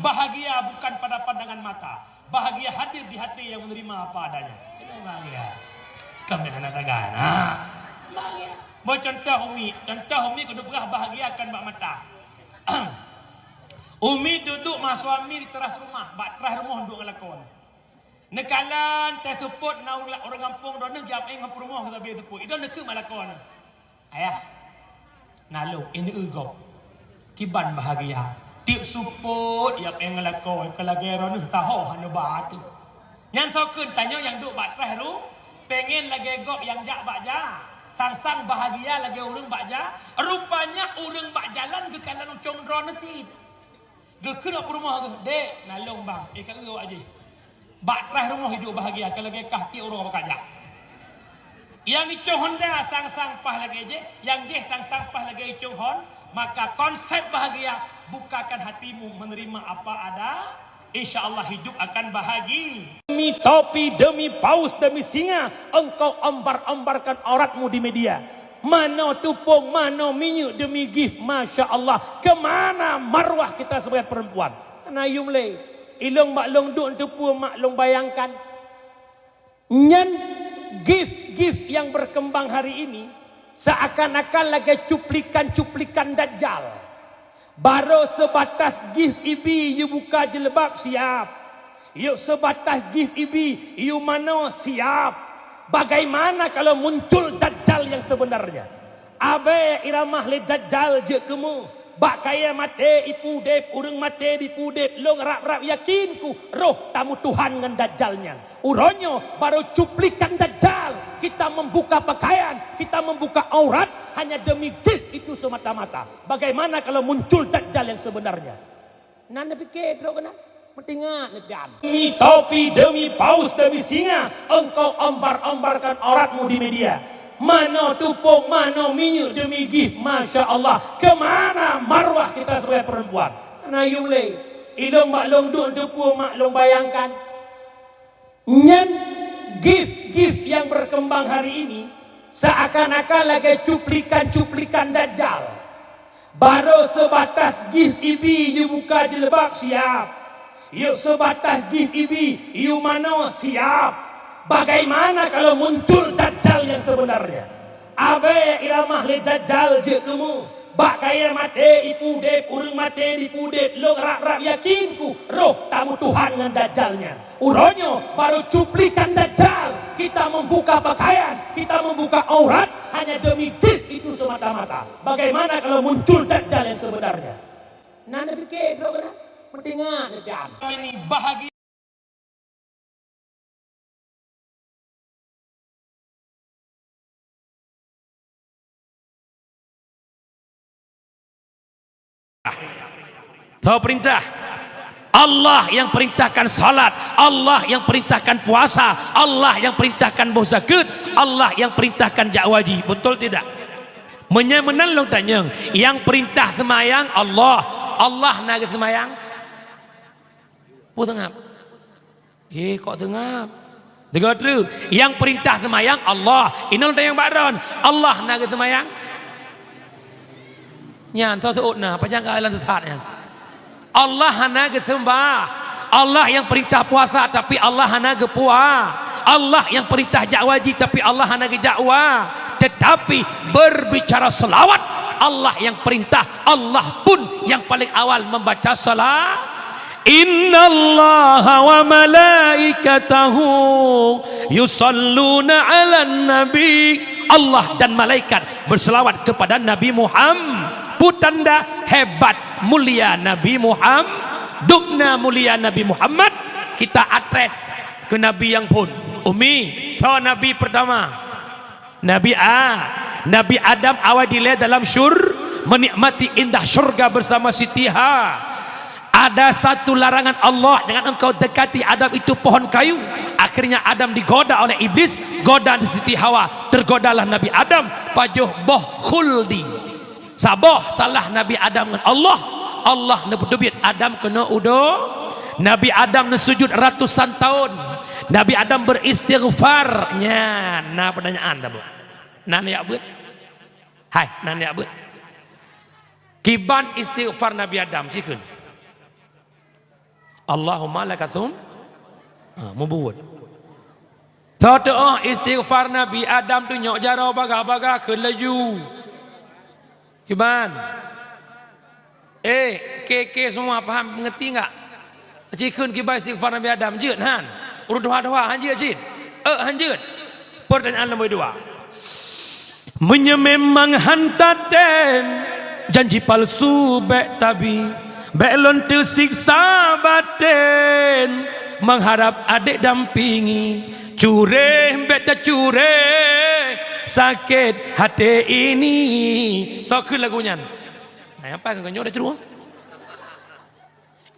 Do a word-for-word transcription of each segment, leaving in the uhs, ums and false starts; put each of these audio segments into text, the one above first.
Bahagia bukan pada pandangan mata. Bahagia hadir di hati yang menerima apa adanya. Itu bahagia. Kami anak dagang. Nah. Bahagia. Mau contoh Umi. Contoh Umi kudu peugah bahagia kan bak mata. Umi duduk ma suami di teras rumah, bak teras rumah duduk ngon lakoe. Neukalon teuseupôt na ureueng, ureueng gampông droeneuh jiap éh ngon peurumoh geuh sabe seupôt. Idong neukeuek ma lakoe neuh. Ayah, na lôn, ineuk gob. Kiban bahagia. Tiep seupôt jiap éh ngon lakoe, ka lagèe droeneuh taho hana ba teuh. Nyan soe kheun tanyoe nyang duek bak traih ru, pengen lagèe gob nyang jak bak ja. Sang-sang bahagia lagèe ureueng bak ja. Rupanya ureueng bak jalan geukalon ucông droeneuh cit. Geukheun bak peurumoh geuh, "Dek, na lôn bang, éh ka eu awak jih." Bak traih rumoh hidup bahagia, ka lagèe kah tiep uroe bak jak. Nyang icông Honda sang-sang paih lagèe jih, nyang jih sang-sang paih lagèe icông Hon, maka konsep bahagia, bukakan hatimu menerima apa ada, insya Allah hidup akan bahagi. Demi topi, demi paus, demi singa, engkau ombar-ombarkan auratmu di media. Manoe tupông, manoe minyeuk demi gift, masya Allah. Kemana marwah kita sebagai perempuan? Hana yum lé. Ilôn bak lôn duek teupeue mak lôn bayangkan. Nyan gift-gift yang berkembang hari ini seakan-akan lagèe cuplikan-cuplikan Dajjal. Barô seubatas gift ibi yue buka jilbab, siap. Yôh seubatas gift ibi yue manoe, siap. Bagaimana kalau muncul Dajjal yang sebenarnya? Abée iramah lé Dajjal jeuet keumu. Bak kayée maté ipeudeb, ureuëng maté dipeudeb, lôn rab-rab yakin ku roh tamutuhan ngon Dajjal nyan. Uroe nyoe barô cuplikan Dajjal, kita membuka pakaian, kita membuka aurat hanya demi gift itu semata-mata. Bagaimana kalau muncul Dajjal yang sebenarnya? Nan neupiké trok keunan, meutingat neupian. Demi topi, demi paus, demi singa, engkau ombar-ombarkan auratmu di media. Manoe tupông, manoe minyeuk demi gift, masya Allah. Kemana marwah kita sebagai perempuan? Hana yum lé. Ilôn bak lôn duek teupeue mak lôn bayangkan. Nyan gift-gift yang berkembang hari ini seakan-akan lagée cuplikan-cuplikan Dajjal. Barô seubatas gift ibi yue buka jilbab, siap. Yôh seubatas gift ibi yue manoe, siap. Bagaimana kalau muncul Dajjal yang sebenarnya? Abée iramah lé Dajjal jeuet keumu. Bak kayée maté ipeudeb, ureuëng maté dipeudeb, lôn rab-rab yakin ku roh tamutuhan ngon Dajjal nyan. Uroe nyoe barô cuplikan Dajjal, kita membuka pakaian, kita membuka aurat hanya demi gift itu semata-mata. Bagaimana kalau muncul Dajjal yang sebenarnya? Nan neupiké trok keunan, meutingat neupian. Ini bahagia. Tho perintah. Allah yang perintahkan salat, Allah yang perintahkan puasa, Allah yang perintahkan boh zakeuet, Allah yang perintahkan jak haji. Betul tidak? Meunyoe meunan lôn tanyong, nyang perintah seumayang Allah, Allah na geuseumayang? Peue seungab? Eh, kok seungab? Deungoe treuk, nyang perintah seumayang Allah. Inong tanyong bak droen, Allah na geuseumayang? Nyan, soe seuôt na, pajan ka lam sesat nyan. Allah hana geuseumbah. Allah yang perintah puasa, tapi Allah hana geupua. Allah yang perintah jak haji, tapi Allah hana geujak wa. Tetapi berbicara selawat, Allah yang perintah, Allah pun yang paling awal membaca salat. Innallaha wa malaikatahu yusalluna 'alan nabi. Allah dan malaikat berselawat kepada Nabi Muhammad. Peue tanda hebat mulia Nabi Muhammad. Dubna mulia Nabi Muhammad, kita atret keu Nabi nyang phon. Umi, soe Nabi pertama? Nabi A-, Nabi Adam awai dilée dalam syur-, menikmati indah syurga bersama Siti Ha. Ada satu larangan Allah, "Jangan engkau dekati Adam itu pohon kayu." Akhirnya Adam digoda oleh iblis, goda Siti Hawa, tergodalah Nabi Adam, pajoh boh khuldi. Saboh salah Nabi Adam ngon Allah, Allah neupeuteubiet Adam keunoe u do-, Nabi Adam neusujud ratusan taun. Nabi Adam beristighfar. Nyan na peutanyaan taboh. Nan jak beuet. Hai, nan jak beuet. Kiban istighfar Nabi Adam, cikheun. Allahumma laka tsum-, ha, mubuet. Teuh-teuh istighfar Nabi Adam tu nyok jaroe bagah-bagah keu laju. Kiban? Eh, ke-ke semua paham, mengerti enggak? Cikheun kiban istighfar Nabi Adam, jeuet han? Ureuëng tuha-tuha han jeuet cit? Eh, han jeuet? Pertanyaan nombor dua. Meunyoe memang han tatem, janji palsu bék tabi, bék lôn teusiksa baten, mengharap adek dampingi, cureh bék tacuréh, sakét haté ini. Soe kheun lagu nyan? Nah, apa keu nyoe dah ceurue?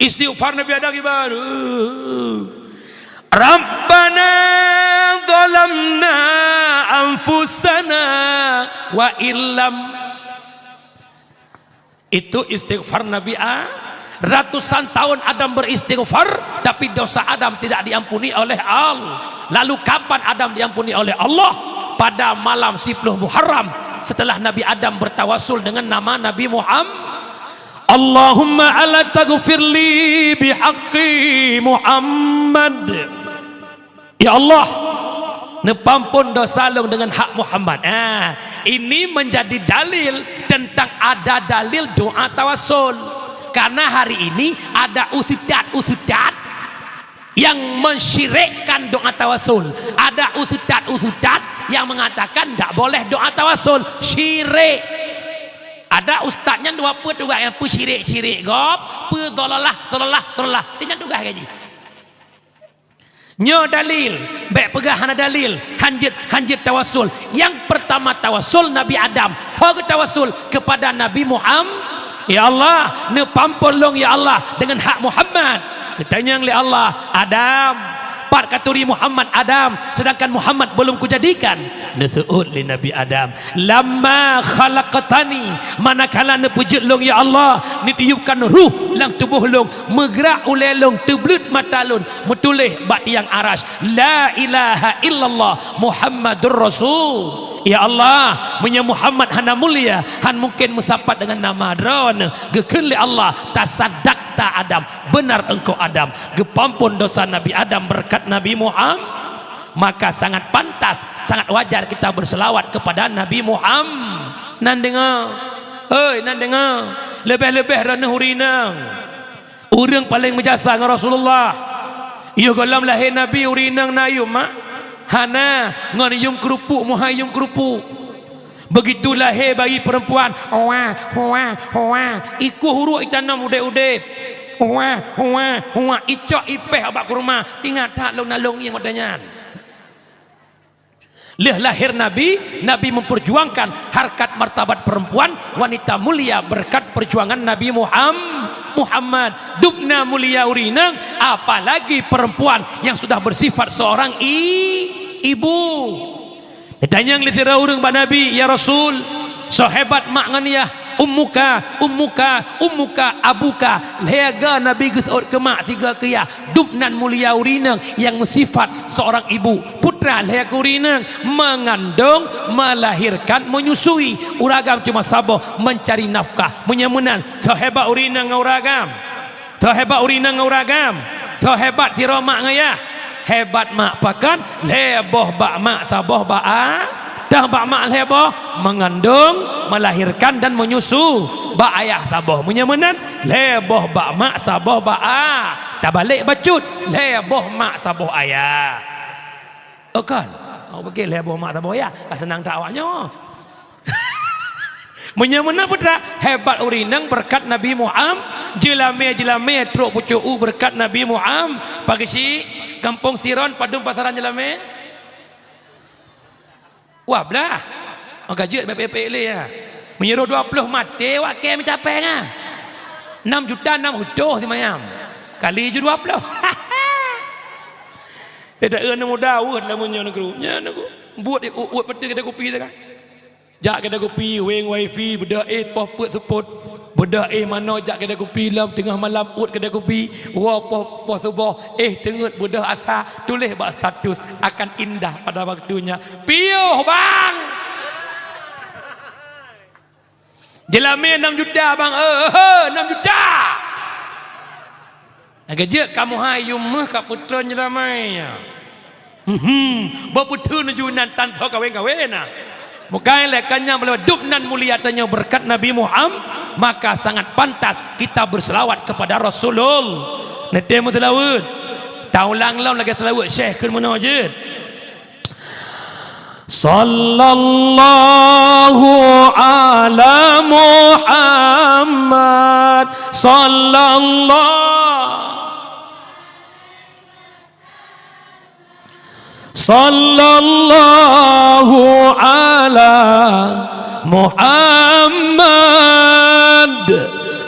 Istighfar Nabi Adam kiban? Rabbana zalamna anfusana wa illam. Itu istighfar Nabi A-, ratusan tahun Adam beristighfar, tapi dosa Adam tidak diampuni oleh Allah. Lalu kapan Adam diampuni oleh Allah? Pada malam siploh Muharram, setelah Nabi Adam bertawasul dengan nama Nabi Muhammad. Allahumma ala taghfirli bihaqqi Muhammad. Ya Allah, neupampon dosa lôn dengan hak Muhammad. Ah, ini menjadi dalil tentang ada dalil doa tawasul. Karena hari ini ada ustaz-ustaz yang mensyirikkan doa tawasul. Ada ustaz-ustaz yang mengatakan tak boleh doa tawasul, syirik. Ada ustaz nyan dua peuet tugaih, nyang peusyirik-syirik gob, peudolalah, dolalah, dolalah. Nyan tugaih gaji. Nyoe dalil, bék peugah hana dalil, hanjeuet, hanjeuet tawasul. Nyang pertama tawasul Nabi Adam. Ho geutawasul? Kepada Nabi Muhammad. Ya Allah, neupampon lôn ya Allah dengan hak Muhammad. Geutanyong lé Allah, "Adam, pat katuri Muhammad Adam, sedangkan Muhammad belum kujadikan?" Neuseuôt lé Nabi Adam, "Lamma khalaqtani, manakala neupeujeuet lôn ya Allah, neutiupkan ruh lam tuboh lôn, meugrak ulée lôn, teubleuet mata lôn, meutuléh bak tiang aras, 'La ilaha illallah Muhammadur Rasul.'" Ya Allah, meunyoe Muhammad hana mulia, han mungken meusapat dengan nama Droeneuh. Geukheun lé Allah, "Tasadakta Adam, benar engkau Adam." Geupampon dosa Nabi Adam berkat Nabi Muhammad. Maka sangat pantas, sangat wajar kita berselawat kepada Nabi Muhammad. Nan deungoe, hei, nan deungoe, leubeh-leubeh Droeneuh ureueng inong. Ureueng paleng meujasa ngon Rasulullah. Yoh gohlom lahé Nabi ureueng inong na yum mak? Hana, ngon yum keurupuk, muhai yum keurupuk. Begitu lahé bayi perempuan, "Huwa, huwa, huwa," ikoh uruek itanom udeb-udeb. "Huwa, huwa, huwa," icok ipéh bak kurma, ingat that lôn na lôn ngieng watée nyan. Lheueh lahé Nabi, Nabi memperjuangkan harkat martabat perempuan, wanita mulia berkat perjuangan Nabi Muham-, Muhammad. Dubna mulia ureueng inong, apalagi perempuan yang sudah bersifat seorang i-, ibu. Ditanyong lé sidroe ureueng bak Nabi, "Ya Rasul, soe hebat mak ngon yah?" "Ummuka, ummuka, ummuka, abuka." Lhée goe Nabi geuseuôt keu mak, sigoe keu yah. Dubnan mulia ureueng inong nyang meusifat seorang ibu. Putra lhée keu ureueng inong, mengandung, melahirkan, menyusui. Ureueng agam cuma saboh, mencari nafkah. Meunyoe meunan, soe hebat ureueng inong ngon ureueng agam? Soe hebat ureueng inong ngon ureueng agam? Soe hebat sidroe mak ngon yah? Hebat mak pakon? Lhée boh bak mak, saboh bak a-, tah bak mak lhée boh, mengandung, melahirkan dan menyusu. Bak ayah saboh. Meunyoe meunan, lhée boh bak mak, saboh bak a-, tabalek bacut, lhée boh mak, saboh ayah. Oh kan? Awak pikir lhée boh mak, saboh ayah, ka seunang that awak nyoe. Meunyoe meunan peue teuma, hebat ureueng inong beureukat Nabi Muham-, jeulamé-jeulamé trok pucôk u beureukat Nabi Muham-, pageusi, gampông Siron, padum pasaran jeulamé? Wah, blah. Oh, ka jeuet bèk peuék-peuék lé, ya. Meunyoe dua ploh maté, wak kèe mita pèng, ah. Nam juta nam reutôh simayam. Kali ju dua ploh. Teudeue aneuk muda weueh lam meunyoe nanggroe. Nyan nanggroe. Buet uet-uet peuteuh kedai kupi teuka. Jak kedai kupi, weng wifi, beudôh éh poh peuet seupôt. Beudôh éh manoe jak kedai kupi lom teungoh malam uet kedai kupi. Woe poh, poh suboh, éh teungeut beudôh asa, tuléh bak status, "Akan indah pada waktunya." Piôh, bang! Jeulamé nam juta, bang. Eh, eh, eh, nam juta. Lagée jeuet kamoe hai yum meuh ka peutrön jeulamai nyan. Hmm, bak peutrön ju nan tan tho kawén-kawén na. Bukai lé kanyang balée dub nan mulia tanyoe beureukat Nabi Muhammad, maka sangat pantas kita berselawat kepada Rasulullah. Neutém meuseulaweuet. Taulang lom lagée seulaweuet Syekh kheun meunoe jeuet. Sallallahu ala Muhammad. Sallallahu. Sallallahu ala Muhammad.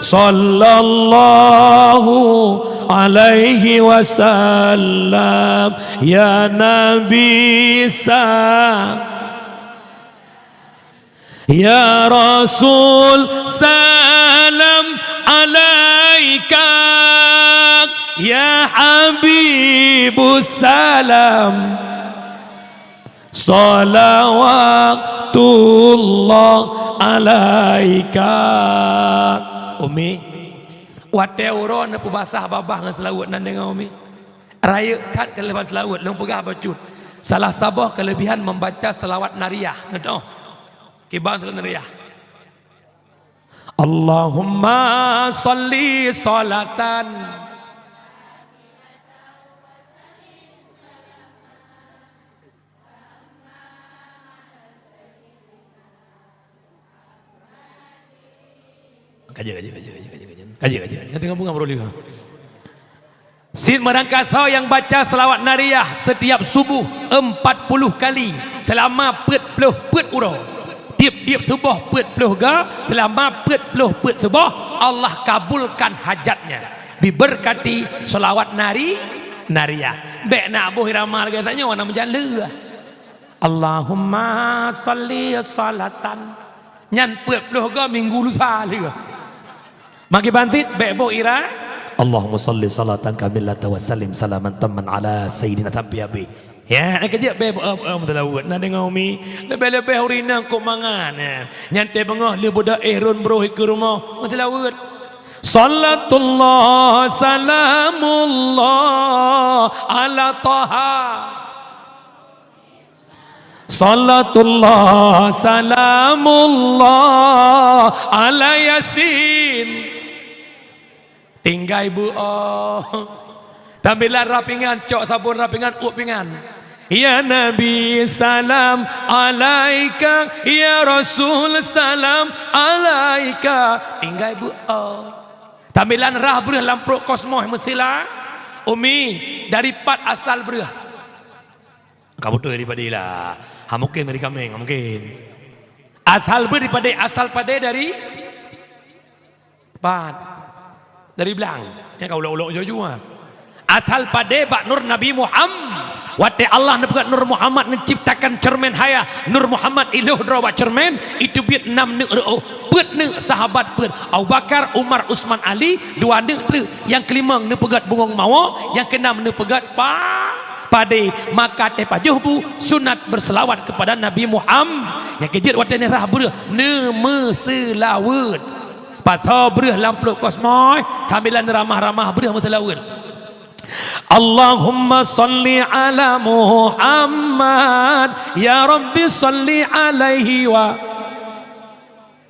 Sallallahu alaihi wasallam. Ya Nabi sa-, ya Rasul salam alaika. Ya Habibu salam. Salawatullah alaika. Umi, watée uroe neupeubasah babah ngon seulaweuet nan deungoe Umi. Rayeuk that keu lheueh ban seulaweuet, lôn peugah bacut. Salah saboh keulebihan membaca salawat nariyah. Neutoh. Kiban salawat nariyah. Allahumma shalli shalatan. Kaji, kaji, kaji, kaji, kaji, kaji. Kaji, kaji. Nyang teungoh bunga baroe lima. Cit meurangkasoe nyang baca salawat nariyah setiap subuh empat puluh kali selama peuet ploh peuet uroe. Tiep-tiep suboh peuet ploh ga selama peuet ploh peuet suboh, Allah kabulkan hajatnya. Diberkati salawat nari-, nariyah. Bék na boh irama lagée tanyoe na meujan lheueh. Allahumma shalli shalatan. Nyan peuet ploh ga minggu lusa lheueh. Maki bantit bék boh ira. Allahumma shalli shalatan kamilatan wa sallim salaman tamman ala sayyidina sampai habéh. Ya, keujeuet bék boh, eh, eh, meuseulaweuet. Na deungoe Umi, leubeh-leubeh ureueng inong kok mangat, ya. Nyan teuh beungoh lheueh beudôh éh rhon broh ikeue rumoh, meuseulaweuet. Shalatullah salamullah ala Taha. Salatullah salamullah ala Yasin. Tinggai beuoh. Tambilan rap pingan, cok sabon rap pingan, uep pingan. Ya Nabi salam alaika, ya Rasul salam alaika. Tinggai beuoh. Tambilan rah breuh lam pruet kosmos meusila. Umi, dari pat asal breuh? Ka beutôi dari padé lah. Ha mungken dari kaméng, ha mungken. Asal breuh dari padé, asal padé dari pat. Dari blang. Nyang ka ulok-ulok jua-jua. Asal padé bak nur Nabi Muhammad. Watée Allah neupeugét nur Muhammad neuciptakan cermin hayah, nur Muhammad ilhoh droe bak cermin, iteubiet nam neuk reuôh, peuet neuk sahabat peuet, Abu Bakar, Umar, Usman, Ali, dua neuk treuk, nyang keulimong neupeugét bungong mawö, nyang keunam neupeugét pa-, padé. Maka teupajoh bu sunat berselawat kepada Nabi Muhammad. Nyang keujeuet watée neurah breuh neumeuseulaweuet. Pasoe breuh lam pruet kosmos, sambilan ramah-ramah breuh meuseulaweuet. Allahumma shalli ala Muhammad, ya Rabbi shalli alaihi wa.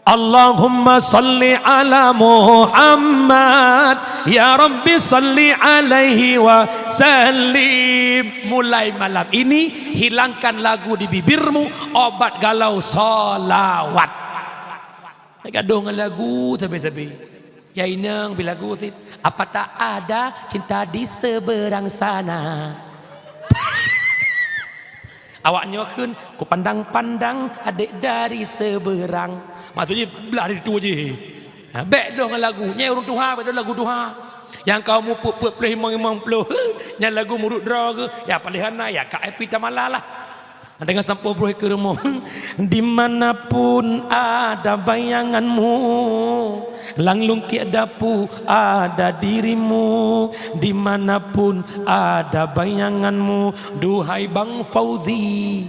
Allahumma shalli ala Muhammad, ya Rabbi shalli alaihi wa sallim. Mulai malam ini, hilangkan lagu di bibirmu, obat galau shalawat. Gadoh ngon lagu sabe-sabe. Ya inong bi lagu sit. Apa tak ada cinta di seberang sana? Awak nyoe kheun, ku pandang-pandang adek dari seberang. Maksudnya belah dari tu je. Ha, bék doh ngon lagu. Nyai ureueng tuha, bék doh lagu tuha. Nyang ka mupeue peuet ploh limong, limong ploh. Nyan lagu murit droe geuh. Ya paléh hana, ya ka Epi Tamala lah. Dengan sampoe broh ikeue rumoh. Dimanapun ada bayanganmu, lam lungkiek dapu ada dirimu. Dimanapun ada bayanganmu, duhai Bang Fauzi.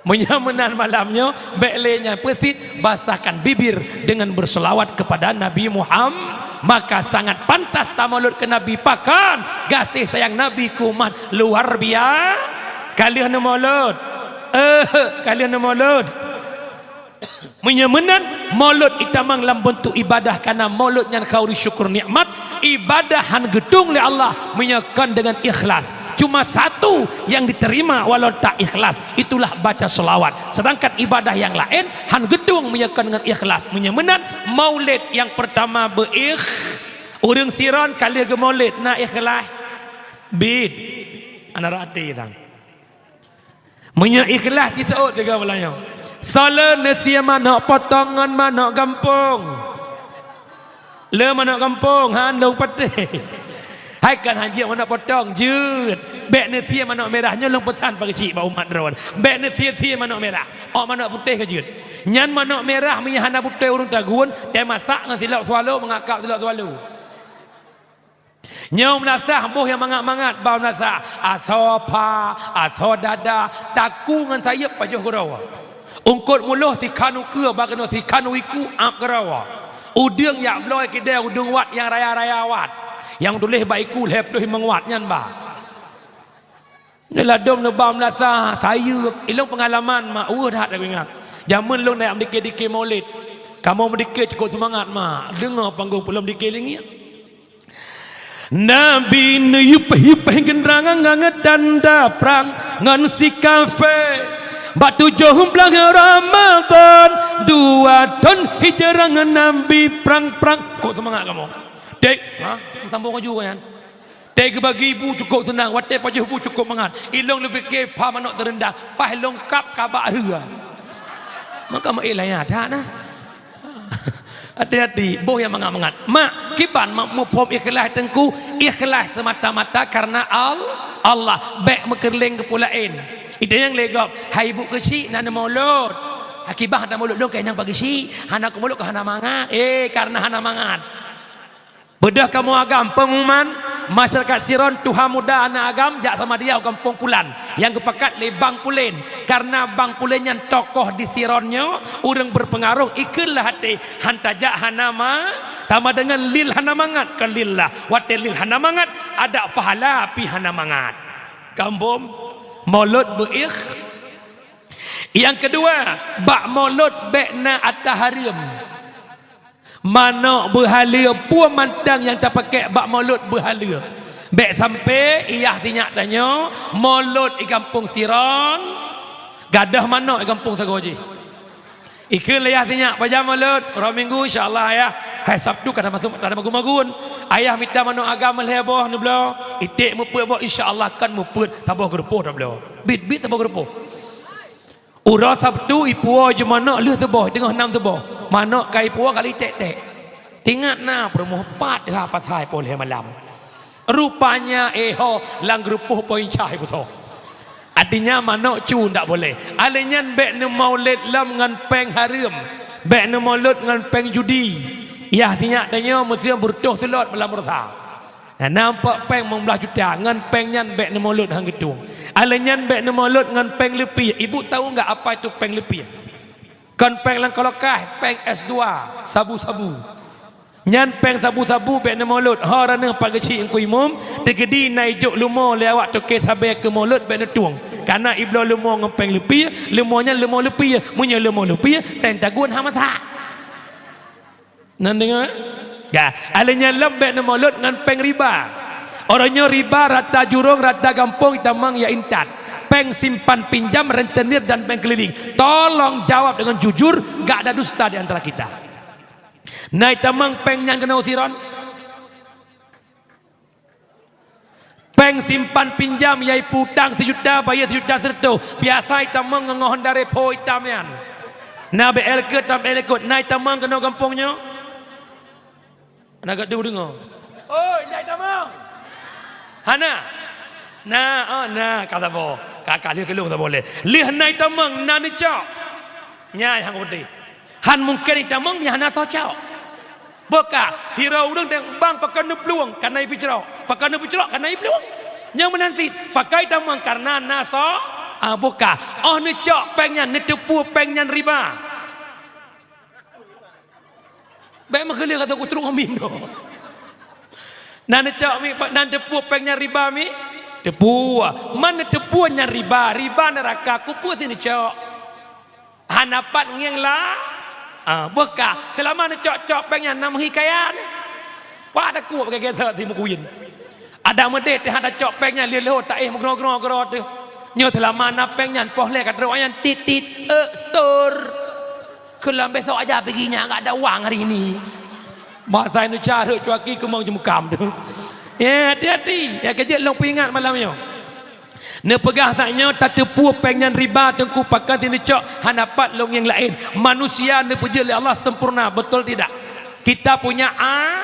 Meunyoe meunan malam nyoe, bék lé nyan peusit, basahkan bibir dengan berselawat kepada Nabi Muhammad. Maka sangat pantas tamolot keu Nabi. Pakon? Gaséh sayang Nabi keu umat luar biasa. Ka lheueh neumolot. Eh, ka lheueh neumolot. Meunyoe meunan, molot itamong lam beuntuk ibadah, karena molot nyan khauri syukur nikmat, ibadah han geutueng lé Allah meunyoe kon deungon ikhlas. Cuma satu yang diterima walau tak ikhlas, itulah baca selawat. Sedangkan ibadah yang laén han geutueng meunyoe kon deungon ikhlas. Meunyoe meunan, maulid nyang pertama beuikh-, ureuëng sidroe ka lheueh geumaulid na ikhlas. Bit. Ana rati tang. Meunyoe ikhlas, jiseuôt tiga bulan nyoe. Soe le neusie manök potong ngon manök gampông? Le manök gampông, han dong patéh. Hai kan han jeuet manök potong, jeuet. Bék neusie manök mirah, nyoe lôn peusan pageujih bak umat droen. Bék neusie-sie manök mirah. Ôk manök putéh ka jeuet. Nyan manök mirah meunyoe hana beutôi ureuëng tagun, teumasak ngon silop swallow, meungakab silop swallow. Nyoe meunasah boh nyang mangat-mangat, ba meunasah asoe pha, asoe dada, takue ngon sayeuep pajoh keudroe. Eungkôt muloh sikhan ukeue, bak keunoe sikhan u iku ap keudroe. Udeueng jak bloe keudè udeueng wat nyang raya-raya wat, nyang tuléh bak iku lhée ploh limong wat nyan ba. Nyoe ladôm neuba meunasah sayeuep, ilong peungalaman mak, weueh that aku ingat. Jameun lôn neujak meudike-dike maulid. Kamoe meudike cukôp seumangat mak, deungoe panggong peulom dike lingiek. Nabi neuyup-yup geutanyoe ngon tanda prang ngon si kafé. Bak tujoh blaih Ramadan dua thon hijrah ngon Nabi prang-prang. Kok seumangat kamoe? Dek, ha? Sambung laju nyan. Teuh geubagi bu cukôp seunang, watée pajoh bu cukôp mangat. Ilong leubeh ke pha manok teureundang, paih longkap kabak rhua. Maka meuilah nyan that nah. Hati-hati, boh nyang mangat-mangat. Mak, kiban mak muphom ikhlas teungku, ikhlas semata-mata karena Al-, Allah. Bék meukeureuléng keu peue laén. Ide nyang lé gob, hai ibu keuchik na neumolot. Akibah hana molot lôn keu nyang pageuchik, hana kumolot keu hana mangat. Eh, karena hana mangat. Beudôh kamoe agam, pengumuman, masyarakat Siron, tuha muda, aneuk agam, jak sama dia u gampông Pulan, nyang geupakat lé Bang Pulen. Karena Bang Pulen nyan tokoh di Siron nyoe, ureuëng berpengaruh, ikheun lah até, han tajak hana ma-, tama deungon lil hana mangat, kon lil lah. Watée lil hana mangat, ada pahala pih hana mangat. Gampông, molot beuikh. Nyang keudua, bak molot bék na ata hareuem. Manok beuhaleue, peue mantong nyang tapakék bak molot beuhaleue. Bék sampoe yah sinyak tanyoe, molot i gampông Siron, gadôh manok i gampông sagoe jih. Ikheun lé yah sinyak, pajan molot? Uroe Minggu, insya Allah, yah. Hai Sabtu ka tamasok, ka tamagun-magun. Ayah mita manok agam lhée boh neubloe, iték meupeuet boh, insya Allah kan meupeuet, saboh geurupoh tabloe. Bit-bit saboh geurupoh. Uroe Sabtu ipuwoe ju manok lheueh suboh, teungoh nam suboh. Manok ka ipuwoe kali tek-tek. Ingat na peurumoh pat teuha pasai poh lhée malam. Rupanya, eh ho, lam geurupoh poin cah ipusoe. Artinya manok cu ndak boleh. Alèh nyan bék neumaulid lom ngon péng hareuem. Bék neumolot ngon péng judi. Yah sinyak tanyoe meuseueng beureutoh seulot malam Selasa. Nah, nampak péng limong blaih juta, ngon péng nyan bék neumolot han geutueng. Alèh nyan bék neumolot ngon péng leupie. Ibu tahu enggak apa itu péng leupie? Kon péng lam kolokaih, péng S dua, sabu-sabu. Nyan péng sabu-sabu bék neumolot. Ho raneuh pageuchik Teungku Imum, teukeudi na ijok leumo lé awak toke sabe keu molot bék neutueng. Kana ibloe leumo ngon péng leupie, leumo nyan leumo leupie. Meunyoe leumo leupie, péng tagun hana masak. Nan deungoe? Ya, alèh nyan lom bék neumolot ngon péng riba. Uroe nyoe riba rata jurông, rata gampông itamong ya intat. Péng simpan pinjam, rentenir dan bank keliling. Tolong jawab dengan jujur, gak ada dusta di antara kita. Na itamong péng nyan keunoe Siron? Péng simpan pinjam, yaitu utang sijuta, bayeue sijuta sireutôh. Biasa itamong ngon Honda Revo itam nyan. Na B L K, tam B L K, na itamong keunoe gampông nyoe? Na geudeungoe? Oi, na itamong? Hana? Na, oh, na, ka saboh. Ka, ka lheueh keu lôn saboh lé. Lheueh na itamong, na neucok. Nyan nyang peunteng. Han mungken itamong nyang hana soe cok. Boh ka, sidroe ureueng teuh bang pakon neuplueng, kana ipeucrok. Pakon neupeucrok, kana iplueng. Nyang meunan cit, pakon itamong karena na soe, ah, boh ka. Oh neucok péng nyan, neuteupeue péng nyan riba. Bék meukeuleueng ateueh kutrok ngon mim tu. Na neucok mi, na neuteupeue péng nyan riba mi? Teupeue. Man neuteupeue nyan riba, riba neuraka, keupeue si neucok? Hana pat ngieng la? Ah, boh ka. Seulama neucok-cok péng nyan na meuhi kaya nyan. Pat takot bak gata si meukuyen. Adak meudeh teuh hana cok péng nyan lheueh-lheueh taéh meugroe-groe keudroe teuh. Nyoe seulama na péng nyan poh lhèe ka trok nyan tit-tit, eh, setor. Keu lom besok aja pigi nyan, enggak ada uang hari ini. Masa Indonesia rhot cuaki keumong jeumukam tu. Ya, hati-hati. Ya, keu jeuet lôn peuingat malam nyoe. Neupeugah that nyoe tateupeue péng nyan riba, Teungku, pakon si neucok, hana pat lôn ngieng laén. Manusia neupeujeuet lé Allah sempurna, betul tidak? Kita punya a-,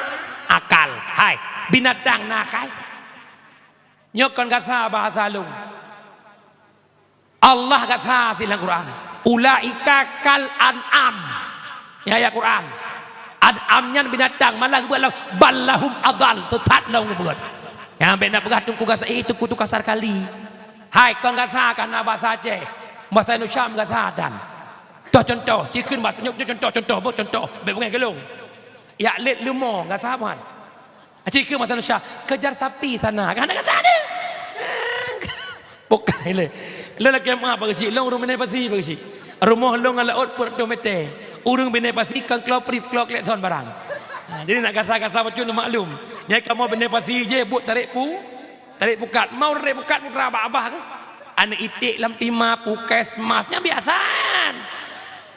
akal. Hai, binatang na akai. Nyoe kon gasa bahasa lôn. Allah gasa sit lam Quran, "Ulaika kal an'am." Nyan ayat Quran. An'am nyan binatang, malah geupeugah lom, "Bal lahum adal," seusat lom geupeugah. Nyang bèk na peugah Teungku gasa, eh, Teungku tu kasar kali. Hai, kon gasa ka na bahasa Aceh. Bahasa Indonesia meugasa tan. Toh contoh, ci kheun bahasa nyoe contoh, contoh, boh contoh. Bèk beungèh keu lôn. Jak lét leumo gasa ban. Aci keu masa Indonesia, "Kejar sapi sana." Kan ada kata ada. Bukai lé. Lôn lakèe meu'ah Pak Geuchik, lôn ureueng Bina Pasi Pak Geuchik. Rumoh lôn ngon laôt peuet reutôh mètè. Ureueng Bina Pasi kon kloe prip, kloe klekson barang. Ha, jadi nak gasa-gasa bacut neumaklum. Nyan kamoe Bina Pasi jih buet tarék pu-, tarék pukat. Mau tarék pukat putra abah-abah keuh. Aneuk iték lam tima, puskesmas, nyan biasa.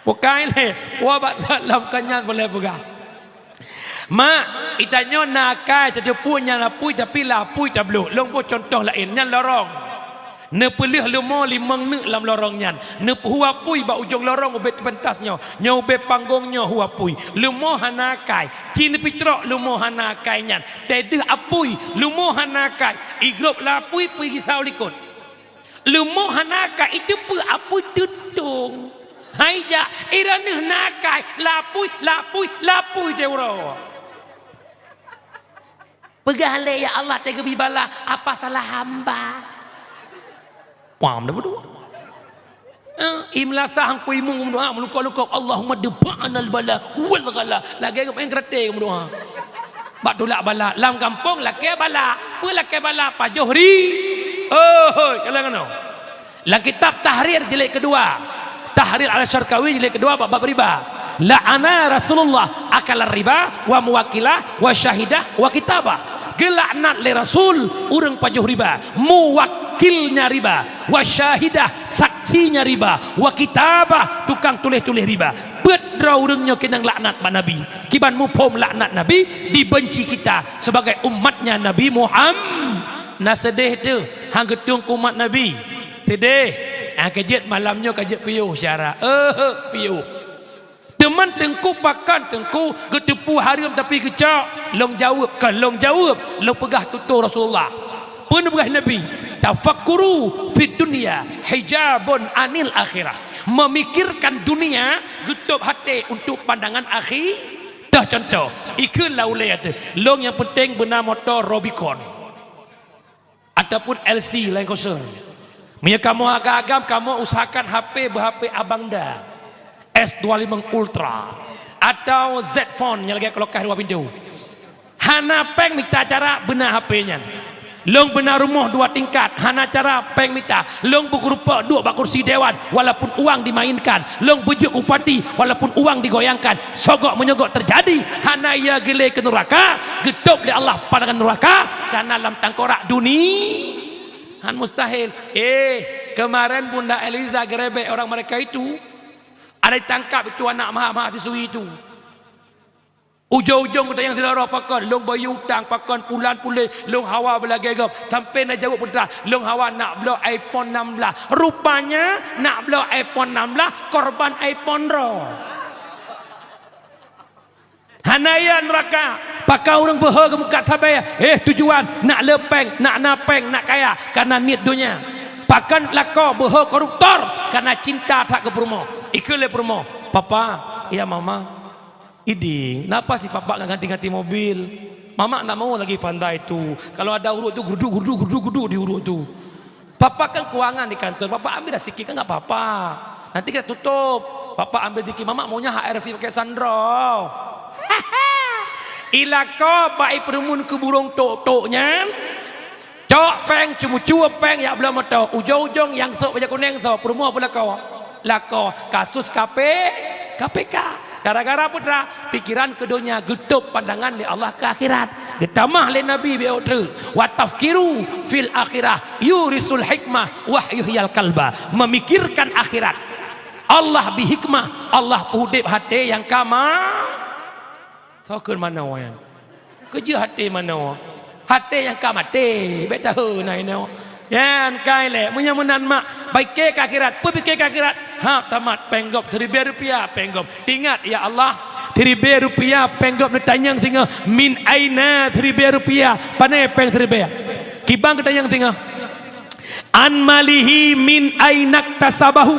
Bukai lé. Wah bak that lom kon nyan boleh peugah. Mak, geutanyoe na akai tateupeue nyan apui, tapi lam apui tablok. Lôn boh contoh laén, nyan lorong. Neupeulheueh leumo limong neuk lam lorong nyan. Neupeuhu apui bak ujong lorong ubé teupeuntas nyoe. Nyoe ubé panggong nyoe hu apui. Leumo hana akai. Ci neupicrok leumo hana akai nyan. Tadeuh apui, leumo hana akai. Igrôp lam apui, peugi saboh likot. Leumo hana akai, iteupeue apui teutông. Hai jak, i droeneuh na akai, lapui, lapui, lapui teuh uroe. Peugah lé, "Ya Allah, teugeubri bala, apa salah hamba?" Paham dah beudua? Eh, i meulasah angku imeum meudoa, meulukok-lukok, "Allahumma dfa'nal bala wal ghala." Lagèe geumaén karate meudoa. Bak tulak bala, lam gampông lakèe bala. Peue lakèe bala? Pajoh ri-, oh, hoi, kalon nyoe. Lam kitab Tahrir jilid keudua, Tahrir Al-Syarqawi jilid keudua bab, bab riba. La'ana Rasulullah akalar riba wa muwakkilah wa syahidah wa kitabah. Geulaknat lé Rasul ureueng pajoh riba, muwakilnya riba, wa syahidah, saksinya riba, wa kitabah, tukang tuléh-tuléh riba. Peuet droe ureueng nyoe keunong laknat bak Nabi. Kiban muphom laknat Nabi, dibenci kita sebagai umatnya Nabi Muhammad. Na seudeh teuh, han geutueng keu umat Nabi. Seudeh. Ah, ka jeuet malam nyoe ka jeuet piôh syara. Eh, piôh. Teuma Teungku, pakon Teungku geuteupeue hareuem tapi geucok? Lôn jaweueb, kon lôn jaweueb, lôn peugah tutoe Rasulullah. Peue neupeugah Nabi? "Tafakkuru fid dunya hijabun anil akhirah." Memikirkan dunia geutôb até untuk pandangan akhi-, toh contoh, ikheun lam ulèe teuh, lôn nyang peunteng beuna moto Rubicon. Ataupun L C Land Cruiser. Meunyoe kamoe agam-agam, kamoe usahakan H P beu-H P Abang Da, S dua lima Ultra, atau Z Phone nyang lagèe kulkas dua pintu. Hana péng mita cara beuna H P nyan. Lôn beuna rumoh dua tingkat, hana cara péng mita. Lôn beugeurupok duek bak kursi dewan, walaupun uang dimainkan. Lôn beujeuet bupati, walaupun uang digoyangkan. Sogok meunyoe gok teujadi, hana ia geulé keu nuraka, geutôb lé Allah pandangan nuraka, karena lam tangkorak duni-, han mustahil. Eh, kemarin Bunda Eliza gerebek orang mereka itu. Ada ditangkap itu anak maha-, mahasiswi itu. Ujong-ujong geutanyoe sidroe pakon, lôn bayeue utang, pakon pulan puléh, lôn hawa beulagèe gob. Sampai na jaweueb peugah, lôn hawa nak bloe iPhone enam belas. Rupanya nak bloe iPhone enam belas, korban iPhone droe. Hana ia nuraka, pakon ureueng beuhe geumeukat sabe, eh, tujuan nak le péng, nak na péng, nak kaya, karena niet donya. Pakon lakoe beuhe koruptor, karena cinta that keu peurumoh. Ikheun lé peurumoh, "Papa, ya mama, idéh, napa sih papa nggak ganti-ganti mobil? Mama nggak mau lagi pandai tu. Kalau ada urut tu, geruduk, geruduk, geruduk, geruduk di urut tu." Papa kan keuangan di kantor, papa ambil dah sikit kan nggak apa-apa. Nanti kita tutup. Papa ambil dikit, mama maunya H R V pakai sunroof. Ilako bak ipeureumeun keu burông tok-tok nyan, cok péng, ceumucue péng jak bloe moto. Ujong-ujong nyang sôk bajèe kunéng soe, peurumoh peulako. Lakoe kasus K P, K P K. Gara-gara peue teuma? Pikeran keu donya, geutôb pandangan lé Allah keu akhirat. Geutamah lé Nabi bak uroe treuk, "Wa tafkiru fil akhirah yurisul hikmah wa yuhyil qalba." Memikirkan akhirat. Allah bri hikmah, Allah peuudép até nyang ka ma-, Soe kheun manoe nyan? Keujeuet até manoe. Até nyang ka maté, bèk tahô na inoe. Nyan kai lé, meunyoe meunan mak, pike keu akhirat, peue pike keu akhirat? Ha, tamat péng gob siribèe rupiah, péng gob. Ingat, ya Allah, siribèe rupiah péng gob neutanyong singoh, "Min aina siribèe rupiah?" Pané péng siribèe? Kiban geutanyong singoh. "An malihi min ainaktasabahu?"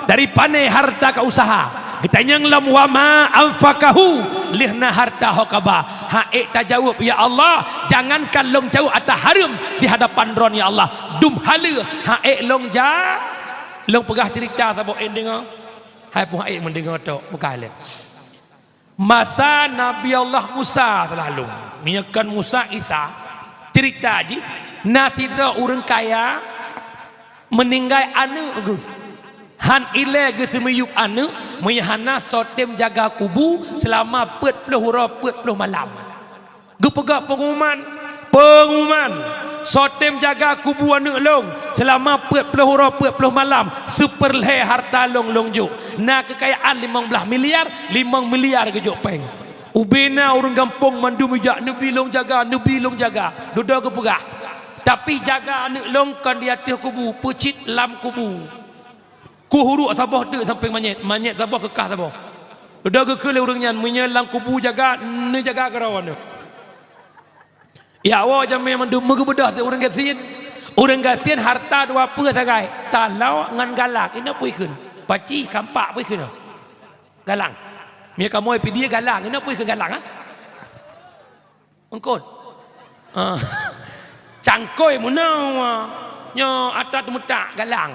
Dari pané harta ka usaha. Geutanyong lom, "Wa ma anfaqahu?" Lheuh na harta ho ka ba. Ha ék tajaweueb, "Ya Allah, jangankan lôn jaweueb ata hareuem di hadapan Droe, ya Allah. Dum haleue ha ék lôn ja-," lôn peugah ceurita saboh, en deungö. Hai pun ha ék meudeungö tok, bukai lé. Masa Nabi Allah Musa seulalom, meunyoe kon Musa, Isa, ceurita jih, na sidroe ureuëng kaya meuninggai aneuëk geuh. Han ilée geuseumeuyueb aneuëk, meunyoe hana soe tem jaga kubu seulama peuet ploh uroe peuet ploh malam. Geupeugah peungumuman, "Peungumuman! Soe tem jaga kubu aneuëk lôn seulama peuet ploh uroe peuet ploh malam, seupeurlhée harta lôn lôn jok. Na keukayaan limong blaih miliar, limong miliar geujok péng." Ubé na ureuëng gampông mandum ijak, "Neubi lôn jaga, neubi lôn jaga." Dudoe geupeugah, "Tapi jaga aneuëk lôn kon di ateueh kubu, peucit lam kubu." Kuh uruek saboh teuk sampéng manyét, manyét saboh keukah saboh. Dudoe geukheun lé ureuëng nyan, "Meunyoe lam kubu jaga, neujaga keudroe aneuëk." Ya Allah, jamé mandum meugeubeudôh teuk ureuëng gasien. Ureuëng gasien harta dua peue sagai, taloe ngon galang. Inoe peue ikheun? Paci, kampak peue ikheun? Galang. Meunyoe kamoe Pidie galang, inoe peue ikheun galang, ha? Eungkôt. Ah. Cangkôi meunoe. Nyoe ata teumeutak galang.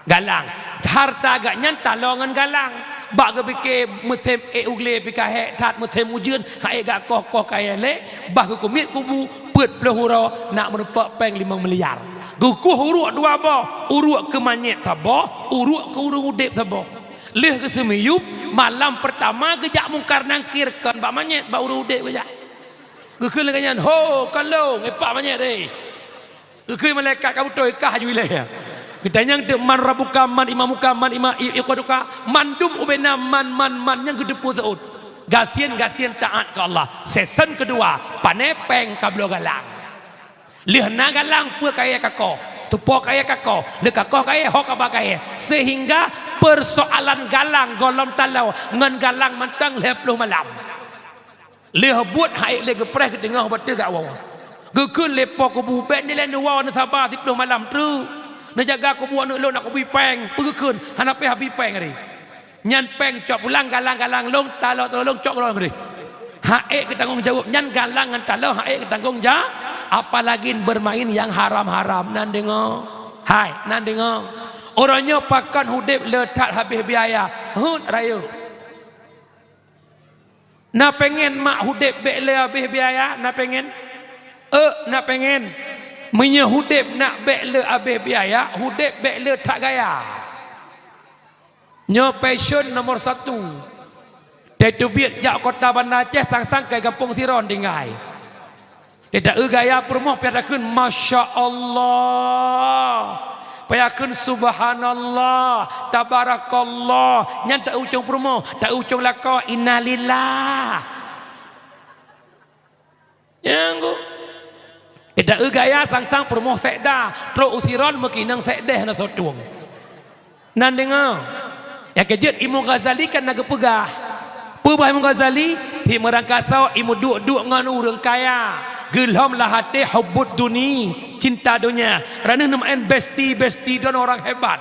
Galang. Harta gak nyan taloe ngon galang. Bak geupike musém ék u glé pih ka hék that, musém ujeuen, ha ék gak koh-koh kayée lé, bah geukumiet kubu, peuet ploh uroe, nak meurumpok péng limong miliar. Geukuh uruek dua boh, uruek keu manyét saboh, uruek keu ureuëng udeb saboh. Lheueh geuseumeuyueb, malam peurtama geujak Mungkar Nangkir kon bak manyét, bak ureuëng udeb geujak. Geukheun lagée nyan, "Ho, kon lôn, ipak manyét deh." Geukheun malaikat ka beutôi, kah ju ilée. Geutanyong teuk, "Man rabbuka, man imamuka, man ima-, i-, ikhwanuka?" Mandum ubena man, man, man nyang geuteupeue seuôt. Gasien-gasien taát keu Allah. Season keudua, pané péng ka bloe galang. Lheueh na galang peue kayée ka koh, tupo kayée ka koh, lheueh ka koh kayée, ho ka ba kayée. Sehingga peusoalan galang gohlom taloe ngon galang mantong lhée ploh malam. Lheueh buet hai lé geupreh geuteungoh bak teuh gak woe. Geukheun lé po kubu, "Bék nilai neuwoe neusaba siplôh malam treuk. Neujaga kubu aneuëk lôn, aku bri péng." Peue geukheun, "Hana payah bri péng ri. Nyan péng cok pulang galang-galang lôn, taloe-taloe lôn cok keudroe ri." Ha ék geutanggong jaweueb, nyan galang ngon taloe ha ék geutanggong ja-, apalagi bermain yang haram-haram. Nan deungoe. Hai, nan deungoe. Uroe nyoe pakon udeb le that habéh biaya. Heuet rayeuk. Na pengen mak udeb bék le habéh biaya? Na pengen? Euk, na pengen. Meunyoe udeb nak bék le habéh biaya, udeb bék le that gaya. Nyoe passion nomor satu. Teubiet jak kota Banda Aceh, sang-sang kai gampông sidroe tinggai. Teuta eu gaya peurumoh payah takheun, "Masya Allah." Payah kheun, "Subhanallah, tabarakallah." Nyan ta eu ucong peurumoh, ta eu ucong lakoe, "Innalillah." Nyang go. Teuta eu gaya sang-sang peurumoh sekda, trok u Siron meukinong sekdeh na soe tueng. Nan deungoe, nyang keujeuet Imam Ghazali kan na geupeugah. Peue bah Imam Ghazali? Hi meurangkasoe i meuduek-duek ngon ureuëng kaya. Geulhom lam até hubbud duni, cinta donya. Droeneueh neumeu'en besti-besti droen orang hebat.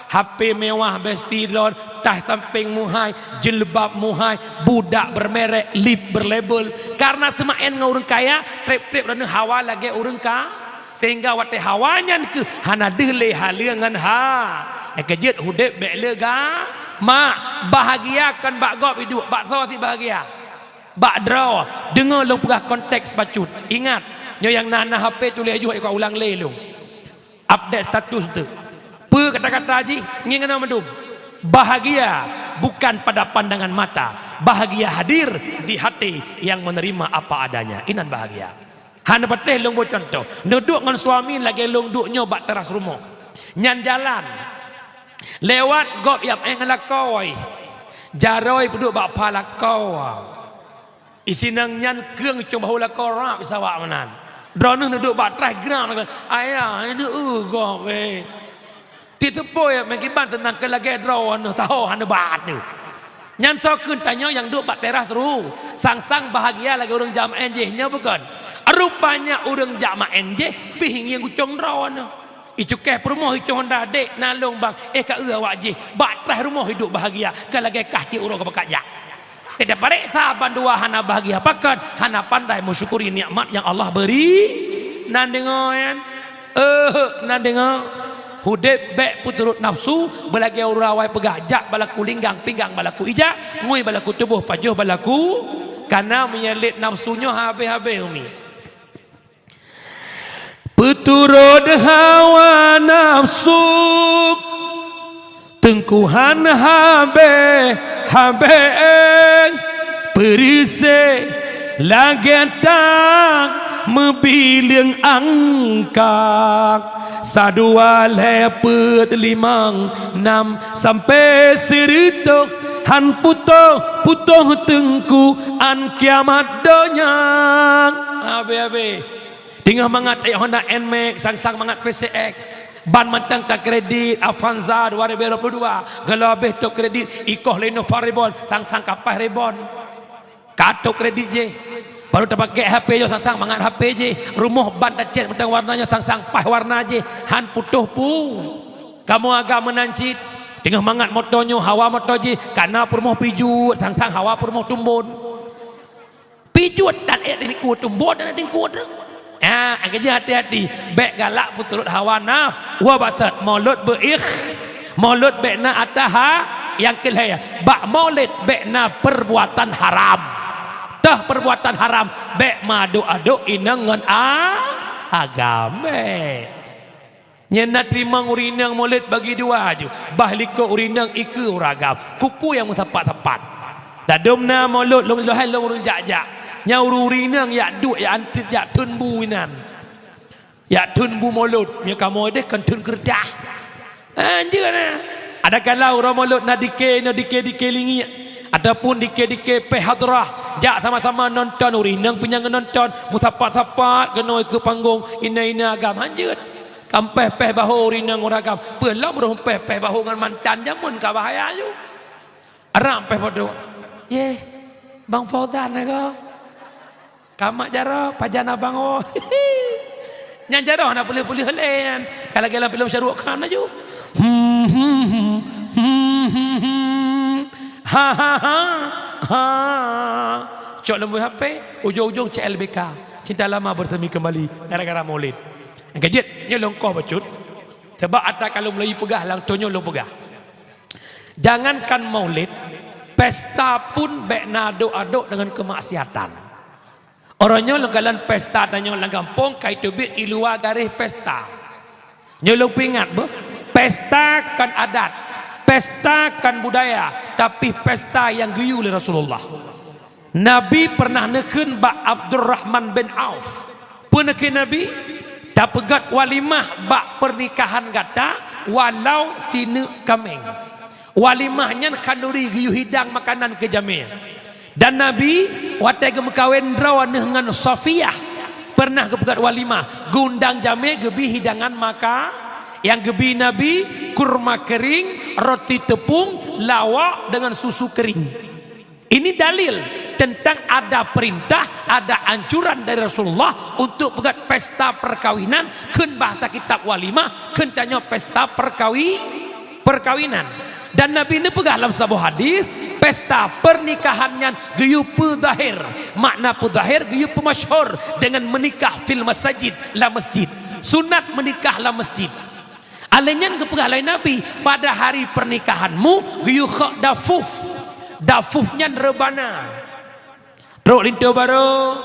H P mewah besti droen, tah sampéng muhai, jilbab muhai, budak bermerek, lip berlabel. Karena seumeu'en ngon ureuëng kaya, treb-treb droeneueh hawa lagée ureuëng ka-, Sehingga watée hawa nyan keuh hana deuh lé haleue ngon ha. Nyang keujeuet udeb bék le ga-, mak, bahagia kon bak gob iduek, bak soe sit bahagia? Bak droe, deungoe lôn peugah konteks bacut. Ingat, nyoe nyang na, na H P tuléh aju, ulang lé lôn. Update status tu. Peue kata-kata jih, ngieng keunoe mandum. Bahagia bukan pada pandangan mata. Bahagia hadir di hati yang menerima apa adanya. Inan bahagia. Hana patéh lôn bri contoh. Neuduek ngon suami lagée lôn duek nyoe bak teras rumoh. Nyan jalan. Lewat gob nyang éh ngon lakoe. Jaroe peuduek bak pha lakoe. Isinang nyan keueng cong bahu lakoe rab sawak meunan. Droeneuh neuduek bak traih gram, "Ayah, neueu gob, eh." Ti teupeu ya, meukiban teunang keu lagée droeneuh taho hana bak teuh. Nyan soe kheun tanyoe nyang duek bak teras ru, sang-sang bahagia lagée ureuëng jak maén jih, nyoe bukon? Rupanya ureuëng jak maén jih pih ngieng gucong droeneuh. Icukéh peurumoh icong honda, "Dek, na lôn bang, eh ka eu awak jih." Bak traih rumoh iduek bahagia, ka lagée kah tieb uroe ka pakat jak. Teuka pareksa bandua hana bahagia, pakon? Hana pandai meusyukuri nikmat nyang Allah beri. Nan deungoe nyan? Eh, nan deungoe. Udeb bék peuturot nafsu, beulagée ureuëng awai peugah, "Jak balaku linggang, pinggang balaku ija, ngui balaku tuboh, pajoh balaku." Kana meunyoe lét nafsu nyoe habéh-habéh umi. Peuturot hawa nafsu, teungku han habéh-habéh, peureuséh lagée tang meubileueng angkang, sadua lhée peuet limong nam sampoe sireutôh, han putôh-putôh teungku án kiamat donya. Habéh-habéh. Teungoh mangat ék Honda Nmax, sang-sang mangat P C X. Ban mantong ka kredit, Avanza dua ribu dua puluh dua. Geulabeh tôp kredit, ikoh lé Nova Reborn, sang-sang ka paih Reborn. Ka tôp kredit jih. Baru tapakée H P nyoe, sang-sang mangat H P jih. Rumoh ban tacét mantong warna nyoe, sang-sang paih warna jih. Han putôh pu. Kamoe agam meunan cit. Teungoh mangat moto nyoe, hawa moto jih. Kana peurumoh Peugeot, sang-sang hawa peurumoh Tumbon. Peugeot tan ék dingkot, Tumbon tan ék dingkot. Ah, angka jih hati-hati. Bék galak peuturot hawa naf-, wa basat. Maulud beuikh-, maulud bék na ataha nyang keu lhée. Bak maulid bék na perbuatan haram. Teuh perbuatan haram, bék meuadok-adok inong ngon a-, agam. Bék. Nyan na teurimong ureuëng inong maulid bagi dua aju, bah likot ureuëng inong ikeue ureuëng agam, kupeue nyang meusapat-sapat. Dadum na maulid lôn lheueh lôn ureuëng jak-jak. Nyan ureuëng-ureuëng inong jak duek, jak antit, jak theun bu inan. Jak theun bu maulid, meunyoe kamoe deh kon theun keureudah. Anjeut na. Adakala uroe maulid na dike, na dike-dike lingiek, ataupun dike-dike péh hadrah, jak sama-sama nonton, ureuëng inong pih nyang nonton, meusapat-sapat keunoe keu panggong, ina-ina agam, anjeut. Kampéh-péh bahô ureuëng inong ureuëng agam. Peue lom roh péh-péh bahô ngon mantan, jameun ka bahaya aju. Arang péh padum. Yeh, Bang Fauzan na ko. Kamak jaroe, pajan abang oh. Nyan jaroe hana peuleueh-peuleueh lé nyan. Ka lagée lam filem Shah Rukh Khan aju. Hmm, hmm, hmm, hmm, hmm, hmm. Ha, ha, ha, ha. Cok lom H P, ujong-ujong C L B K. Cinta lama bersemi kembali gara-gara maulid. Nyang keujeuet, nyoe lôn koh bacut. Sabab ata ka lôn mulai peugah, lam toh nyoe lôn peugah. Jangankan maulid, pesta pun bék na adok-adok deungon keumaksiatan. Uroe nyoe lôn kalon pesta tanyoe lam gampông ka iteubiet i luwa garéh pesta. Nyoe lôn peuingat beuh, pesta kon adat, pesta kon budaya, tapi pesta nyang geuyue lé Rasulullah. Nabi pernah neukheun bak Abdurrahman bin Auf. Peue neukheun Nabi? Tapeugét walimah bak peurnikahan gata walau sineuk kaméng. Walimah nyan khanduri geuyue hidang makanan keu jamé. Dan Nabi watée geumeukawen droeneuh ngon Safiyah, pernah geupeugét walimah, geuundang jamé geubi hidangan maka, nyang geubi Nabi kurma keuring, roti teupông, lawak deungon susu keuring. Ini dalil tentang ada perintah, ada anjuran dari Rasulullah untuk peugét pesta perkawinan, kheun bahasa kitab walimah, kheun tanyoe pesta perkawi-, perkawinan. Dan Nabi neupeugah lam saboh hadis, pesta pernikahan nyan geuyue peuzahir. Makna peuzahir, geuyue peumasyhur dengan menikah fil masajid, lam masjid. Sunat menikah lam masjid. Alèh nyan geupeugah lé Nabi, "Pada hari pernikahanmu geuyue khok dafuf." Dafuf nyan reubana. Trok linto barô.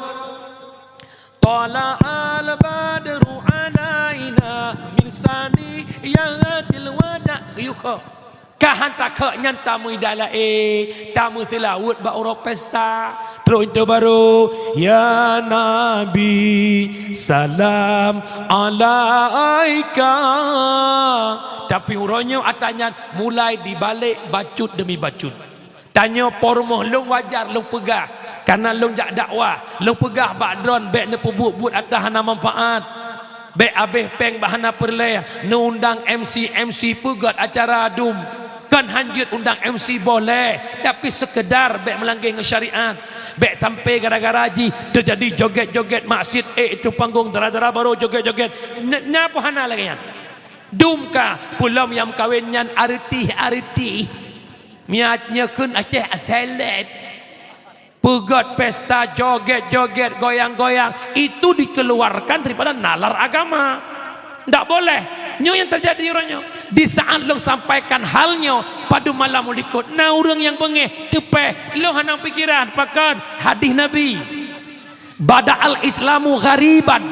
Thala'al badru 'alaina min saniyatil wada'. Yukho. Ka han takheun nyan tameuidak laén, tameuseulaweuet bak uroe pesta. Trok linto barô, "Ya Nabi, salam 'alaika." Tapi uroe nyoe atra nyan mulai dibalek bacut demi bacut. Tanyoe po rumoh lôn wajar lôn peugah, kareuna lôn jak dakwah, lôn peugah bak droen bék neupeubuet buet atra hana manfaat. Bék abéh péng bak hana peureulée, neuundang M C, M C peugét acara dum. Kon hanjeuet undang M C boleh, tapi seukeudar bék meulangge ngon syariat. Bék sampai gara-gara jih teujadi joget-joget maksiet, ék tueng panggong dara-dara barô joget-joget. Nya, nya po hana lagée nyan. Dum ka, peulom nyang meukawen nyan areutih-areutih. Miet nyoe kheun Aceh aselet. Peugét pesta, joget-joget, goyang-goyang, itu dikeluarkan daripada nalar agama. Ndak boleh. Nyoe nyang teujadi uroe nyoe. Di saat lôn sampaikan hal nyoe, padum malam u likot, na ureuëng nyang beungéh, teupéh, lôn hana pikiran, pakon hadis Nabi. "Bada'al Islamu ghariban,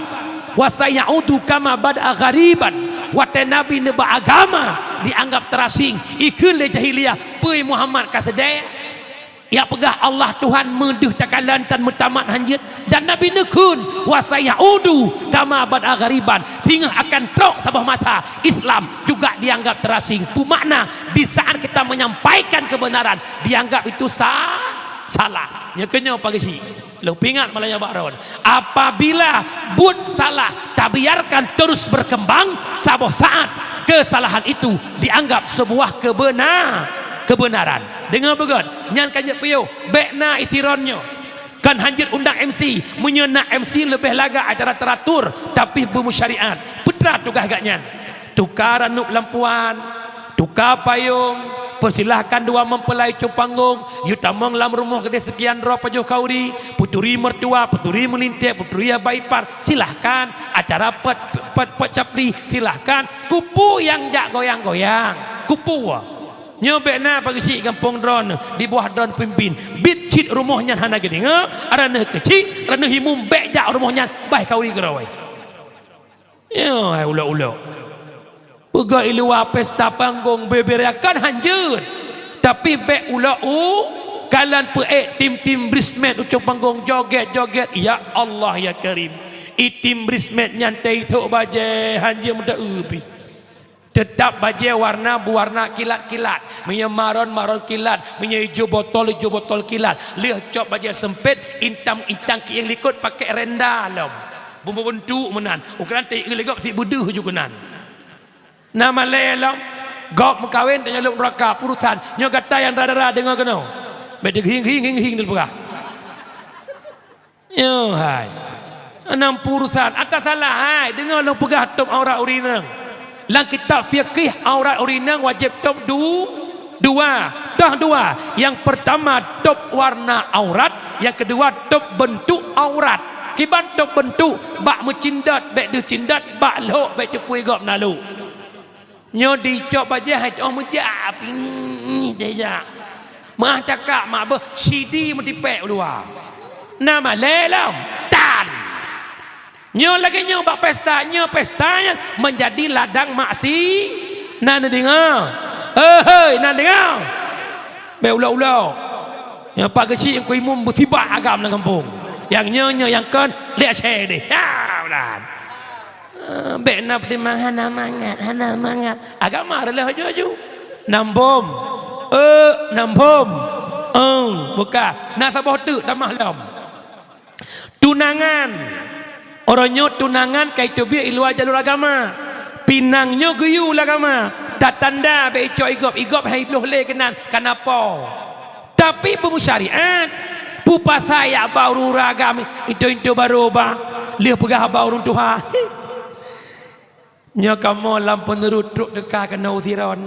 wa sayaudu kama bada'a ghariban." Watée Nabi neuba agama, dianggap teurasing, ikheun lé jahiliyah, "Peue Muhammad ka seudeh?" Ya peugah Allah Tuhan meudeuh takalon tan meutamat hanjeuet, dan Nabi neukheun, "Wa sayaudu kama bada'a ghariban." Singoh akan trok saboh masa Islam juga dianggap teurasing. Peue makna? Di saat kita menyampaikan kebenaran, dianggap itu sa-, salah. Nyoe keunyoe pageusi. Lôn pingat malam nyoe bak droen. Apabila buet salah tabiarkan terus berkembang, saboh saat kesalahan itu dianggap sebuah kebena-, kebenaran. Deungoe beugét, nyan ka jeuet piôh, bék na isiron nyoe. Kon hanjeuet undang M C, meunyoe na M C leubeh lagak acara teratur, tapi beumusyariat. Peue teuma tugaih gobnyan? Tuka ranup lampuan, tuka payong, peusilahkan dua mempelai cong panggong, yue tamong lam rumoh keudeh seukian droe pajoh khauri, peuturi meurtua, peuturi meulintèe, peuturi abah ipar, silahkan. Acara pet, pet, pet capli, silahkan. Keupeue nyang jak goyang-goyang? Keupeue? Nyoe bék na pageusi gampông droeneuh, di bawah droeneuh pimpin. Biet cit rumoh nyan hana geudeungoe, ranup keuchik, ranup imum bék jak rumoh nyan, bah khauri keudroe. Nyoe hai ulok-ulok. Peugah i luwa pesta panggong bubé raya kan hanjeuet. Tapi bék ulok u, kalon peuék tim-tim bridesmaid u cong panggong jogét-jogét. Ya Allah, ya Karim. I tim bridesmaid nyan teuisok bajée hanjeuet meuda-eu pih. Teutap bajée warna beuwarna kilat-kilat. Meunyoe maron, maron kilat. Meunyoe ijo botol, ijo botol kilat. Lheueh cok bajée seumpét, intang-intang kieng likot pakék renda lom. Beubentuk meunan. Ukeran teu-eu lé gob sibeudeuh ju keunan. Na malée lom, gob meukawen tanyoe lôn neuraka, peurusan. Nyoe gata nyang dara-dara deungoe keunoe. Bék teuhing-hing, hing-hing neupeugah. Nyoe hai. Nam peurusan, ata salah hai, deungoe lôn peugah tôb aurat ureuëng inong. Lam kitab fikih aurat ureuëng inong wajéb tôb du-, dua. Toh dua. Nyang peurtama tôb warna aurat, nyang keudua tôb beuntuk aurat. Kiban tôb beuntuk, bak meucindot bék deuh cindot, bak lhok bék teupui gob na lhok. Nyoe dicok bajée hai teuh meujak, pih deh jak. Meuah cakak mak beuh sidi meutipék u luwa. Na malée lom, tan. Nyoe lagée nyoe bak pesta, nyoe pesta nyan meunjadi ladang maksi-, na neudeungoe. Hei, hei, na neudeungoe. Bék ulok-ulok. Nyoe pak geuchik nyang ku imum beusibak agam lam gampông. Nyang nyoe, nyoe nyang kon, lé asée deh. Ya, ulan. Eh, bék na peutimang hana mangat, hana mangat. Agama reuloh aju-aju. Nam bom. Eh, nam bom. Eh, buka. Na saboh teuk tamah lom. Tunangan. Uroe nyoe tunangan ka iteubiet i luwa jalur agama. Pinang nyoe geuyue lé agama. Tatanda bék icok igob, igob hai bloh lé keunan, ka na po. Tapi peumusyariat, peue pasai jak ba ureuëng agam, itu-itu barô ba, lheueh peugah ba ureuëng tuha. Nyoe kamoe lam peuneurut trok teuka keunoe u Siron.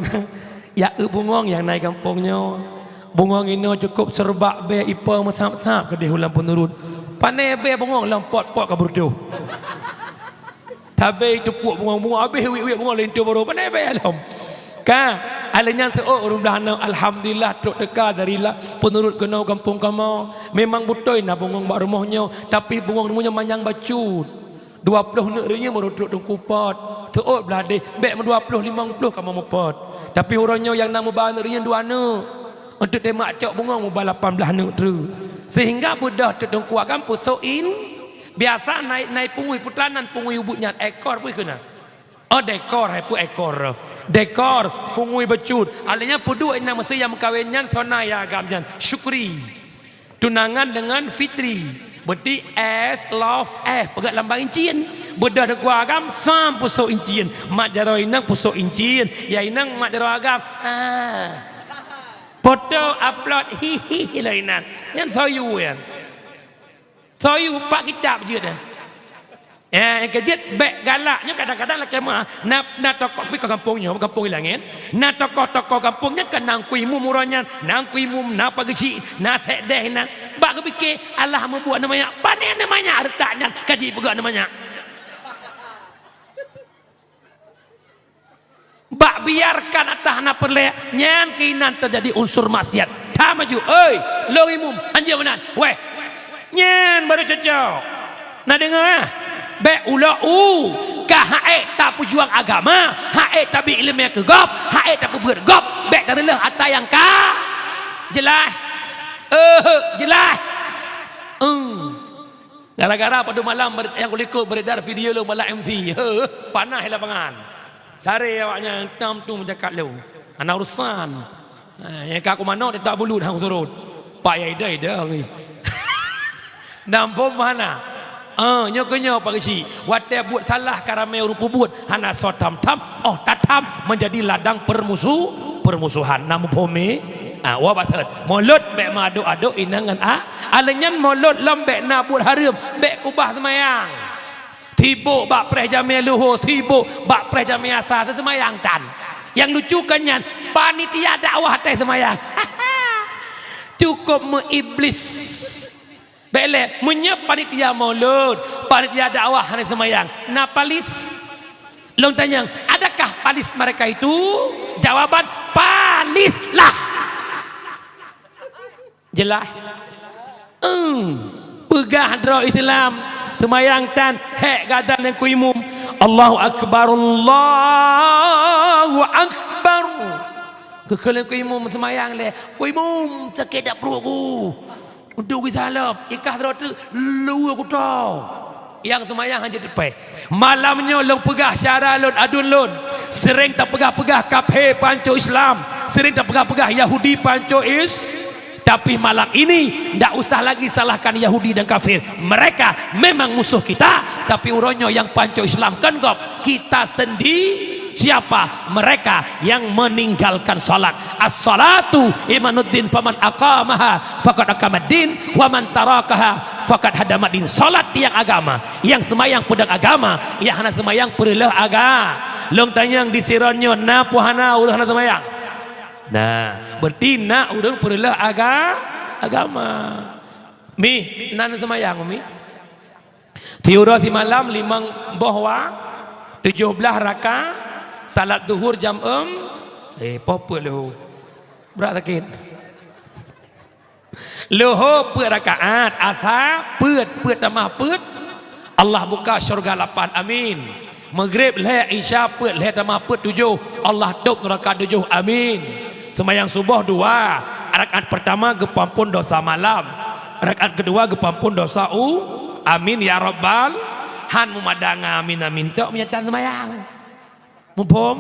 Ya eu bungöng nyang na i gampông nyoe. Bungöng inoe cukôp seureubak bée ipo meusab-sab keudeh u lam peuneurut. Pané bée bungöng lom pot-pot ka beureudoh. Tabée itupuek bungöng-bungöng, abéh wiet-wiet bungöng linto barô, pané bée lom. Ka, Alèh nyan seuôt ureueng blah aneuk, alhamdulillah, trok teuka dari la-, peunurut keunoe gampông kamoe. Memang beutôi na bungöng bak rumoh nyoe, tapi bungöng rumoh nyoe manyang bacut. Dua ploh neuk reunyeun baru trok teungku pot. Seuôt blah deh, bèk meudua ploh limong ploh kamoe mupot. Tapi uroe nyoe nyang na muba neuk reunyeun dua neuk. Untuk teumak cok bungöng muba lapan blah neuk treuk. Sehingga beudôh trok teungku agam pusok in-, biasa na, na pungui, peue teuma nan pungui ubit nyan, ekor pih keunan. Oh, dekor, hai peue ekor. Dekor, pungui bacut. Alèh nyan peuduek inong meusé nyang meukawen nyan, sona ya agam nyan. Syukri. Tunangan dengan Fitri. Berarti S, love, F. Peugah lam bang incin. Beudôh teungku agam, sam pusok incin. Mat jaroe inong pusok incin. Ya inong mat jaroe agam. Ah. Foto upload, hihi, lôn inong. Nyan soyue nyan. Soyue, pak kitab jeuet nyan. Eh, nyang keu jeuet bèk galak nyoe kadang-kadang lakèe meu'ah. Na, na tokoh pih ka gampông nyoe, gampông Ilangèt. Na tokoh-tokoh gampông nyan ka na Teungku Imum uroe nyan, na Teungku Imum, na Pak Geuchik, na Sekdes nyan. Bak geupike, alah mubuet aneuk manyak, pané aneuk manyak reutak nyan ka jipeugah aneuk manyak. Bak biarkan ata hana peureulèe, nyan keunan teujadi unsur maksiat. Tham aju, "Oi, lôn imum, hanjeuet meunan." Weh, nyan baru cocok. Na deungö, ah? Bèk ulok u, ka han ék tapeujuang agama, han ék tabri ileumèe keu gob, han ék tapeubeuet gob, bèk tareuleuh ata nyang ka jeulaih. Eh, jeulaih. Eh. Gara-gara padum malam ber-, nyang kulikot beredar video lôn balak M C. Heuh, panas di lapangan. Saré awaknyan tam tu meujakat lôn. Hana urusan. Ha, nyang ka kumanö teutap bulut han kusurot. Pak ya ida-ida hari. Nampôm hana. Ah, nyoe keuh nyoe Pak Geuchik. Watèe buet salah ka ramè ureueng peubuet. Hana soe tham-tham, oh tatham menjadi ladang permusu-, permusuhan. Na muphom, eh? Ah, wa baset. Mulod bèk meuadok-adok inong ngon a-, alèh nyan mulod lom bèk na buet hareuem, bèk keubah seumayang. Sibok bak preh jamèe luho, sibok bak preh jamèe asa, seumayang tan. Nyang lucu keu nyan, panitia dakwah teuh seumayang. Cukup meuiblis. Bèk lé, meunyoe panitia mulod, panitia dakwah hana seumayang, na palis? Lôn tanyong, adakah palis mereka itu? Jawaban, palislah. Jeulaih? Eung. Peugah droe Islam, seumayang tan, hék gadan Teungku Imum. Allahu Akbar, Allahu Akbar. Keu-keu Teungku Imum seumayang lé. Teungku Imum, sakét dak pruet ku. Untuk geusalop, ikah droe teuk luweue kuto. Nyang seumayang hana teupèh. Malam nyoe lôn peugah syedara lôn, aduen lôn. Sering tapeugah-peugah kafé pancok Islam, sering tapeugah-peugah Yahudi pancok Is-, tapi malam ini ndak usah lagi salahkan Yahudi dan kafir. Mereka memang musuh kita, tapi uroe nyoe nyang pancok Islam kon gob, kita sendi-, siapa? Mereka yang meninggalkan salat. As-salatu imaduddin, faman aqamaha faqad aqamaddin, wa man tarakaha faqad hadamaddin. Salat nyang agama, nyang seumayang peudong agama, nyang hana seumayang peureuloh aga-. Lôn tanyong di Siron nyoe, na peu hana ureueng hana seumayang? Nah, berarti na ureueng peureuloh aga-, agama. Mi, na neuseumayang, Mi? Siuroe simalam limong boh wa, tujoh blaih raka, salat Zuhur jam eum, eh, poh peuet leuho. Brat sakét. Leuho peuet rakaat, asa peuet, peuet tamah peuet, Allah buka syurga lapan, amin. Maghrib lhèe, Isya peuet, lhèe tamah peuet tujoh, Allah tôp neuraka tujoh, amin. Seumayang suboh dua, rakaat peurtama geupeuampôn dosa malam, rakaat keudua geupeuampôn dosa u-, amin ya rabbal, han meumada ngon amin-amin tok meunyo tan seumayang. Muphom?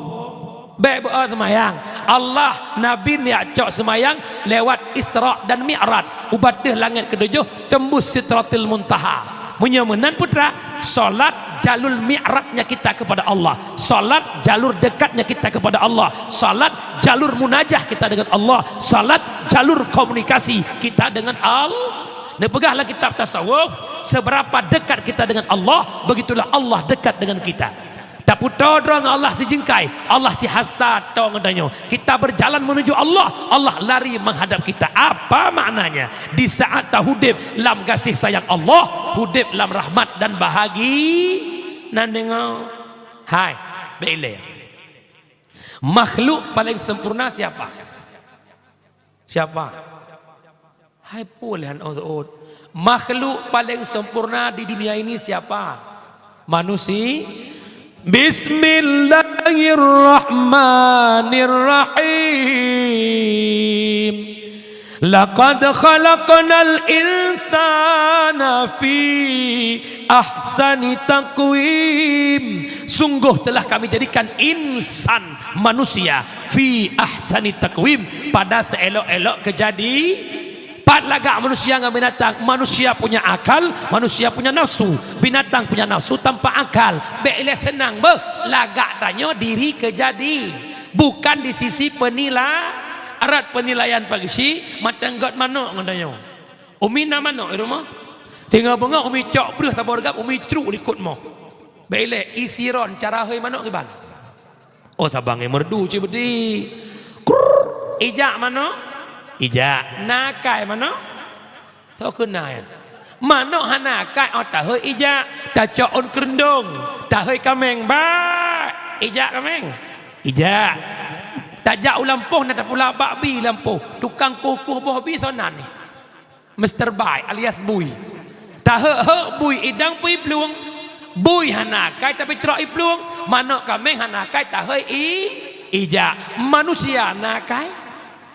Bèk beu-o seumayang. Allah, Nabi neujak cok seumayang lewat Isra dan Mi'raj, u ateueh langèt keutujôh, tembus Sidratil Muntaha. Meunyoe meunan, putra, salat jalur mi'rajnya kita kepada Allah, salat jalur dekatnya kita kepada Allah, salat jalur munajah kita dengan Allah, salat jalur komunikasi kita dengan Allah. Neupeugah lam kitab tasawuf, seberapa dekat kita dengan Allah, begitulah Allah dekat dengan kita. Tapeutoe droe ngon Allah sijeungkai, Allah sihasta toe ngon tanyoe. Kita berjalan menuju Allah, Allah lari menghadap kita. Apa maknanya? Di saat tahudeb lam gaséh sayang Allah, hudeb lam rahmat dan bahagi-, nan deungö. Hai, bèk ilèe. Makhluk paling sempurna siapa? Siapa? Hai pue lé han ôt-ôt. Makhluk paling sempurna di dunia ini siapa? Manusi-, Bismillahirrahmanirrahim. Laqad khalaqnal insana fi ahsani taqwim. Sungguh telah Kami jadikan insan, manusia, fi ahsani taqwim, pada seelok-elok keujadi. Pat lagak manusia ngon binatang, manusia punya akal, manusia punya nafsu, binatang punya nafsu tanpa akal. Bék ilée seunang beuh, lagak tanyoe diri keujadi, bukan di sisi penila-, arat penilaian pageusi, mantong gét manok ngon tanyoe. Umi na manok di rumoh. Teungoh beungoh umi cok breuh saboh reugab, umi cruk likot moh. Bék ilée isiron cara hôi manok kiban. Oh, sabang ngon merdu cit beudi. Krrrr. Ijak manok? Ijak. Na akai manok? Soe keuh na nyan? Manok hana akai, oh, tahôi ijak. Tacok ôn keureuendong. Tahôi kaméng, bak! Ijak kaméng. Ijak. Tajak u lampôh, na tapula bak bi lampôh. Tukang kueh-kueh boh bi soe nan nyan? Mister Bai alias Bui. Taheuek-heuek bui idang pui plueng. Bui hana akai tapi crok i plueng. Manok kaméng hana akai tahôi i, ijak. Manusia na akai?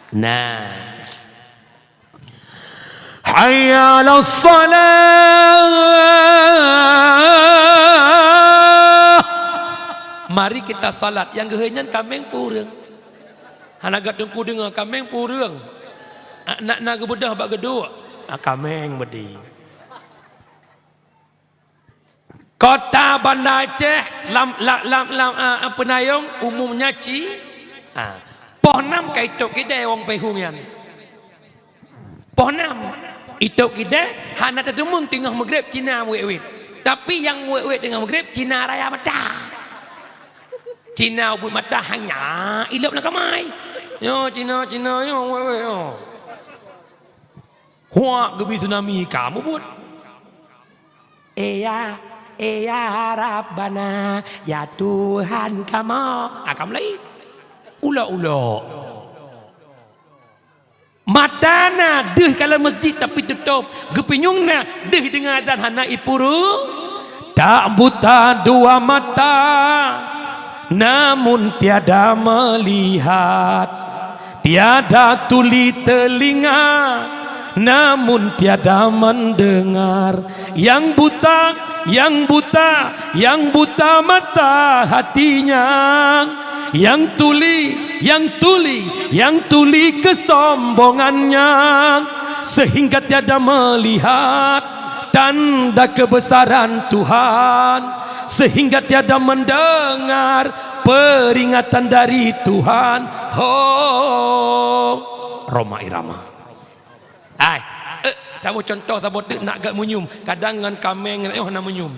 Na. Hayya 'alas shalah. Mari kita salat. Nyang geuhôi nyan kaméng pureueng. Hana gét teungku deungoe, kaméng pureueng. Nak na geubeudoh bak geuduek, ah, kaméng beudi. Kota Banda Aceh lam, lam, lam, lam, ah, ah, peunayong umumnya ci-, ah, poh nam ka itôb kidée wong Peuhong nyan. Poh nam itôb kidée hana tateumeung teungoh meugreb Cina wét-wét. Tapi nyang wét-wét teungoh meugreb Cina raya mata. Cina ubit mata hanya ilop lam kamai. Nyoe Cina, Cina nyoe wét-wét nyoe. Huak geubi tsunami ka mubuet. Eya, eya Rabbana, ya Tuhan kamoe. Ah, ka mulai. Ulok-ulok. Mata na deuh ka lam masjid tapi tutôb, geupinyueng na deuh deungon azan hana ipuru. Tak buta dua mata, namun tiada melihat. Tiada tuli telinga, namun tiada mendengar. Yang buta, yang buta, yang buta mata hatinya. Yang tuli, yang tuli, yang tuli kesombongannya, sehingga tiada melihat tanda kebesaran Tuhan, sehingga tiada mendengar peringatan dari Tuhan. Ho, Rhoma Irama. Hai, eh, taboh contoh saboh teuk nak gét munyum. Kadang ngon kaméng ngon ayah na munyum.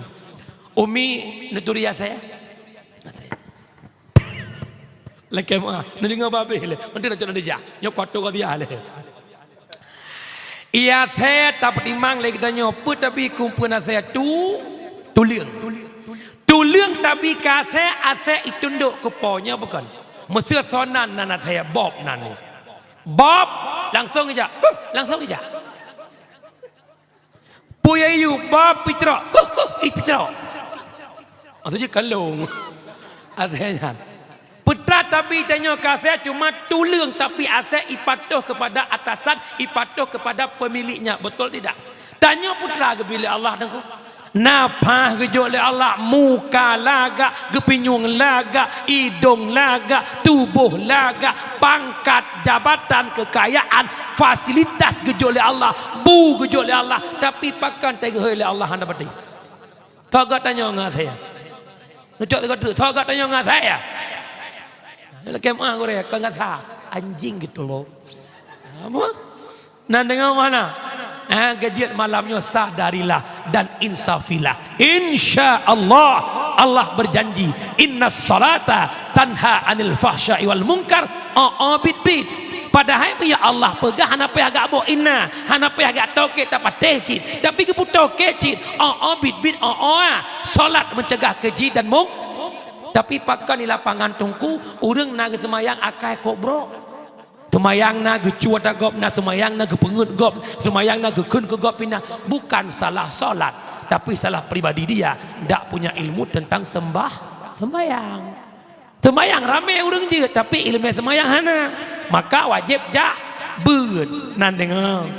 Umi neuturi asée. Lakée meuah, neudeungoe babeh lé. Nanti dah cok dijak. Nyoe kuatu ka dia lé. Asée tapeutimang lé geutanyoe, peue tabi kumpeuen asée tu, tuleueng. Tuleueng tabi keu asée, asée itundok keu po nyoe bukon. Meuseu sonan nan asée bob nan nyoe. Bob, langsong ijak. Huh, langsong ijak. Peue yue bob picrok. Huh, huh, ih picrok. Maksud jih kalong. Asée nyan. Peue tabi tanyoe keu asée cuma tuleueng tapi asée ipatoh kepada atasan, ipatoh kepada pemiliknya. Betul tidak? Tanyoe peue geubi lé Allah teungku. Nafah geujok lé Allah, muka lagak, geupinyueng lagak, idong lagak, tuboh lagak, pangkat, jabatan, keukayaan, fasilitas geujok lé Allah, bu geujok lé Allah, tapi pakon teuhôi lé Allah hana pati. Tho gét tanyoe ngon asée. Neucok teuka treuk, tho gét tanyoe ngon asée. Lakée meuah gurée, kon gata anjing gitu loh. Apa? Nan deungoe mana? Ah, geujeuet malam nyoe sadarilah dan insafilah. Insya Allah, Allah berjanji, "Innas salata tanha anil fahsya'i wal munkar." Oh, oh, bit-bit. Padahai meunyo Allah peugah hana payah gak boh inna, hana payah gak toke tapatéh cit. Tapi geupeutoke cit. Oh, oh, bit-bit, oh, oh, ah. Salat mencegah keji dan mung-, Tapi pakon di lapangan Teungku, ureuëng na geuseumayang akai kok brok. Seumayang na geucue ata gob na, seumayang na geupeungeut gob, seumayang na geukheun keu gob pih na. Bukan salah salat, tapi salah pribadi dia, ndak punya ilmu tentang sembah, seumayang. Seumayang ramé ureuëng jeuet, tapi iéleumé seumayang hana. Maka wajéb jak beuet. Nan deungoe.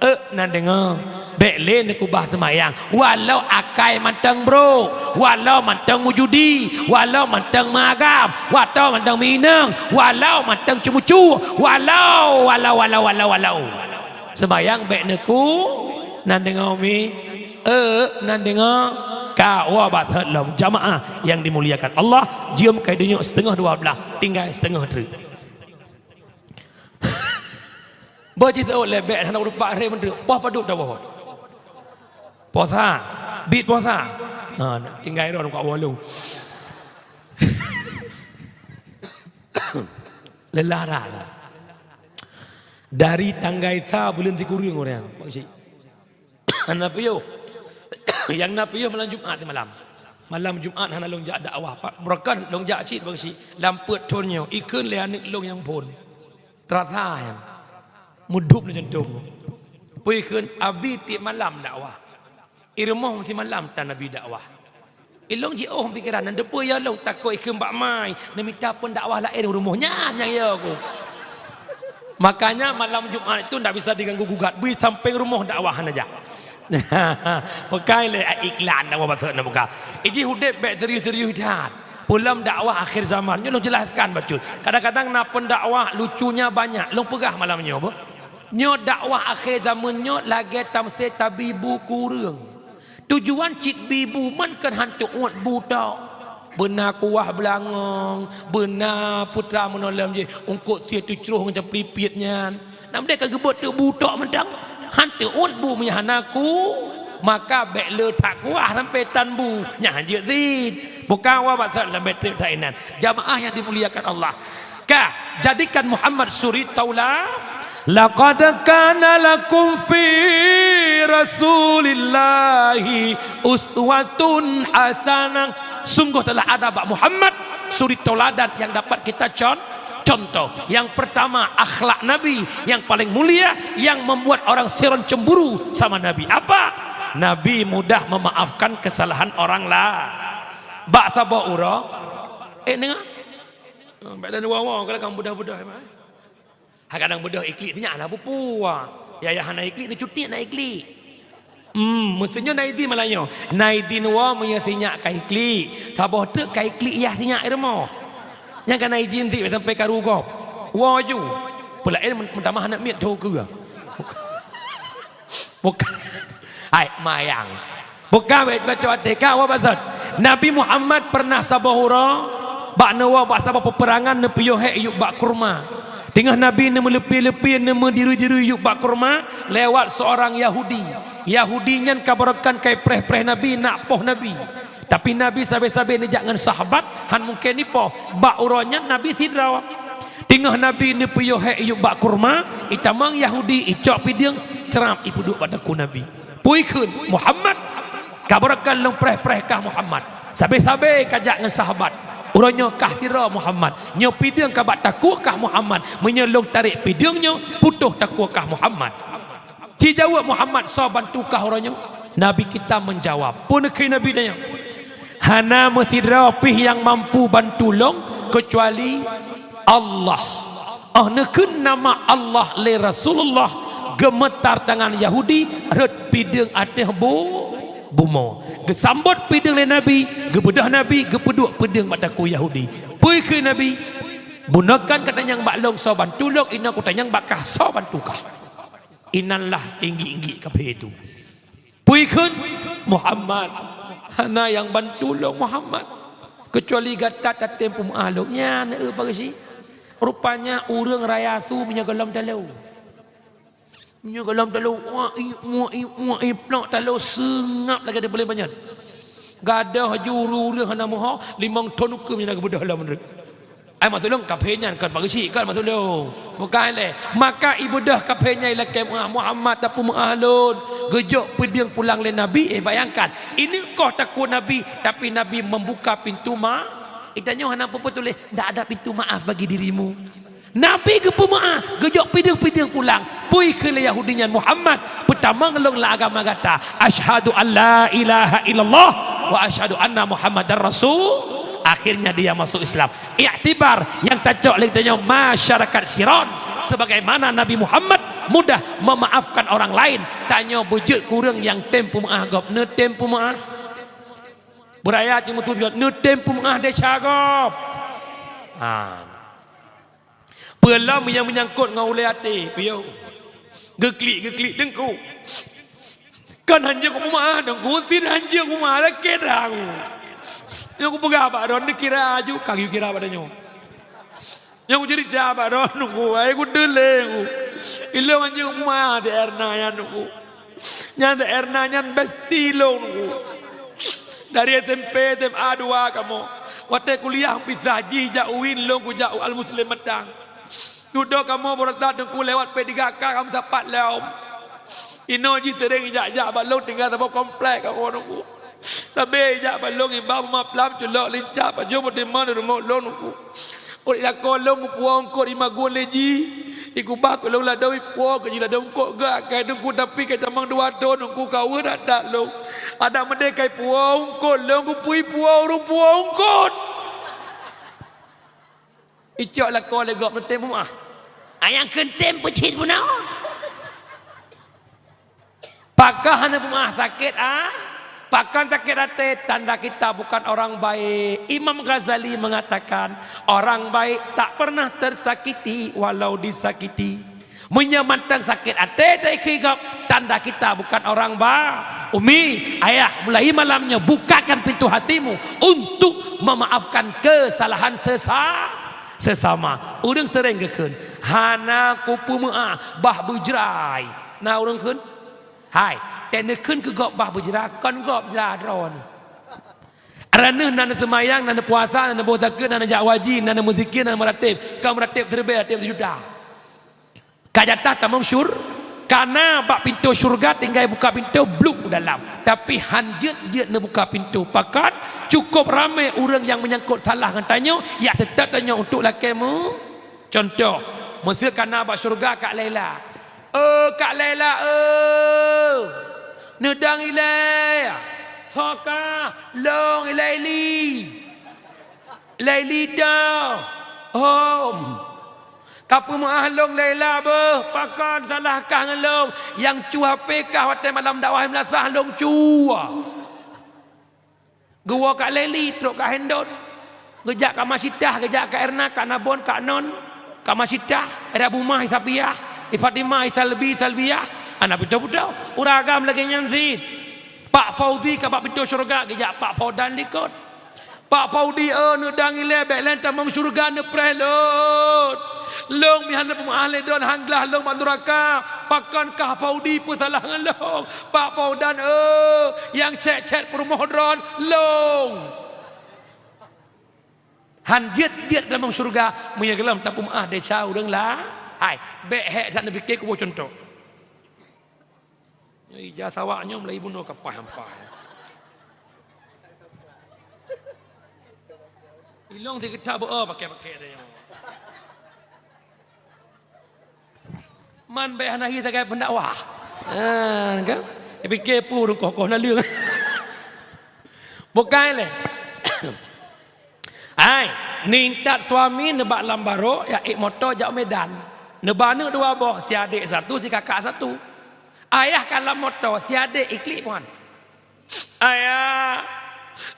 Euk, nan deungoe. Bék lé neukeubah seumayang. Walau akai mantong brok, walau mantong meujudi, walau mantong meuagam, walau mantong meuinong, walau mantong ceumeucue, walau, walau, walau, walau, walau. Seumayang bék neuku, nan deungoe mi. Euk, nan deungoe, ka woe bak that lom. Jamaah yang dimuliakan Allah, jeuem keu donya siteungoh dua blah, tinggai siteungoh treuk. Bah jiteuôt lé bék hana rupa ré meunteuk. Poh padub tawoe. Posa, bit posa. Ha, tinggai ron kak wolong. Lelah dah. Dari tanggai sa buleuen sikureueng ureuëng, Pak Cik. Hana piôh. Nyang na piôh malam Jumat di malam. Malam Jumat hana lôn jak dakwah. Pak, beureukan lôn jak cit bang cit. Lam peuet thon nyoe, ikheun lé aneuk lôn nyang phon. Terasa nyan. Meudup lé jantong. Peue ikheun, abi tiep malam dakwah. I rumoh meusimalam tan abi dakwah. Ilôn jiôh pikeran, nan deupeu ya lôn takot ikheun bak mai, neumita phon dakwah laén u rumoh nyan nyang ya ku. Makanya malam Jumat itu ndak bisa diganggu gugat, bui sampéng rumoh dakwah hana jak. Bukai lé iklan dakwah bacut na buka. Iji udép bék serius-serius that. Peue lom dakwah akhir zaman, nyoe lôn jelaskan bacut. Kadang-kadang na pendakwah lucunya banyak, lôn peugah malam nyoe beuh. Nyoe dakwah akhir zaman nyoe lagée tamsé tabi bu keu ureuëng. Tujuan cit bi bu man keu han teuôt bu tok. Beuna kuah beulangong, beuna putra meunoe lom jih, eungkôt sie teucroh ngon caplipit nyan. Nam deh ka geubeuet teuk bu tok mantong. Han teuôt bu meunyo hana ku, maka bék le that kuah sampoe tan bu. Nyan han jeuet cit. Bukan awak bak that lambée treb that inan. Jamaah yang dimuliakan Allah. Ka, jadikan Muhammad suri taula. Laqad kana lakum fi Rasulillahi uswatun hasanah. Sungguh telah ada bak Muhammad suri tauladan yang dapat kita con-, contoh. Yang pertama, akhlak Nabi yang paling mulia, yang membuat orang seron cemburu sama Nabi. Apa? Nabi mudah memaafkan kesalahan orang lain. Bak saboh uroe, eh, deungoe. Bék lôn wawa, kadang beudôh-beudôh, eh, mai. Ha, kadang beudôh iklik sinyak hana peue-peue. Ya, ya, hana iklik, neucutik na iklik. Hmm, meusunyoe na idin malam nyoe. Na idin woe meunyoe sinyak ka iklik. Saboh teuk ka iklik yah sinyak i rumoh. Nyang ka na idin cit sampoe karu gob. Woe ju. Peulaén meutamah aneuk miet tho keue. Bukan. Hai, mayang. Bukan wét bacut até ka, awak bacut. Nabi Muhammad pernah saboh uroe, bak neuwoe bak saboh peperangan neupiôh hék yup bak kurma. Teungoh Nabi neumeuleupie-leupie, neumeudiri-diri yup bak kurma, lewat seorang Yahudi. Yahudi nyan ka baroekan kai preh-preh Nabi, nak poh Nabi. Tapi Nabi sabe-sabe neujak ngon sahabat, han mungken ipoh. Bak uroe nyan Nabi sidroe. Teungoh Nabi neupiôh hék yup bak kurma, itamong Yahudi, icok pideueng, crab ipeuduek bak takue Nabi. Peue ikheun, Muhammad, ka baroekan lôn preh-preh kah Muhammad. Sabe-sabe ka jak ngon sahabat. Uroe nyoe kah sidroe Muhammad. Nyoe pideueng ka bak takue kah Muhammad. Meunyoe lôn tarek pideueng nyoe, putôh takue kah Muhammad. Jijaweueb Muhammad, soe bantu kah uroe nyoe? Nabi kita menjawab. Peue neukheun Nabi nyan? Hana meusidroe pih nyang mampu bantu lôn keucuali Allah. Oh neukheun nama Allah lé Rasulullah, geumeutar tangan Yahudi, rhot pideueng ateueh bu-, bumoe. Geusambot pideueng lé Nabi, geubeudôh Nabi, geupeuduek pideueng bak takue Yahudi. Peue kheun Nabi? Bunoe kan ka tanyong bak lôn soe bantu lôn, inoe kutanyong bak kah soe bantu kah. Inan lah tinggi-tinggi kafé tu. Peue kheun? Muhammad. Hana nyang bantu lôn Muhammad. Keucuali gata tatem peumeu'ah lôn. Nyan, eh, Pak Geuchik. Rupanya ureuëng raya su meunyoe gohlom talo. Meunyoe gohlom talo, wah, i, wah, i, wah, i, plok talo seungab lagée teupeuleueng panyöt. Gadôh ju ureuëng-ureuëng hana meuho, limong thon ukeue meunyoe na geubeudôh lom meunurot. Ai maksud lôn, kafé nyan kon Pak Geuchik, kon maksud lôn. Bukan lé. Maka ibeudôh kafé nyan ilakée meu'ah Muhammad tapeumeu'ah lôn. Geujok pideueng pulang lé Nabi, eh, bayangkan. Ineuk koh takue Nabi, tapi Nabi membuka pintu ma-, Geutanyoe hana peue-peue tuléh, "Ndak ada pintu maaf bagi dirimu." Nabi geupeumeu'ah, geujok pideueng-pideueng pulang. Peue kheun lé Yahudi nyan, "Muhammad, peutamong lôn lam agama gata, asyhadu an la ilaha illallah wa asyhadu anna Muhammadar Rasul." Akhirnya dia masuk Islam. Iktibar nyang tacok lé geutanyoe masyarakat Siron, sebagaimana Nabi Muhammad mudah memaafkan orang lain, tanyoe beujeuet keu ureueng nyang tem peumeu'ah gob, neutem peumeu'ah. Beuraya cit meututoe, neutem peumeu'ah desya gob. Ha. Peue lom nyang meunyangkot ngon ulée até, piôh. Geuklik-geuklik teungku. Kon hanjeuet kupeumeu'ah teungku, sit hanjeuet kupeumeu'ah, lakée dah ku. Nyoe kupeugah bak droeneuh, neukira aju, ka geukira bak tanyoe. Nyang kuceurita bak droeneuh ku, ai kuteulée ku. Ilôn hanjeuet kupeumeu'ah si Erna nyan ku. Nyan si Erna nyan bestie lôn ku. Dari S M P, S M A dua kamoe. Watée kuliah pisah, jih jak UIN, lôn kujak u Al Muslim Matang. Dudoe kamoe beurata teungku lewat P tiga K kamoe sapat lom. Inoe jih seuréng jak-jak bak lôn, tinggai saboh komplek kamoe teungku. Sabe jak bak lôn iba beumaplam culok lincah pajoh meutimang di rumoh lôn teungku. Uroe lakoe lôn kupuwoe eungkôt imagun lé jih. Ikubah keu lôn ladôm ipuwoe keu jih ladôm eungkôt geuh akai teungku, tapi kai tamong dua thon teungku ka weueh that-that lôn. Adak meudeh kai puwoe eungkôt lôn kupeue ipuwoe ureueng puwoe eungkôt. Icok lakoe lé gob neutem peumeu'ah. Ayang keuntem peucit bunoe. Pakon hana peumeu'ah sakét, ah? Pakon sakét até? Tanda kita bukan orang baik. Imam Ghazali mengatakan, "Orang baik tak pernah tersakiti walau disakiti." Meunyoe mantong sakét até teuikhé gob, tanda kita bukan orang ba-, Umi, ayah, mulai malam nyoe bukakan pintu hatimu untuk memaafkan kesalahan sesa-, sesama. Ureueng seuréng geukheun, "Hana kupeumeu'ah, bah beujrai." Na ureueng kheun? Hai, teuh neukheun keu gob bah beujra, kon gob jra droeneuh. Droeneuh na neuseumayang, na neupuasa, na neuboh zakeuet, na neujak haji, na neumeuzikia, na neumeuratéb. Ka meuratéb siribèe, ratéb sijuta. Ka jatah tamong syur-, ka na bak pintoe syeuruga, tinggai buka pintoe, bluek u dalam. Tapi han jeuet-jeuet neubuka pintoe. Pakon? Cukôp ramé ureueng nyang meunyangkot salah ngon tanyoe, jak seutôt tanyoe untuk lakée meu-, Cuntoh, meuseu ka na bak syeuruga Kak Laila. "Oh, Kak Laila, oh! Neudong ilée! Soe kah? Lôn ilée Ili! Ilée Ili dong! Hom! Kapeumeu'ah lôn Laila beuh, pakon salah kah ngon lôn? Nyang cu H P kah watée malam dakwah meulasah lôn cu!" Geuwoe Kak Laila trok Kak Hendon. Geujak Kak Masitah, geujak Kak Erna, Kak Nabon, Kak Non, Kak Masitah, Era Bumah, Isabiah, I Fatimah, Isalbi, Isalbiah. Hana beutôi-beutôi. Ureueng agam lagée nyan cit. Pak Fauzi ka bak pintoe syeuruga, geujak Pak Faudan likot. "Pak Fauzi, oh, neudong ilée, bék lé tamong syeuruga, neupreh lôn. Lôn meuhan neupeumeu'ah lé droen, han glah lôn bak nuraka. Pakon kah Fauzi peusalah ngon lôn? Pak Faudan, oh, nyang cét-cét peurumoh droen, lôn." Han jeuet-jeuet tamong syeuruga, meunyoe gohlom tapeumeu'ah desya ureueng la-, hai, bék hék that neupike kuboh cuntoh. Nyoe ija sawak nyoe meulayi bunoe ka paih-paih. Ilong sigeutha beu-o paké-paké teuh nyoe. Man bék hana hi sagai pendakwah. Ah, kan? Pike pu ureueng koh-koh naleueng. Bukai lé. Hai, nintat suami neuba lam barô, jak ék moto jak u Medan. Neuba aneuk dua boh, si adék satu, si kakak satu. Ayah ka lam moto, si adék iklik puan. "Ayah,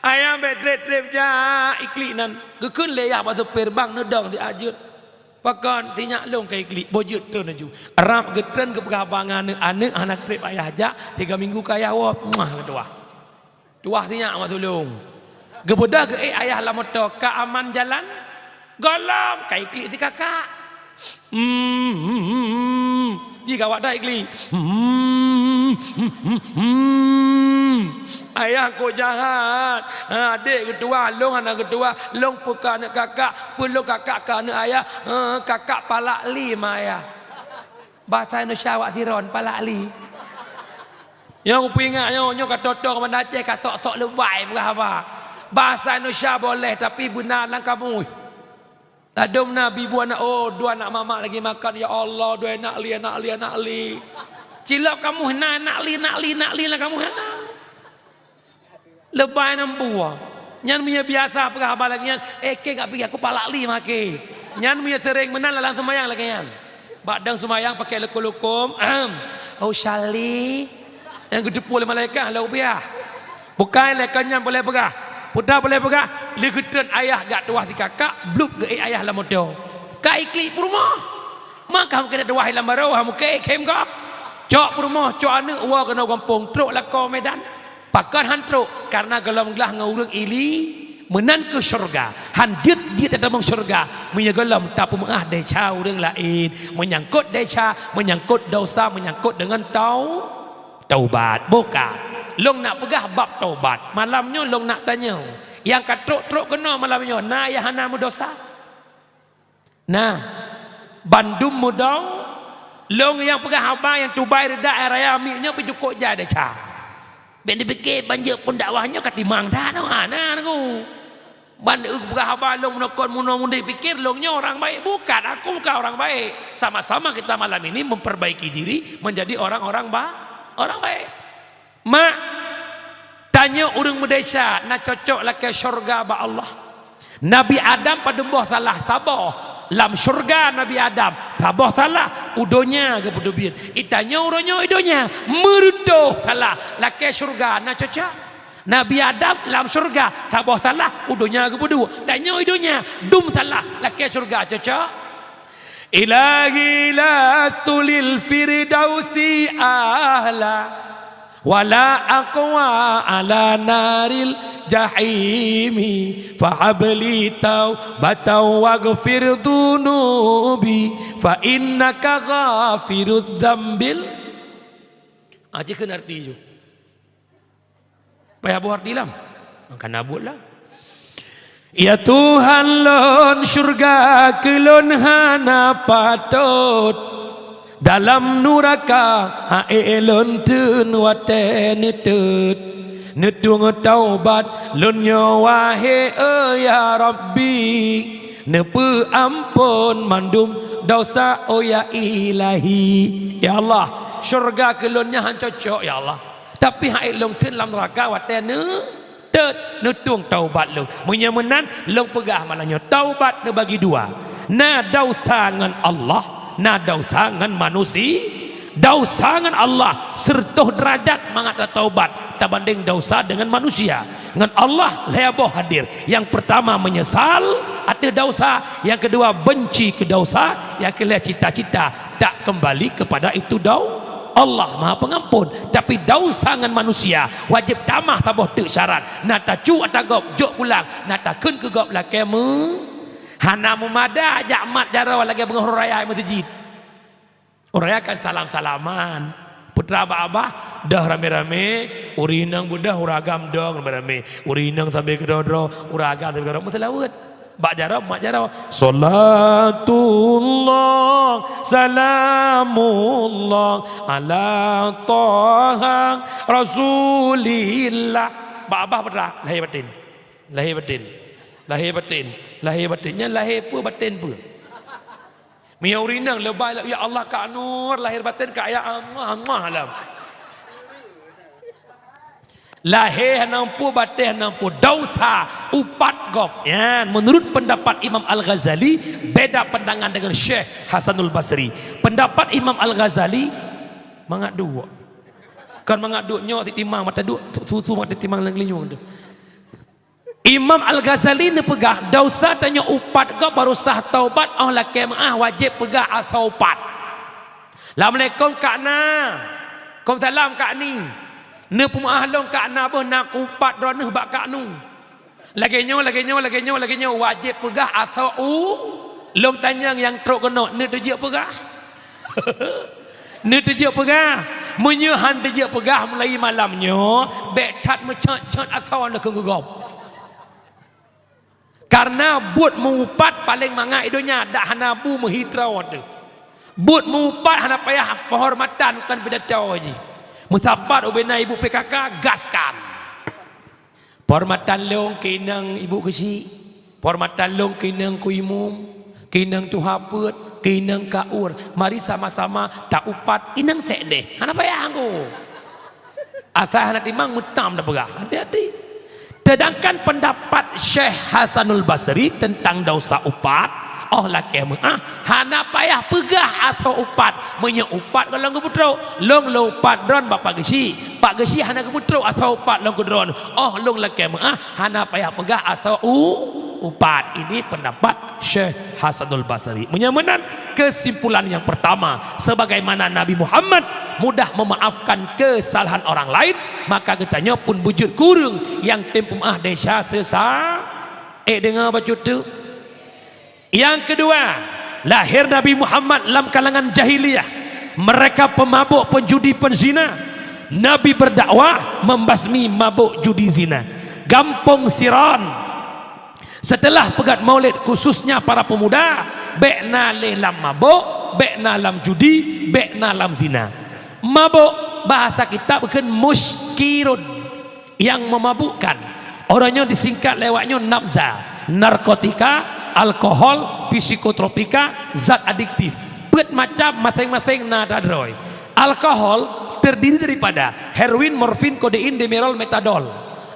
ayah bék treb-treb jak iklik nan." Geukheun lé yah bak supir, "Bang, neudong si ajeuet." "Pakon, si nyak lôn ka iklik, boh jeuet treun laju." Rab geutreun geupeugah haba ngon aneuk, "Aneuk hana treb ayah jak, tiga minggu ka ayah woe." Muah, geutuwah. Tuwah si nyak mak tulông. Geubeudôh geuék ayah lam moto, ka aman jalan. Gohlom ka iklik si kakak. Hmm, hmm, hmm, hmm. Ji gawat that iklik. Hmm, hmm, hmm, hmm. Ayah kok jahat. Ha, adék geutuwah, lôn hana geutuwah. Lôn peue ka aneuk kakak, peue lôn kakak ka aneuk ayah. Ha, kakak palak li ma ayah. Basa Indonesia awak Siron, palak li. Nyoe kupeuingat nyoe, nyoe ka toto keu Banda Aceh, ka sok-sok leubai peugah haba. Bahasa Indonesia boleh, tapi beuna lam kamus. Ladôm na bibu aneuk, oh, dua aneuk mamak lagi makan, ya Allah, dua aneuk li, aneuk li, aneuk li. Cilok kamus na aneuk li, aneuk li, aneuk li lam kamus na. Leubeh nam buah. Nyan meunyoe biasa peugah haba lagèe nyan, eh, kèe ka pih aku palak li maké. Nyan meunyoe seuréng meunan lam seumayang lagèe nyan. Bak dang seumayang pakai lukum-lukum, ahem. Oh, Syali. Nyang geuteupeue lé malaikat, lau biah. Bukai lé kon nyan boleh peugah. Peue ta boleh peugah, lé geutrön ayah jak tuwah sikakak, blup geuék ayah lam moto. Ka iklik peurumoh. Maka mungken tuwah lam barô, ha mungken khém gob. Cok peurumoh, cok aneuk, woe keunoe gampông, trok lakoe Medan. Pakon han trok? Karena gohlom glah ngon ureueng ili, meunan keuh syeuruga. Han jeuet-jeuet tatamong syeuruga, meunyoe gohlom tapeumeu'ah desya ureueng laén. Meunyangkot desya, meunyangkot dosa, meunyangkot deungon tau-, taubat. Boh ka. Lôn nak peugah bab taubat. Malam nyoe lôn nak tanyoe, nyang ka trok-trok keunoe malam nyoe, na nyang hana meudosa? Nah, bandum mudong, lôn nyang peugah haba nyang tubai reudak raya miet nyoe pih cukôp jai desya. Bèk neupike ban jeuet phon dakwah nyoe ka timang that, hana, Teungku. Ban eu peugah haba lôn meunoe kon meunoe mundeh pikir lôn nyoe orang baik, bukan, aku bukan orang baik. Sama-sama kita malam ini memperbaiki diri menjadi orang-orang ba-, orang baik. Mak, tanyoe ureueng meudesya na cocok lakèe syeuruga bak Allah? Nabi Adam padum boh salah? Saboh. Lam syeuruga Nabi Adam saboh salah, u donya geupeuteubiet. Itanyoe uroe nyoe i donya meureutôh salah, lakèe syeuruga na cocok? Nabi Adam lam syeuruga saboh salah, u donya geupeuduek. Tanyoe i donya dum salah, lakèe syeuruga cocok? Ilahi lastu lil firdausi ahla, wala aqwa ala naril jahimi, fahabli taubatan waghfir dunubi, fa innaka ghafirudz dzambil. Ah, cit kheun arti ju. Payah boh arti lam. Maka na buet lah. Ya Tuhan lôn, syeuruga keu lôn hana patot. Dalam nuraka ha'e lôn teun watèe neuteut. Neutueng taubat lôn nyoe wahé, oh ya Rabbi. Neupeuamphon mandum dosa, oh ya Ilahi. Ya Allah, syeuruga keu lôn nyan han cocok, ya Allah. Tapi ha'e lôn teun lam neuraka watèe neuteut, neutueng taubat lôn. Meunyoe meunan, lôn peugah malam nyoe, taubat neubagi dua. Na dosa ngon Allah, na dosa ngon manusi-, dosa ngon Allah seureutôh deurajat mangat tataubat tabandeng dosa deungon manusia. Ngon Allah lhèe boh hadir. Nyang peurtama meunyeusal ateueh dosa, nyang keudua benci keu dosa, nyang keulhèe cita-cita tak keumbali keupada itu dau-, Allah Maha Peungampon. Tapi dosa ngon manusia wajéb tamah saboh teuk syarat. Na tacu ata gob jok pulang, na takheun keu gob lakèe meu-, hana meumada jak mat jaroe lagèe beungoh raya meuseujid. Ureueng kan salam-salaman. Peue ta bak abah, deuh ramé-ramé, ureueng inong beudeuh, ureueng agam dong ramé-ramé. Ureueng inong sambil keudroe-droe, ureueng agam sambil keudroe, meuseulaweuet. Bak jaroe, mat jaroe. Salatullah, salamullah, ala Taha Rasulillah. Bak abah peue ta, lahé batén. Lahé batén. Lahé batén. Lahé batén. Nyan lahé peue, batén peue? Meunyoe ureueng inong leubeh, ya Allah, Kak Nur, lahir batin Kak, ya Allah, Allah alam. Lahé hana peue, batén hana peue, dosa upat gob. Nyan, menurut pendapat Imam Al-Ghazali, beda pandangan dengan Syekh Hasanul Basri. Pendapat Imam Al-Ghazali, mangat duek. Kon mangat duek, nyoe titimang mata duek, su-, susu mata titimang lam geulinyueng tu. Imam Al-Ghazali neupeugah, dosa tanyoe upat gob baru sah taubat, óh lakèe meu'ah wajéb peugah asoe upat. Assalamualaikum Kak Na. Waalaikumsalam Kak Ni. Neupeumeu'ah lôn Kak Na, boh na kupat droeneuh bak Kak Nu. Lagèe nyoe, lagèe nyoe, lagèe nyoe, lagèe nyoe, wajéb peugah asoe u-, lôn tanyong nyang trok keunoe, neuteujeuet peugah? Neuteujeuet peugah? Meunyoe han teujeuet peugah mulai malam nyoe, bèk that meucot-cot asoe lôn keu gob. Karena buet meu-upat paleng mangat i donya, dak hana bu meuhi troe teuh. Buet meu-upat hana payah penghormatan kon pidato jih. Meusapat ubena ibu P K K, gaskan. Peurmatan lôn keu inong ibu keuchik, peurmatan lôn keu inong ku imum, keu inong tuha peuet, keu inong kaur. Mari sama-sama taupat inong sék deh. Hana payah angku. Asai hana timang meutam tapeugah. Hati-hati. Sedangkan pendapat Syekh Hasanul Basri tentang dosa upat, oh lakée meuáh, hana payah peugah asoe upat. Meunyoe upat goh lom geupeutrok, lôn lôn upat droen bak Pak Geuchik. Pak Geuchik hana geupeutrok asoe upat lôn keu droen, oh lôn lakée meuáh, hana payah peugah asoe u-, upat. Ini pendapat Syekh Hasanul Basri. Meunyoe meunan, kesimpulan yang pertama, sebagaimana Nabi Muhammad mudah memaafkan kesalahan orang lain, maka geutanyoe pun beujeuet keu ureuëng nyang tem peumeuáh desya sesa-, eh, deungoe bacut tu. Yang kedua, lahir Nabi Muhammad lam kalangan jahiliyah. Mereka pemabuk, penjudi, penzina. Nabi berdakwah membasmi mabuk, judi, zina. Gampông Siron. Setelah peugét Maulid, khususnya para pemuda, bék na lé lam mabuk, bék na lam judi, bék na lam zina. Mabuk, bahasa kitab kheun muskirun, nyang memabukkan. Uroe nyoe disingkat lewat nyoe nabza, narkotika, alkohol, psikotropika, zat adiktif. Peuet macam, maséng-maséng na droe. Alkohol terdiri daripada heroin, morfin, kodein, demerol, metadol.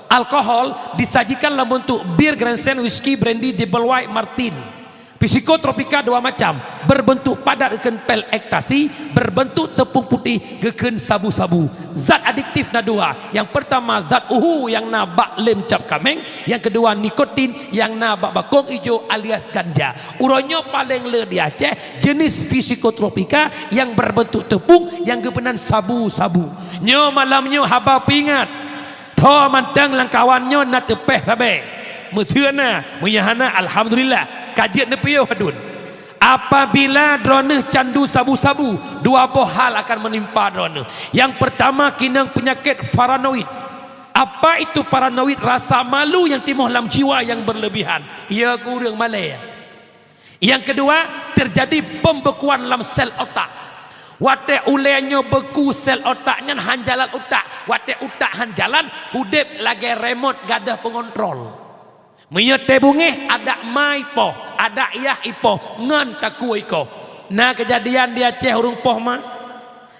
Alkohol disajikan dalam bentuk bir, Grandstand, whisky, brandy, double white, Martini. Psikotropika dua macam, berbentuk padat geukheun pil ekstasi, berbentuk tepung putih geukheun sabu-sabu. Zat adiktif na dua. Nyang pertama zat uhu nyang na bak lem cap kaméng, nyang kedua nikotin nyang na bak bakong ijo alias ganja. Uroe nyoe paleng le di Aceh jenis psikotropika nyang berbentuk tepung nyang geupeunan sabu-sabu. Nyoe malam nyoe haba peuingat. Tho mantong lamkawan nyoe na teupeh sabe. Meuseu na, meunyoe hana, alhamdulillah, ka jeuet neupiôh aduen. Apabila droeneuh candu sabu-sabu, dua boh hal akan meunimpa droeneuh. Nyang peurtama, keuneuk peunyakét paranoid. Apa itu paranoid? Rasa malu nyang timoh lam jiwa nyang beureulebihan. Iya keu ureuëng malée. Nyang keudua, teujadi pembekuan lam sel otak. Watée ulée nyoe beuku sel otak nyan, han jalan utak. Watée utak han jalan, udeb lagée remot gadôh peungontrol. Meunyoe tée beungéh, adak ma ipoh, adak yah ipoh, ngon takue ikoh. Na keujadian di Aceh ureuëng poh ma?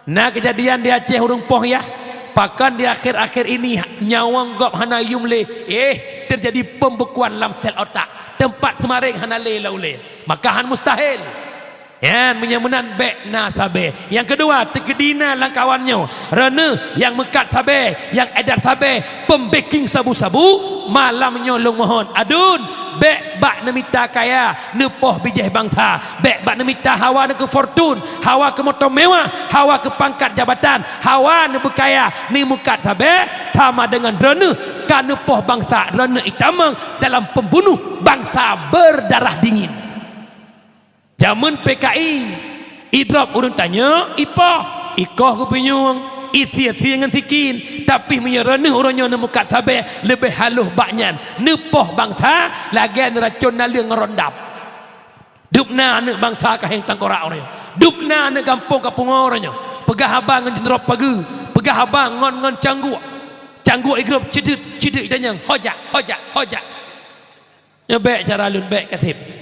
Na keujadian di Aceh ureuëng poh yah, pakon di akhir-akhir ini nyawöng gob hana yum lé, eh, teujadi pembekuan lam sel otak, teumpat seumaréng hana lé lam ulée, maka han mustahil. Nyan meunyoe meunan bék na sabe. Nyang keudua, teukeudi na lamkawan nyoe, droeneuh nyang meukat sabe, nyang edat sabe, pembeking sabu-sabu, malam nyoe lôn mohon, aduen, bék bak neumita kaya, neupoh bijéh bansa, bék bak neumita hawa neu keu fortun, hawa keu moto mewah, hawa keu pangkat jabatan, hawa neubeukaya, neumeukat sabe, sama deungon droeneuh ka neupoh bansa, droeneuh itamong dalam pembunuh bansa berdarah dingin. Jameun P K I, idrop ureuëng tanyoe, ipoh, ikoh geupinyueng, isie-sie ngon sikin, tapi meunyoe droeneuh uroe nyoe neumeukat sabe, leubeh halôh bak nyan, neupoh bansa lagée neuracon naleueng ngon rondap. Dubna aneuëk bansa ka héng tangkorak uroe nyoe. Dubna aneuëk gampông ka pungoe uroe nyoe. Peugah haba ngon jeundrob pageue, peugah haba ngon, ngon cangguek. Cangguek igrôb ceudeut, ceudeut itanyong, "Hojak, hojak, hojak." Nyoe bék cara lôn, bék kaseb.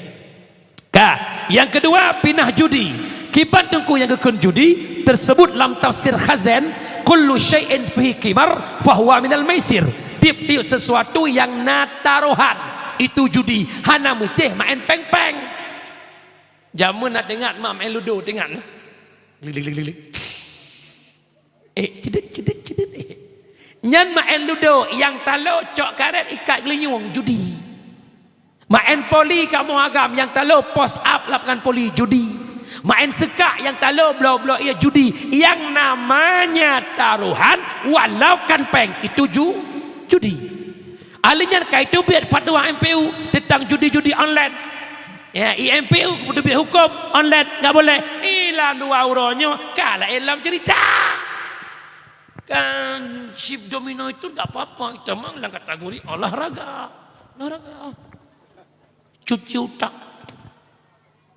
Ka, nyang keudua, pinah judi. Kiban teungku nyang geukheun judi, teusebut lam tafsir Khazen, "Kullu syai'in fihi qimar fahuwa minal maisir." Tieb-tieb sesuatu nyang na tarohan, itu judi, hana meucéh maén péng-péng. Jameun na teuingat mak maén ludo, teuingat? Glik, glik, glik, glik. Eh, cedit, cedit, cedit, eh. Nyan maén ludo, nyang talo cok karet ikat geulinyueng, judi. Maén poli kamoe agam, nyang talo post up lapangan poli, judi. Maén seukak, nyang talo bloe-bloe ie, judi. Nyang namanya tarohan, walau kan péng, itu ju-, judi. Ali nyan ka iteubiet fatwa M P U teuntang judi-judi online. Ya, I M P U geuteubiet huköm online, nggak boleh. Ilam dua uroe nyoe ka laén lam cerita. Kan chip domino itu ndak apa-apa, itu memang dalam kategori olahraga. Olahraga. Cuci utak.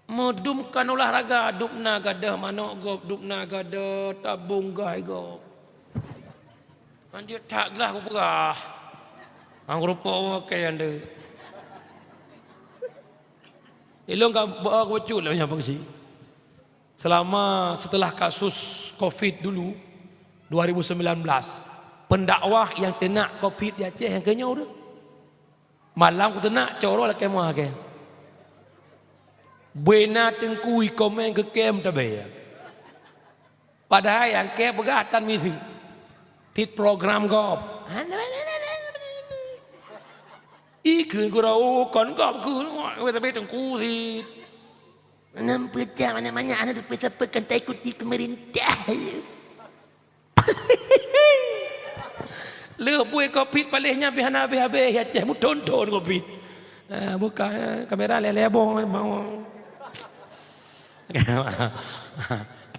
Meudum kan olahraga, dubna gadôh manok gob, dubna gadôh tabong gai gob. Anjir tak glah kupeugah. Hang rupok woe kèe nyan deuh. Ilôn ka beu-, beucut lé nyan Pak Geuchik. Selama, setelah kasus covid dulu, dua ribu sembilan belas, pendakwah nyang teunak covid di Aceh nyang keunyoe deuh. Malam kuteunak, cok uroe lakèe meuah kèe. Beu na teungku i komen keu kèe meutabé. Padahai nyang kèe peugah tan miseue. Cit program gob. Ikheun gurau kon gob keu, tapi teungku sit. Nam peucah mana-mana aneuk dupeu sapeue kan ta ikuti pemerintah. Lheueh buet covid paléh nyan pih hana habéh-habéh, ya Aceh meuthon-thon covid. Ah, buka, eh, kamera lé-lé boh, mau.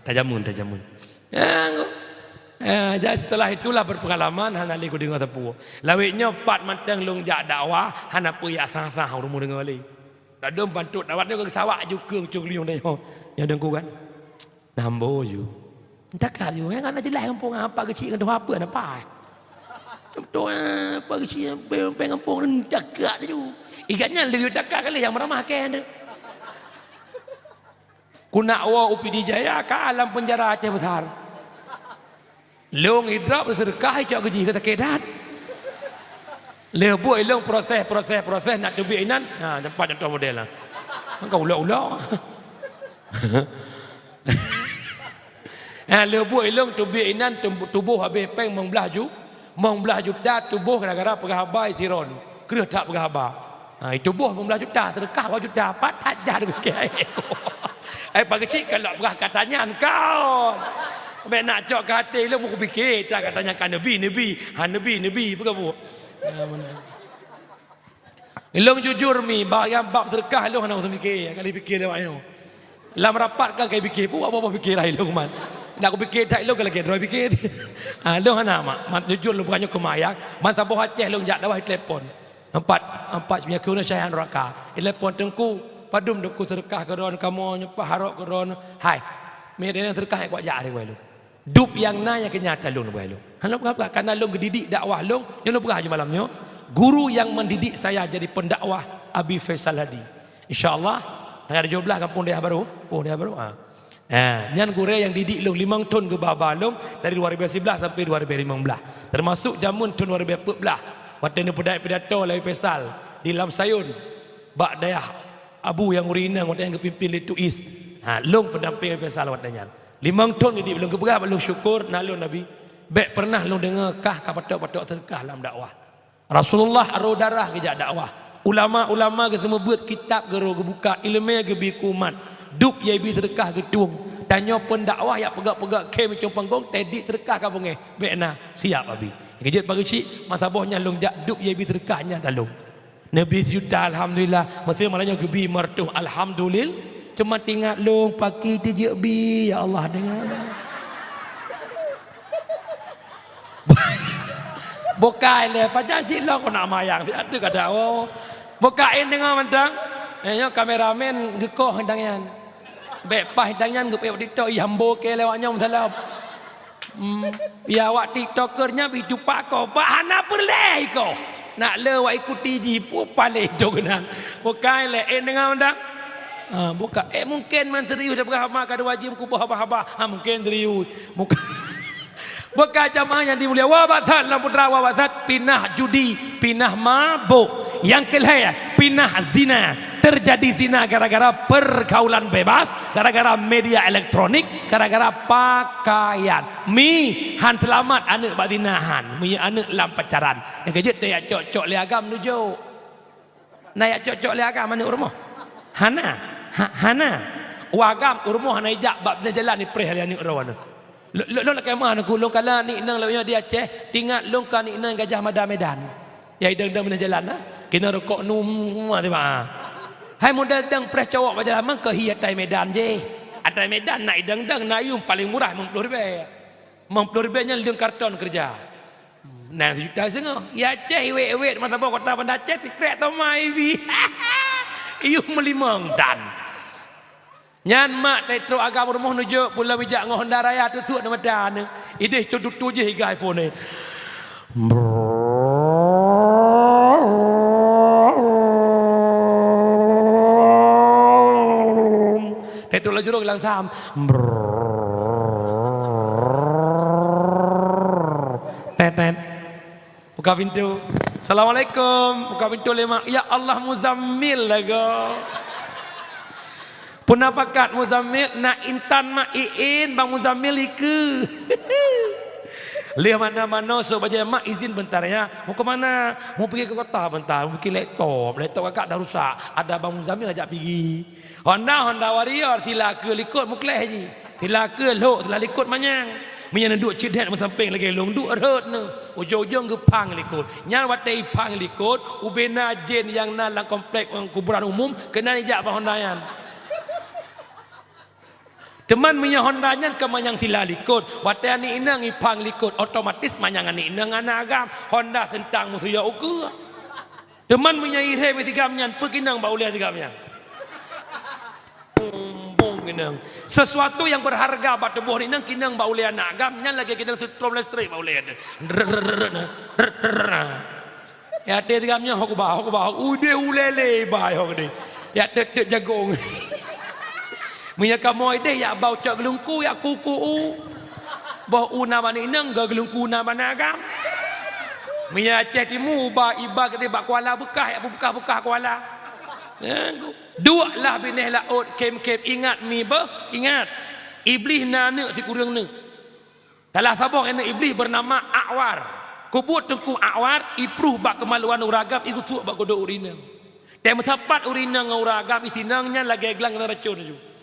Tajamun, tajamun. Ya, ngu-, eh, jadi setelah itulah berpengalaman, hana lé kudeungoe sapeue. Lawét nyoe pat mantong lôn jak dakwah, hana peue jak sah-sah ureueng deungoe lé. Ladôm bantuk dakwah nyoe geusawak ju keueng cong liong tanyoe. Nyoe deungku kan. Nambo ju. Takah ju, kan na jeulaih gampông apa Geuchik ngon tuha apa na pai. Contoh, eh, apa Geuchik peng, peng gampông takah ju. Igat nyan lé takah kali nyang meuramah kèe tu. Kunak woe u Pidie Jaya ka lam penjara Aceh Besar. Lôn idrop seudeukah icok Geuchik ka sakét that. Lheueh buet ilôn proses, proses, proses nak teubiet inan. Ha, nampak contoh model lah. Kan ka ulok-ulok. Ha, lheueh buet ilôn teubiet inan tum-, tuboh habéh peng limong blaih ju-, limong blaih juta tuboh gara-gara peugah haba i Siron. Kreueh that peugah haba. Ha, tuboh limong blaih juta, seudeukah dua juta, pat that jah dipike. Ai Pak Geuchik ka lheueh peugah kata nyan kon. Bèk nak cok keu até lôn, kupike that kata nyan ka neubi, neubi. Ha, neubi, neubi, peugah buet. Ha, meunan. Ilôn jujur mi, bak nyang bab seudeukah ilôn hana usah pike, ka lheueh pike lé awak nyoe. Lam rapat kan ka pike, puak boh-boh pike lah ilôn man. Nak kupike that ilôn ka lagèe droe pike. Ha, ilôn hana mak, mak jujur lôn bukan nyoe keumayang, ban saboh Aceh lôn jak dakwah itelepon. Empat, empat nyoe keuneuk syah nuraka. Itelepon teungku, padum teungku seudeukah keu droen kamoe nyoe, paharok keu droen. Hai, mi dena seudeukah kuat jak hari ilôn. Dub nyang na nyang keu nyan ata lôn leubeh lôn. Hana peugah-peugah, karena lôn geudidik dakwah lôn, nyoe lôn peugah ju malam nyoe. Guru yang mendidik saya jadi pendakwah Abi Faisal Hadi. Insya Allah, tanggal tujoh belas gampông Dayah Barô, gampông Dayah Barô. Ha. Ha, nyan gurèe nyang didik lôn limong thon geuba-ba lôn dari dua ribu sebelas sampai dua ribu lima belas. Termasuk jameun thon dua ribu empat belas, watèe neupeudait pidato lé Abi Faisal di Lam Sayun, bak dayah Abu nyang ureueng inong watèe nyan geupimpin lé Tuis. Ha, lôn pendampéng Abi Faisal watèe nyan. Limong thon geudidik lôn, geupeugah bak lôn syukur na lôn Abi. Bèk pernah lôn deungö kah ka patok-patok seudeukah lam dakwah. Rasulullah aro darah geujak dakwah. Ulama-ulama geuseumeubeuet kitab geuro geubuka, ileumèe geubi keu umat. Dub nyang bi seudeukah geutueng. Tanyoe pendakwah nyang peugöt-peugöt khém icong panggong, teudidik seudeukah ka beungèh. Bèk na, siap Abi. Geujeuet Pak Geuchik, masa boh nyan lôn jak dub nyang bi seudeukah nyan ata lôn. Neubi sijuta, alhamdulillah. Meusé malam nyoe geubi meureutoh, alhamdulil-, cuma teuingat lôn paki teujeuet bi, ya Allah, deungon. Bukai lé, pajan cit lôn keuneuk mayang, siat teuk kada, oh. Bukai deungon mantong. Eh, nyoe kameramen geukoh mantong nyan. Bèk paih tangan geupeuék TikTok, ih, ambo keu lewat nyoe meusalam. Hmm, ya, awak TikToker nyan bit tupak ko, bah hana peureulèe iko. Nak le awak ikuti jih, pu paléh to keunan. Bukai lé, eh, deungon dak? Ha, buka. Eh, mungkin man serius dah peugah haba ka dua jeuem kuboh haba-haba. Ha, mungkin serius. Buka. Bukan jamaah yang dimulia. Wa basat lam putra, wa basat pinah judi, pinah mabuk. Yang kelhèe, pinah zina. Terjadi zina gara-gara pergaulan bebas, gara-gara media elektronik, gara-gara pakaian. Mi, han seulamat aneuk bak zina han. Mi aneuk lam pacaran. Nyang keujeuet teuyak cok-cok lé agam nujok. Na yak cok-cok lé agam aneuk rumoh? Hana. Ha, hana. Wah agam rumoh hana ijak bak binéh jalan ipreh lé aneuk droe nyoe. Lôn, lôn, lôn lakèe meu'ah neuk, lôn kala aneuk inong lôn nyoe di Aceh, teuingat lôn ka aneuk inong Gajah Mada Medan. Ya idong-idong binéh jalan na. Keunoe rukok nu semua tiba. Hai model dang preh cowok bak jalan mang keu hi atai Medan jih. Atai Medan na idong-idong na yum paling murah limong ploh ribèe. Limong ploh ribèe nyan leueng karton keureuja. Nyan sijuta seungoh. Ya Aceh iwet-iwet masa boh kota Banda Aceh sikrek toma ibi. Iyuh meulimong dan. Nyan mak teutrok agam rumoh nujok pulo bijak ngon Honda Raya teusuk di mata nyoe. Ideh cot tutu jih iga iPhone nyoe. Trok laju rot geulangsam. Brrrr. Tet, tet. Buka pintu. "Assalamualaikum." Buka pintu lé mak. "Ya Allah, Muzammil lagoe." "Peue na pakat Muzammil?" "Na intan mak." "Iin, Bang Muzammil ikeue." Lheuh manoe-manoe sôk bajèe, "Mak, izin bentar ya." "Mau ke mana?" "Mau pigi ke kota bentar, mau pigi laptop. Laptop kakak dah rusak. Ada Bang Muzammil ajak pigi." Honda, Honda Warrior, sila keue likot meukleh jih. Sila keue lhok, sila likot manyang. Meunyan duek ceudet meusampéng lagèe lôn, duek rhot neuh. Ujong-ujong geuphang likot. Nyan watèe iphang likot, ubena jén nyang na lam komplek kuburan umum, keunan ijak bak Honda nyan. Teuma meunyoe Honda nyan ka manyang sila likot, watèe aneuk inong iphang likot, otomatis manyang aneuk inong hana agam. Honda seuntang meusuyok ukeue. Teuma meunyoe irhèm sigam nyan, peue keunong bak ulèe sigam nyan? Bong, bong keunong. Sesuatu yang berharga bak tuboh inong keunong bak ulèe aneuk agam, nyan lagèe keunong seutrom listrik bak ulèe. Ya, até sigam nyan, "Hok ba, hok ba, hok." Udeh ulèe lé ba hok deh. Ya, tet-tet jagong. Meunyoe kamoe deh, ya, bau cok geulungku, ya, kuku u. Boh u na bak aneuk inong, geulungku na bak aneuk agam. Meunyoe Aceh Timu, ba iba keudeh bak kuala beukah, ya, beukah-beukah kuala. Ya, duek lah binéh laôt, khém-khém, ingat mi beuh, ingat. Iblih na aneuk sikureueng neuk. Salah saboh aneuk Iblih beunama Akwar. Keubuet Teungku Akwar, ipruh bak keumaluan ureueng agam, igusuk bak godoh ureueng inong. Tée meusapat ureueng inong ngon ureueng agam, isinong nyan lagée glang nyang racôn laju.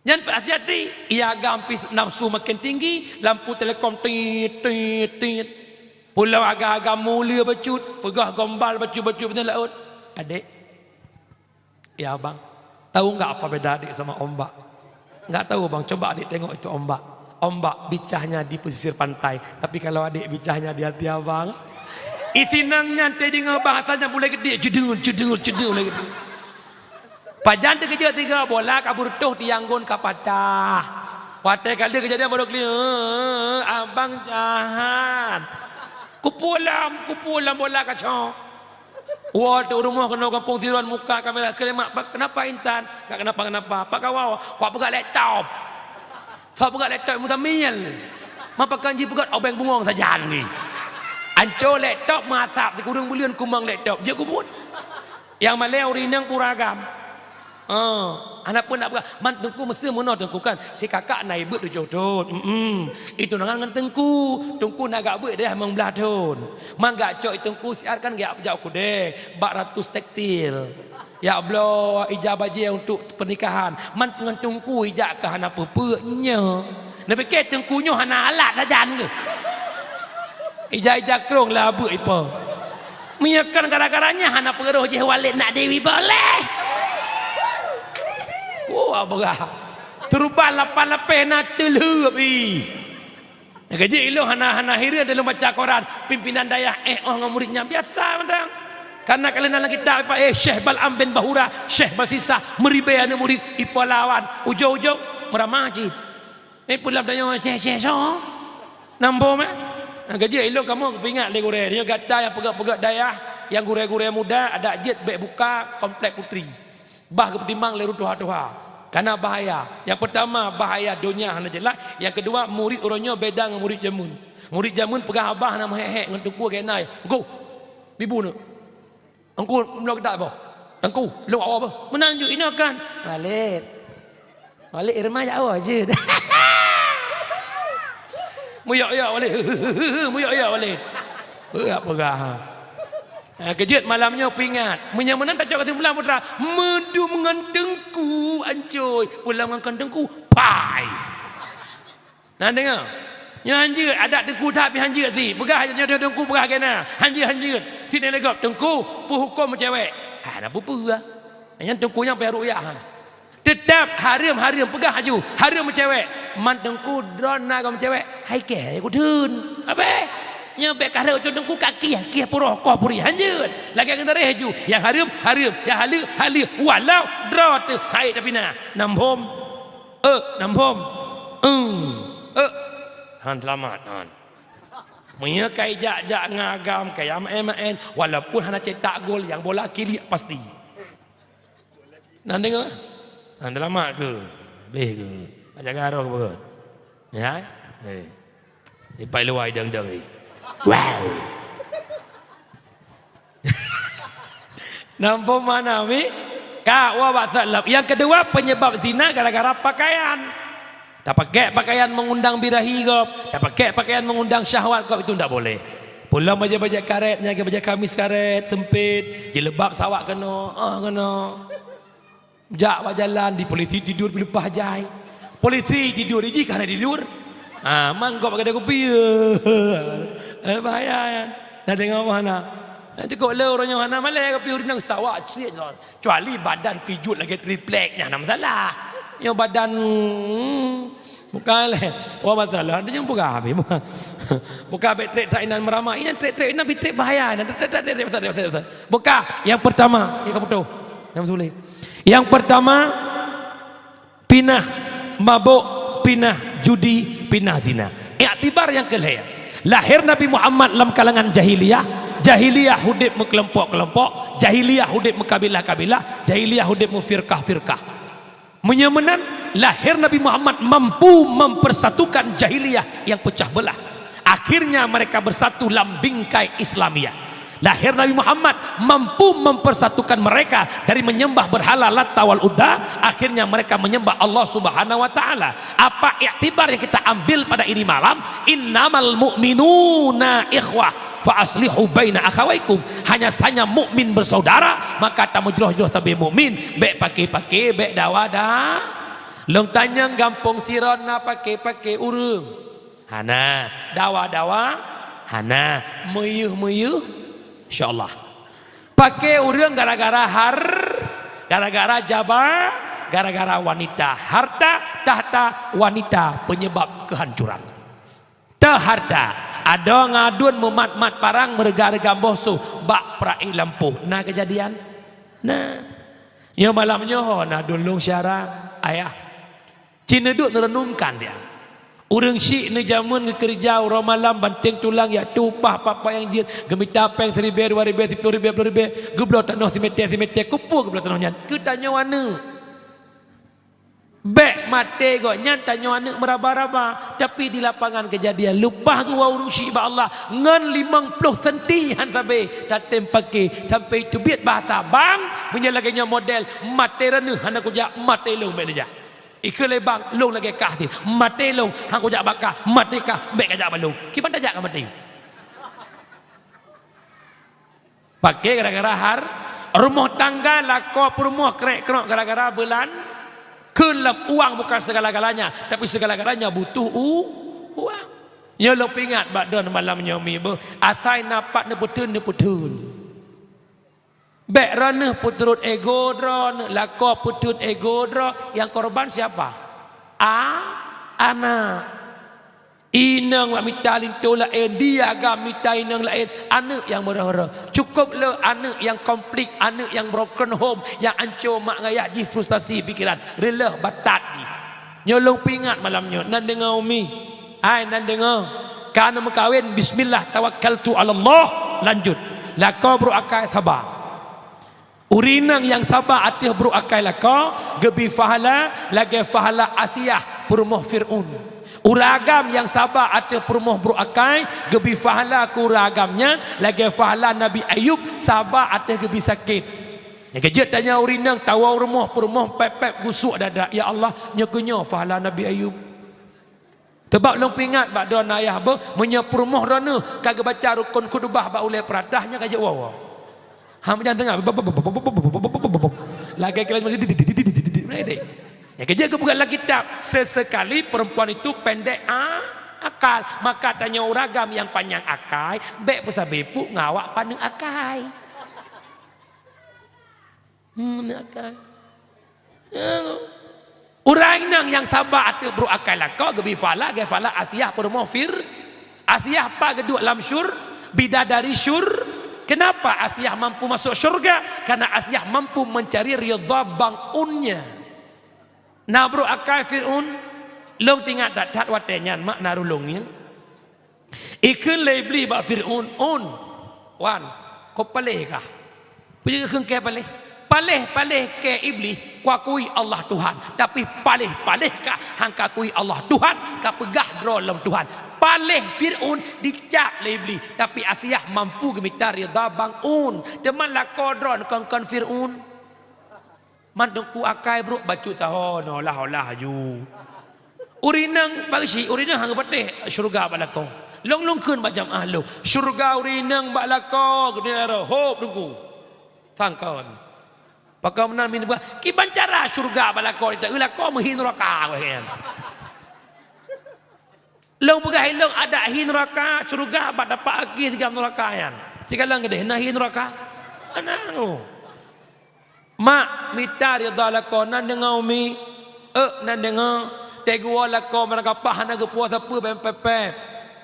Nyan pih hati-hati, ia agam pih nafsu makin tinggi, lampu telekom tit, tit, tit. Pulo agam-agam mulia bacut, peugah gombal bacut-bacut beutôi laôt. Adek, "Ya, Bang. Tahu nggak apa beda adik sama ombak?" "Nggak tahu, Bang. Coba adik tengok itu ombak. Ombak bicahnya di pesisir pantai. Tapi kalau adik bicahnya di hati Abang." Isinong nyan teudeungoe bahasa nyan bulée geudik, cedut, cedut, cedut, bulée geudik. Pajan teukeujot tiga bola ka beureutoh tiang gon ka patah. Watée ka lheueh keujadian baru kli, "Eh, abang jahat. Kupulam, kupulam bola kacok." Woe teuk rumoh keunoe gampông Tiron muka kamera keulemak, "Pak, kenapa Intan?" "Enggak kenapa-kenapa." "Pak Kawa, kupeugah laptop." Soe peugah laptop Muzamil? Ma pakon jipeugah obeng bungong sajan ngi. Anco laptop meuasap sikureueng buleuen kumong laptop. Jeuet kubuet. Nyang malée ureueng inong pura agam. Oh, hana peue nak peugah. Man teungku meuseu meunoe teungku kan. Si kakak na ibeuet tujoh thon. Mm-mm. Itunangan ngon teungku. Teungku na gak beuet deh limong blaih thon. Man gak cok teungku siat kan gak jak keudeh. Bak Ratus Tekstil. Jak bloe ija bajée untuk pernikahan. Man ngon teungku ijak ka hana peue-peue nyoe. Neupike teungku nyoe hana alat sajan geuh. Ija-ija krong lah beuk ipo. Meunyoe kon gara-gara nyan hana peureuh jih Walid nak Dewi boleh. Wah, beurah. Turban lapan lapéh na teulheueh ih. Nyang keujeuet ilôn hana, hana hireuen lôn baca koran, pimpinan dayah éh óh ngon murit nyan biasa mantong. Karena ka lheueh na lam kitab, eh, Syekh Bal'am bin Bahura, Syekh Basisah, meuribée aneuk murit, ipolawan, ujong-ujong meuramah cit. Eh, pulam tanyoe Syekh, Syekh soe? Nambom, eh? Nyang keujeuet ilôn kamoe kupeuingat lé gurée, nyoe gata nyang peugét-peugét dayah, nyang gurée-gurée muda, adak jeuet bék buka komplek putri. Bah geupeutimang lé ureueng tuha-tuha. Kana bahaya. Nyang peutama, bahaya donya hana jeulaih. Nyang keudua, murit uroe nyoe beda ngon murit jameun. Murit jameun peugah abah na meuhék-hék ngon teungku geuh na, "Teungku, mibu neuk. Teungku, meunyoe geutak boh. Teungku, lôn awak boh." Meunan ju inoe kan. Walid. Walid, irma jak awak jeuet. Muyok-yok Walid. Muyok-yok Walid. Peugah-peugah. Ha, keujeuet malam nyoe peuingat. Meunyoe meunan tacok keusimpulan putra, meudum ngon teungku ancôi, pulang ngon kon teungku, pai. Nah, deungoe. Nyoe hanjeuet, adat teungku that pih hanjeuet sit. Peugah nyoe teungku peugah keu na. Hanjeuet, hanjeuet. Sit nyan lé gob, "Teungku, peu huköm meucewek?" Ha, na peue-peue. Nyan teungku nyang payah rukyah. Teutap hareuem, hareuem, peugah laju, hareuem meucewek. Man teungku droeneuh na gob meucewek, hai kée kutheun. Abeh, nyoe bék ka rhot teungku ka kieh, kieh puroh koh puri hanjeuet. Lagée keuneureh laju, nyang hareuem, hareuem, nyang haleue, haleue. Walau droe teuh hai tapi na. Nambom. Eh, nambom. Eh, eh. Han seulamat, han. Meunyoe kai jak-jak ngon agam, kai maén-maén, walaupun hana cetak gol, nyang bola kiliek pasti. Nah, deungoe. Nah, seulamat keu. Beh ke? Baca garoh ke beurot? Ya? Eh. Di pai luwa idang-dang ni. Wow. Nampak mana, Mi? Ka, wa bak salam. Yang kedua, penyebab zina gara-gara pakaian. Tapakai pakaian mengundang birahi gob, tapakai pakaian mengundang syahwat gob, itu ndak boleh. Pulang bajèe-bajèe karet, nyan bajèe kamis karet, sempit, jilbab sawak keunoe, ah, keunoe. Jak bak jalan, di polisi tidur dileupah jai. Polisi tidur, iji ka hana tidur. Ah, man gob gadai kupi. Eh, bahaya nyan. Nah, deungö hana. Nah, cukup le uroe nyoe hana malèe kupi ureueng sawak cit. Kecuali badan pijuet lagèe triplek, nyan hana masalah. Nyoe badan, hmm, bukan lé. Wah, masalah. Ada nyang peugah habis. Bukan bèk trek-trek inan meurama. Inan trek-trek inan bitek bahaya. Inan trek-trek, trek-trek, trek-trek, trek-trek. Bukan. Yang pertama, ya kamu tuh. Yang sulit. Yang pertama, pinah mabök, pinah judi, pinah zina. Iktibar nyang keulhèe. Lahé Nabi Muhammad lam kalangan jahiliyah, jahiliyah udép meukelompok-kelompok, jahiliyah udép meukabilah-kabilah, jahiliyah udép meufirkah-firkah. Meunyoe meunan, lahé Nabi Muhammad mampu mempersatukan jahiliyah yang pecah belah. Akhirnya mereka bersatu lam bingkai Islamiyah. Lahé Nabi Muhammad mampu mempersatukan mereka dari menyembah berhala Lata wal Uzza, akhirnya mereka menyembah Allah Subhanahu wa Ta'ala. Apa iktibar yang kita ambil pada ini malam? "Innamal mu'minuna ikhwah, fa aslihu baina akhawaikum." Hanya saja mukmin bersaudara, maka tameujroh-jroh sabe mukmin, bèk paké-paké, bèk dawa-dawa. Lôn tanyong gampông sidroe na paké-paké ureueng? Hana. Dawa-dawa? Hana. Meuyeuh-meuyeuh? Insya Allah. Paké ureueng gara-gara har-, gara-gara jaba, gara-gara wanita. Harta, tahta, wanita penyebab kehancuran. Teuharta. Adoe ngon aduen meumat-mat parang, meureuga-reuga boh su bak peuraya lampôh. Na keujadian? Na. Nyoe malam nyoe ho na aduen lôn syara, ayah. Ci neuduek neureunungkan dia. Ureueng syik neujameun geukeureuja uroe malam, banteng tulang, jak teuh upah pat-pat nyang jeuet, geumita péng siribèe, dua ribèe, siploh ribèe, ploh ribèe, geubloe tanoh simètè-simètè, keupeue geubloe tanoh nyan? Keu tanyoe aneuk. Bèk maté gobnyan tanyoe aneuk meuraba-raba, tapi di lapangan keujadian, leupah geuwoe ureueng syik bak Allah, ngon limong ploh senti han sabé tatém paké, sampai teubiet bahasa bang, meunyoe lagèe nyoe model, maté droeneuh hana kujak, maté lôn bèk neujak. Ikheun lé bang, lôn lagèe kah cit. Maté lôn, han kujak bak kah, maté kah, bèk kajak bak lôn. Kiban tajak ka maté. Paké gara-gara har-, rumoh tangga lakoe peurumoh krèk-krok gara-gara beulan, kheun lom uang bukan segala-galanya, tapi segala-galanya butuh u-, uang. Nyoe lôn peuingat bak droeneuh malam nyoe mi beuh, asai na pat neupeutheun, neupeutheun. Bèk droeneuh peuturot ego droeneuh, lakoe peuturot ego droe, nyang korban siapa? A-, aneuk. Inong bak mita linto laén, di agam mita inong laén, aneuk nyang meureuh-reuh. Cukôp le aneuk nyang konflik, aneuk nyang broken home, nyang anco mak ngayah jih frustasi pikeran, reuloh batat jih. Nyoe lôn peuingat malam nyoe, nan deungö umi. Hai nan deungö, ka neumeukawen, bismillah, tawakkaltu 'alallah, lanjut. Lakoe brôk akai saba. Ureueng inong nyang saba ateueh brôk akai lakoe, geubri pahala lagèe pahala Asiah peurumoh Fir'aun. Ureueng agam nyang saba ateueh peurumoh brôk akai, geubri pahala keu ureueng agam nyan lagèe pahala Nabi Ayub saba ateueh geubri sakét. Nyang keujeuet tanyoe ureueng inong tawoe u rumoh peurumoh pép-pép gusok dada, "Ya Allah, nyoe keuh nyoe pahala Nabi Ayub." Teubab lôn peuingat bak droeneuh ayah beuh, meunyoe peurumoh droeneuh ka geubaca rukon khutubah bak ulèe peuratah, nyan ka jeuet woe-woe. Ha, meujan teungoh. Lagèe kira-kira. Nyang keujeuet geupeugah lam kitab, sesekali perempuan itu pendek a-, akal, maka tanyoe ureueng agam nyang panyang akai, bèk peusabe puk ngon awak paneuk akai. Hmm, akai. Ya. Ureueng inong nyang saba ateueh brôk akai lakoe geubri pahala lagèe pahala Asiah peurumoh Fir-, Asiah pat geuduek lam syur-, bidadari syur-, kenapa Asiah mampu masuk syurga? Karena Asiah mampu mencari ridha bang unnya. Na brôk akai Fir'aun, lôn teuingat that-that watèe nyan mak na rhueng lôn ngieng. Ikheun lé Iblih bak Fir'aun, "Un, wan, kok paléh kah?" Peue jeuet geukheun kèe paléh? Paléh, paléh kèe Iblih. Kuakui Allah Tuhan, tapi paléh-paléh ka han kakui Allah Tuhan, ka peugah droe lom Tuhan. Paléh Fir'aun dicap lé Iblih, tapi Asiah mampu geumita ridha bang un. Teuma lakoe droe kon-kon Fir'aun. Man teungku akai brok bacut taho, nolah-olah aju. Ureueng inong bak geuchik, ureueng inong han geupatéh syeuruga bak lakoe. Lôn-lôn kheun bak jamaah lôn, syeuruga ureueng inong bak lakoe, geutanyoe hop teungku. Sangkon. Pakon meunan min bah, kiban cara syeuruga bak lakoe, ta eu lakoe meuhi neuraka weh nyan. Lôn peugah ilôn adak hi neuraka, syeuruga bak tapak aki sigam neuraka nyan. Sikalon keudeh na hi neuraka. Ana. Mak, mita ridha lakoe nan deungoe umi. Euk nan deungoe. Teguwoe lakoe meurangkapah hana geupuwoe sapeue bèk pèp-pèp.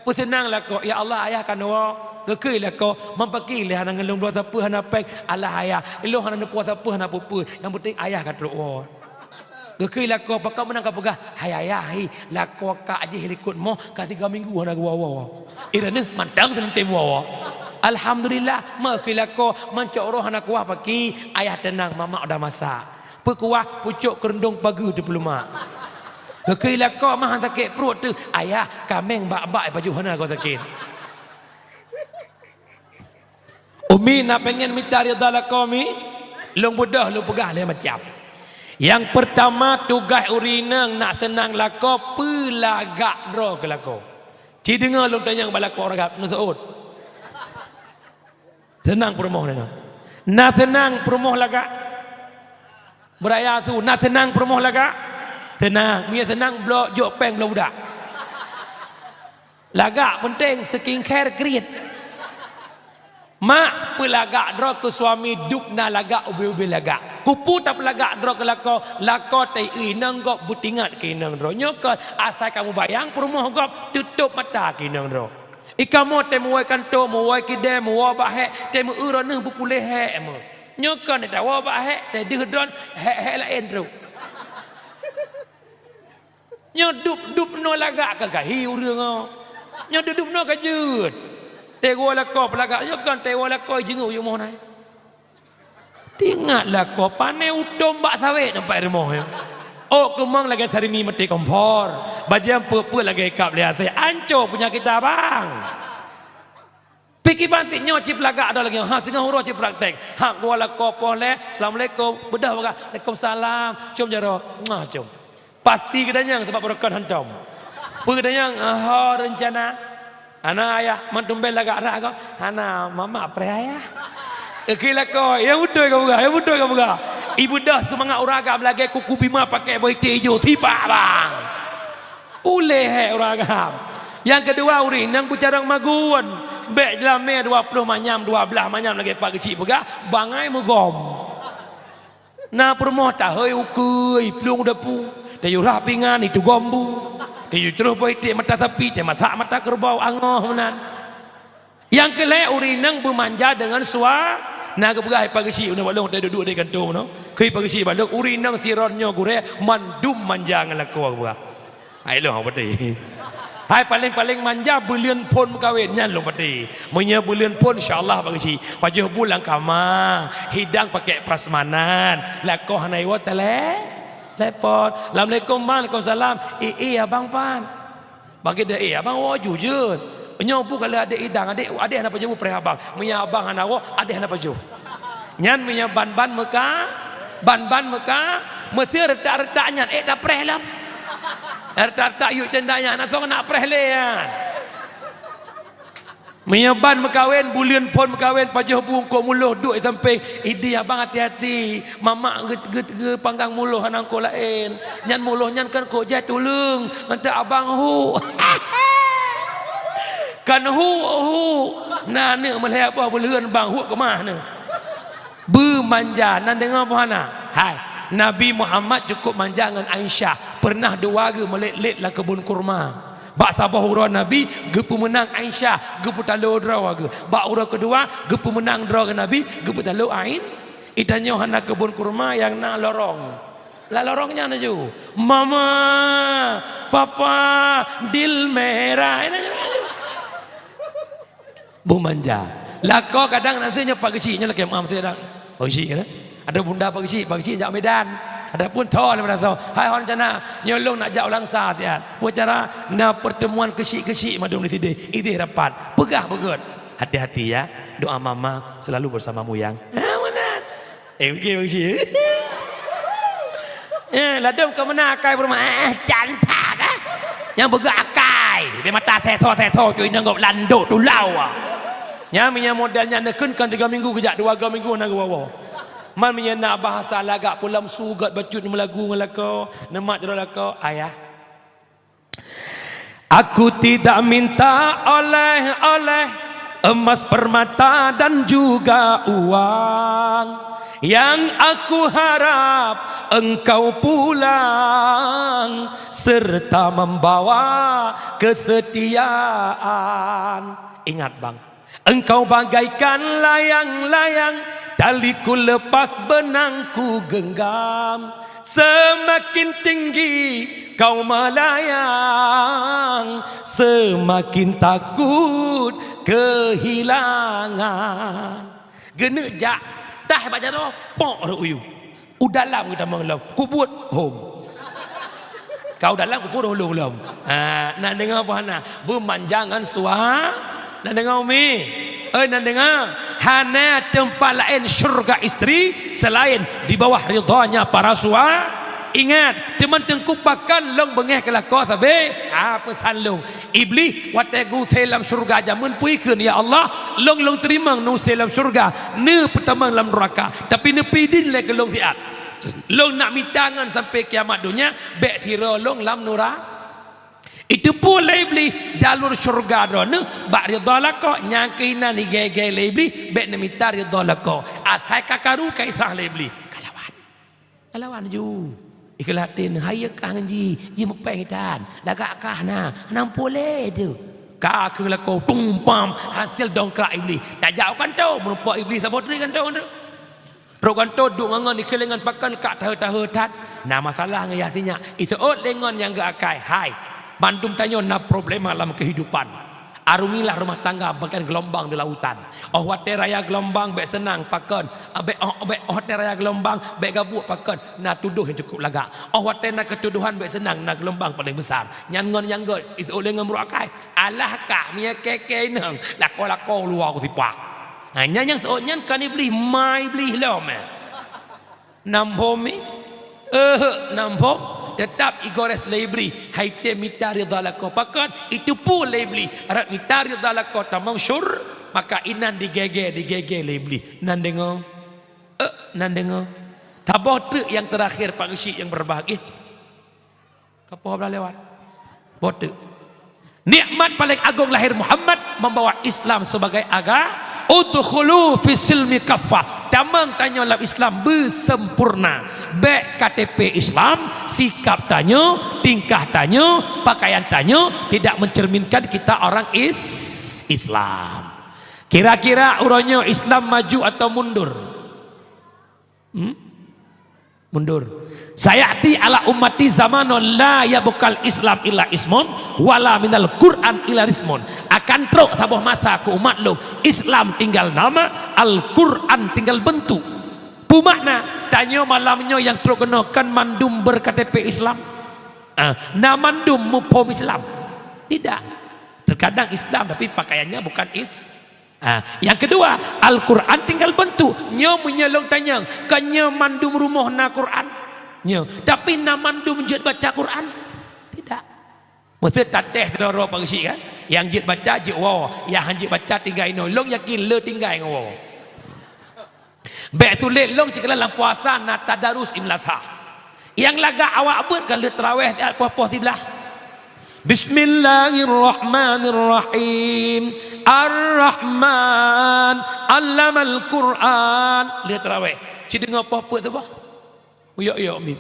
Peuseunang lakoe, "Ya Allah, ayah ka neuwoe." Geukheun lakoe, "Man pakri lé hana ngon lôn bloe sapeue hana pèng." "Alah ayah, ilôn hana neupuwoe sapeue hana peue-peue. Nyang peunteng ayah ka trok woe." Geukheun lakoe, pakon meunan ka peugah, "Hai ayah, hi, lakoe kak jih likot moh ka tiga minggu hana geuwoe-woe." Ireuneuk mantong teuntèe woe. Alhamdulillah, meukeue lakoe, man cok roh hana kuah pakri, ayah teunang, mamak udah masak. Peukuah pucok keureuntong pageue teupeulumak. Geukheun lakoe mah sakét pruet teuh, ayah kaméng bak-bak pajoh hana goe sakét. Umi na pengen mita ridha lakoe mi, lôn beudôh lôn peugah lhèe macam. Nyang peurtama tugaih ureueng inong nak seunang lakoe peulagak droe keu lakoe. Ci deungoe lôn tanyong bak lakoe ureueng agam, neuseuôt. Seunang peurumoh na. Na seunang peurumoh lagak. Beuraya su, na seunang peurumoh lagak. Seunang, meunyo seunang bloe jok pèng bloe budak. Lagak peunteng, skincare kriet. Mak, peulagak droe keu suami dub na lagak ubé-ubé lagak. Keupeue tapeulagak droe keu lakoe, lakoe ta ié inong gob beutingat keu inong droe. Nyoe kon asai kamoe bayang peurumoh gob, tutôp mata keu inong droe. I kamoe teuh meuwoe kantô, meuwoe keudè, meuwoe bak hék, teuh meu-eu droeneuh beupuléh hék meuh. Nyoe kon tawoe bak hék, teuh deuh droen hék-hék laén trok. Nyoe dub-dub noe lagak ka gahi ureueng nyoe. Nyoe dub-dub noe ka jeuet. Teguwoe lakoe peulagak, nyoe kon teguwoe lakoe jingeuk yumoh nai. Tingat lakoe pané utôm bak sawét nampak rumoh nyoe. Ôk keumong lagèe sarimi maté kompor, bajèe peuet-peuet lagèe kab lé asèe, anco peunyakét abang. Pih kiban teuk nyoe cit peulagak droe lagèe nyoe, ha singoh uroe cit praktek. Ha geuwoe lakoe poh lhèe, "Assalamualaikum." Beudôh peugah, "Waalaikumsalam." Com jaroe, muah com. Pasti geutanyong sabab beureukat hantom. Peue geutanyong, "Ho reuncana?" "Hana ayah, man tumbén lagak rhah goe?" "Hana, mamak preh ayah." Oke lakoe, nyang beutôi ka peugah, nyang beutôi ka peugah. Ibeudôh seumangat ureueng agam lagèe kuku bima pakèk boh iték ijo, sipak bang. Puléh hék ureueng agam. Nyang keudua, ureueng inong beucarông magun. Bèk jeulamèe dua ploh manyam, dua blaih manyam lagèe Pak Geuchik peugah, bangai meugom. Na peurumoh tahôi ukeue, plueng u dapu, tayue rhah pingan, itugom bu, tayue crôh boh iték mata sapi, tamasak mata keureubeue, angoh meunan. Nyang keu lhèe, ureueng inong beumanja deungon sua-, na geupeugah Pak Geuchik, uneuk bak lôn, teuduek-duek di kantô meunoe. Kheun Pak Geuchik bak lôn, ureueng inong sidroe nyoe gurèe mandum manja ngon lakoe geupeugah. Hai lôn patéh. Hai paléng-paléng manja buleuen phôn meukawen, nyan lôn patéh. Meunyoe buleuen phôn, insya Allah Pak Geuchik. Pajoh bu lam kama, hidang pakèk prasmanan, lakoe hana iwoe tele-, telepon. "Assalamualaikum, Bang." "Waalaikumsalam." "Ié abang pat?" Bagi dia, "Eh, abang woe ju jeuet." Nyoe bu ka lheueh adék idang, adék, adék hana pajoh bu preh abang. Meunyoe abang hana woe, adék hana pajoh. Nyan meunyoe ban-ban meuka, ban-ban meuka, meusé reutak-reutak nyan, ék tapreh lom. Reutak-reutak yuk canda nyan, hana soe nak preh lé nyan. Meunyoe ban meukawen, buleuen phôn meukawen, pajoh bu eungkôt muloh duek di sampéng, "Idéh abang hati-hati." Mamak geu-, geu-, geupanggang muloh hana eungkôt laén. Nyan muloh nyan kan eungkôt jai tuleueng, ngon teuk abang hu. Kan hu, hu. Na aneuk meulhèe boh buleuen bang hu keumah nyoe. Beumanja, na deungoe boh hana? Hai, Nabi Muhammad cukup manja ngon Aisyah. Pernah dua geuh meulét-lét lam keubon kurma. Bak saboh uroe Nabi geupeumeunang Aisyah, geupeutalo droe geuh. Bak uroe keudua geupeumeunang droe geuh Nabi, geupeutalo Ain-, Itanyoe hana keubon kurma nyang na lorong. Lam lorong nyan laju, "Mama, Papa, dil merah." Beumanja. Lakoe kadang na seuh nyoe Pak Geuchik nyoe lakèe meu'ah meuseue dak. Pak Geuchik kan? Ada bunda Pak Geuchik, Pak Geuchik jak Medan. Adapun tho lé madrasah, hai hon cana, nyoe lôn nak jak u Langsa siat. Peue cara? Na pertemuan keuchik-keuchik mandum di sideh, ideh rapat. Peugah beugöt. Hati-hati ya, doa mama selalu bersamamu yang. Ha, meunan. Eh, oke, bagus. Eh, ladôm ka meunan akai peurumoh. Eh, cantik, eh. Nyang beugöt akai. Di mata seto-seto, cuy, nangkop landok tulau. Nyan meunyo model nyan neukheun kan tiga minggu geujak, dua ga minggu na geuwoe-woe. Man meunyo na bahasa lagak pulam sugat bacut meulagu ngon lakoe, neumat jaroe lakoe, ayah. Aku tidak minta oleh-oleh, emas, permata, dan juga uang. Yang aku harap engkau pulang serta membawa kesetiaan. Ingat, Bang, engkau bagaikan layang-layang, taliku lepas, benangku genggam. Semakin tinggi kau melayang, semakin takut kehilangan. Geuneuk jak, tah bak jaroe, pok rot u yup. U dalam geutamong lom, kubuet hom. Kau dalam kubuet lom lom. Ha, na deungoe peue hana? Beumanjangan sua-, na deungoe, Umi? Oi, na deungoe? Hana teumpat laén syurga istri selain di bawah ridhanya para sua-, ingat, teuma teungku pakon lôn beungéh keu lakoe sabe? Ha, peusan lôn. Iblih watée geusé lam syeuruga jameun peue ikheun, "Ya Allah, lôn, lôn teurimong neusé lam syeuruga, neupeutamong lam nuraka, tapi neupeuidin lé keu lôn siat. Lôn nak mita ngon sampai kiamat donya, bék sidroe lôn lam nura-." Iteupeue lé Iblih jalur syeuruga droeneuh bak ridha lakoe, nyang keuh inan igée-gée lé Iblih, bék neumita ridha lakoe. Asai ka karu ka isah lé Iblih. Ka lawan. Kalawan ju. Ikheun até neuh, hai kah ngon jih, jih meupéng tan. Lagak kah na, hana muphom lé teuh. Ka kheueh lakoe tumpam, hasil dongkrak Iblih. Tajak u kantô, meurumpok Iblih saboh treuk kantô teuh. Trok kantô duek ngon, ikheun lé ngon pakon ka taheu-taheu that. Na masalah ngon yah sinyak, iseuôt lé ngon nyang geuakai. Hai, bandum tanyoe na problema lam keuhidupan. Arungilah rumah tangga bagaikan gelombang di lautan. Óh watée raya gelombang bék seunang pakon, bék, óh, bék, óh watée raya gelombang bék gabuek pakon, na tudoh nyang cukup lagak. Óh watée na keutudohan bék seunang, na gelombang paleng besar. Nyan ngon nyang gét, itu ulée ngon brok akai. Alah kah, mia keke inong, lakoe-lakoe luwa ku sipak. Ha, nyan nyang seuôt nyan kan Iblih, ma Iblih lom, eh. Nam phom mi? Eh, nam phom. Tetap igores lé Iblih. Hai tém mita ridha lakoe. Pakon? Iteupeue lé Iblih. Rot mita ridha lakoe tamong syur-, maka inan digege, digege lé Iblih. Nan deungoe? Eh, nan deungoe? Saboh treuk nyang terakhir, Pak Geuchik nyang berbahagia. Ka poh blah lewat. Boh teuk. Nikmat paling agung lahir Muhammad membawa Islam sebagai aga-, udkhulu fis silmi kaffah. Tamong tanyoe lam Islam beusempurna. Bék K T P Islam, sikap tanyoe, tingkah tanyoe, pakaian tanyoe tidak mencerminkan kita orang is-, Islam. Kira-kira uroe nyoe Islam maju atau mundur? Hmm? Mundur. Sayati ala ummati zamanun la yabqal Islam illa ismun, wala minal Qur'an illa rismun. Akan trok saboh masa keu umat lôn, Islam tinggal nama, Al-Qur'an tinggal bentuk. Peue makna? Tanyoe malam nyoe nyang trok keunoe kan mandum ber-K T P Islam. Ah, na mandum muphom Islam? Tidak. Terkadang Islam tapi pakaiannya bukan is-, Ah, nyang keudua, Al-Qur'an tinggal bentuk. Nyoe meunyoe lôn tanyong, kon nyoe mandum rumoh na Qur'an? Nyoe, tapi na mandum jeuet baca Qur'an? Tidak. Meuseuti tatéh sidroe-droe Pak Geuchik kan? Nyang jeuet baca jeuet woe, nyang han jeuet baca tinggai inoe. Lôn yakin le tinggai ngon woe. Bék sulet lôn cit keulah lam puasa na tadarus imlasah. Nyang lagak awak beuet ka lheueh tarawéh siat poh-poh siblaih. Bismillahirrahmanirrahim. Ar-Rahman, 'allamal Qur'an. Lheueh tarawéh. Ci deungoe poh peuet saboh. Uyok-uyok mim.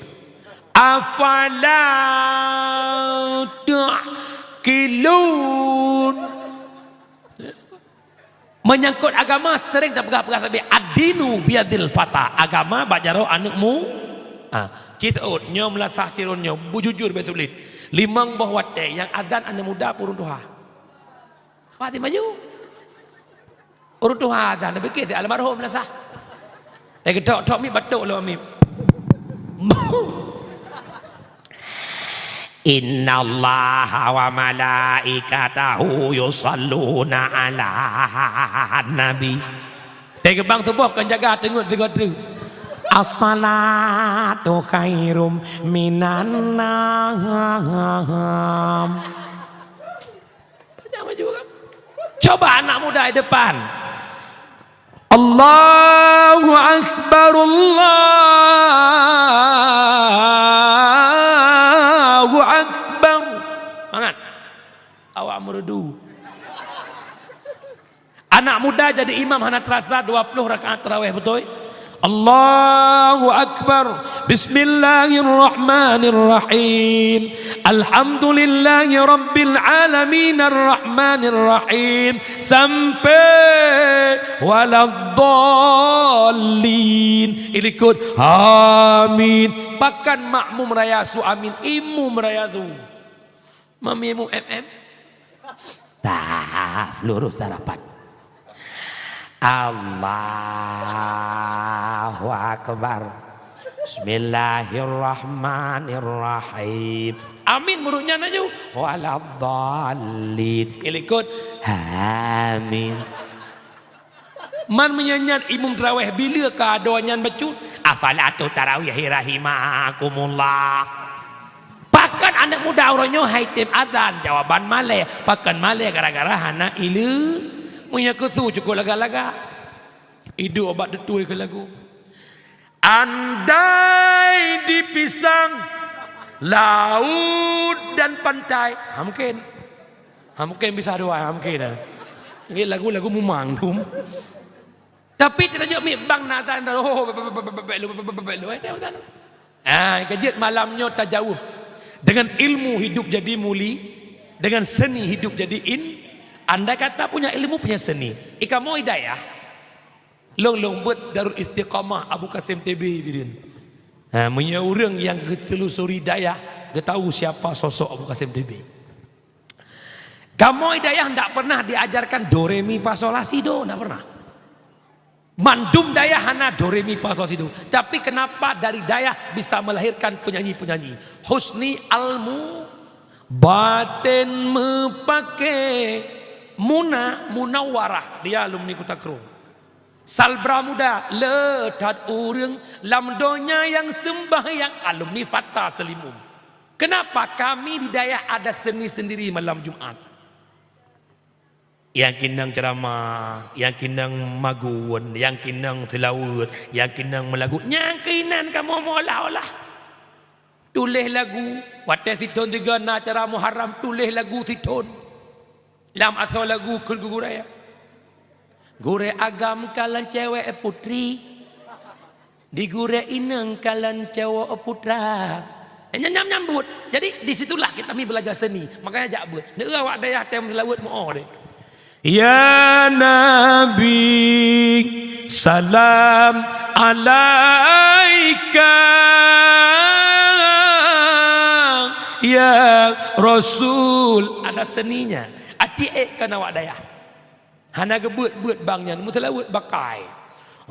Afala ta'qilun. Menyangkut agama sering tapeugah-peugah sabe, "Ad-dinu biyadil fata." Agama bak jaroe aneuk mu-, ha, ci seuôt, nyoe meulasah sirôn nyoe, beujujur bék sulet. Limong boh watée nyang azan aneuk muda peue ureuëng tuha. Pati maju. Ureuëng tuha azan, pikée si almarhum meulasah. Eh, geudok-dok mi batuk lom mi. Innallaha wa malaikatahu yusalluna 'alan nabi. Teugeubang tuboh kon jaga teungeut sigoe treuk. As-salatu khairum minan naum. Coba anak muda di depan. Allahu Akbar, Allahu Akbar. Mangat. Awak meurudu. Anak muda jadi imam hana terasa dua puluh rakaat tarawih, beutôi? Allahu Akbar. Bismillahirrahmanirrahim. Alhamdulillahi rabbil alamin, arrahmanirrahim. Sampai waladdallin. Ilikot. Amin. Pakon makmum raya su amin, imum raya su. Mami mu M M. Tah, lurus tarapat. Allahu Akbar. Bismillahirrahmanirrahim. Amin, murit nyan laju. Waladdallin. Ilikot. Amin. Man meunyan nyan imum tarawih bila ka adoe nyan bacut, "As-salatu tarawihi rahimakumullah." Pakon aneuk muda uroe nyoe hai tem azan, jawaban malée. Pakon malée? Gara-gara hana ileumé. Meunyoe keu su cukôp lagak-lagak. Iduek bak tutui keu lagu. Andai dipisang laut dan pantai, ha mungkin. Ha mungkin bisa dua, ha mungkin, ha. Ini lagu-lagu mumang dum. Tapi teunajok mi bang natan, oh, bebek lu, bebek lu, eh, dia betul. Ah, kejut malam nyoe tajaweueb. Dengan ilmu hidup jadi muli, dengan seni hidup jadi in. Andai kata punya ilmu, punya seni. Ikamoe hidayah. Lôn-lôn beuet Darul Istiqamah Abu Qasim T B bidin. Ha, meunyoe ureuëng nyang geutelusuri dayah, geutahu siapa sosok Abu Qasim T B. Kamoe dayah ndak pernah diajarkan do, re, mi, fa, sol, la, si, do, ndak pernah. Mandum dayah hana do, re, mi, fa, sol, la, si, do. Tapi kenapa dari dayah bisa melahirkan penyanyi-penyanyi? Husni ilmu, batin meupaké, Muna, Munawarah, dia alumni Kuta Krueng. Salbra muda, le that ureuëng lam donya nyang seumbahyang, alumni Fatta Seulimeum. Kenapa kami di dayah ada seni sendiri malam Jumat? Nyang keunong ceuramah, nyang keunong magun, nyang keunong seulaweuet, nyang keunong meulagu, nyang keunan kamoe meuolah-olah. Tuléh lagu, watée sithon tiga na acara Muharram, tuléh lagu sithon. Lam asoe lagu kheun keu gurée. Gurée agam kalon cewek putri, di gurée inong kalon cowok putra. Eh, nyam-nyam buet. Jadi, di situlah kita mi belajar seni. Makanya jak buet. Neu awak dayah tem seulaweuet meu'oh deh. Ya Nabi, salam alaika. Ya Rasul, ada seninya. Aci ék kan awak dayah. Hana geubeuet-beuet bang nyan, meuseulaweuet bakai.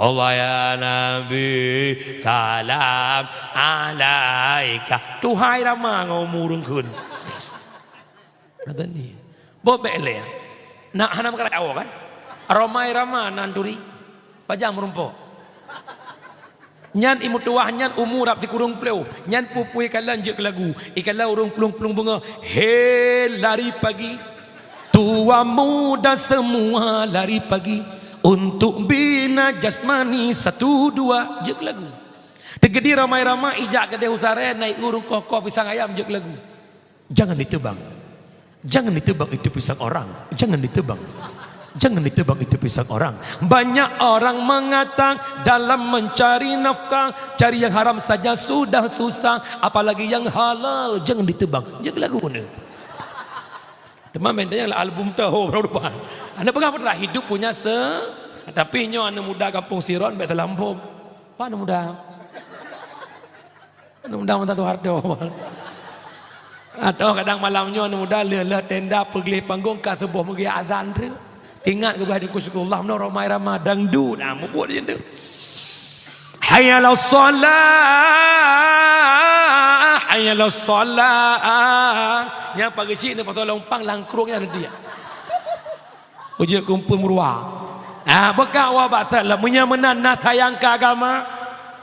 Allah ya Nabi, salam alaika. Tuhai rama ngon umu ureuëng kheun. Kata ni. Boh bék lé. Nak hana meukarat awak kan? Romai rama nan turi. Pajang meurumpok. Nyan imeutuwah nyan umu rab sikureueng plôh. Nyan pupui kalon jeuet keu lagu. Ikalon ureuëng plueng-plueng beungoh. He lari pagi. Tua muda semua lari pagi. Untuk bina jasmani satu dua. Jeuet keu lagu. Teugedi ramai-ramai ijak keudeh u Saree, na ié ureuëng koh-koh pisang ayam jeuet keu lagu. Jangan ditebang. Jangan ditebang itu pisang orang. Jangan ditebang. Jangan ditebang itu pisang orang. Banyak orang mengata dalam mencari nafkah, cari yang haram saja sudah susah, apalagi yang halal. Jangan ditebang. Jeuet keu lagu ni. Teuma minta nyang album teuh, ho, baru depan. Anda peugah beutôi, hidup punya se-, tapi nyoe aneuk muda kampung Siron bék teulamphom. Apa aneuk muda? Aneuk muda mantong Soeharto. Atau kadang malam nyoe aneuk muda lheueh-lheueh tenda peugleh panggong ka suboh meugeuyak azan tu. Ingat keu bah di Syukurullah meunoe ramai-ramai dangdut. Ah, mubuet je tu. Hayya 'alas shalah. Lo sholat. Nyang pageujik ni pasal lompang langkrong nyan dia. Ujek kumpul murwa. Ah, beuka wa ba'sa la. Meunyoe meunan na sayang keu agama,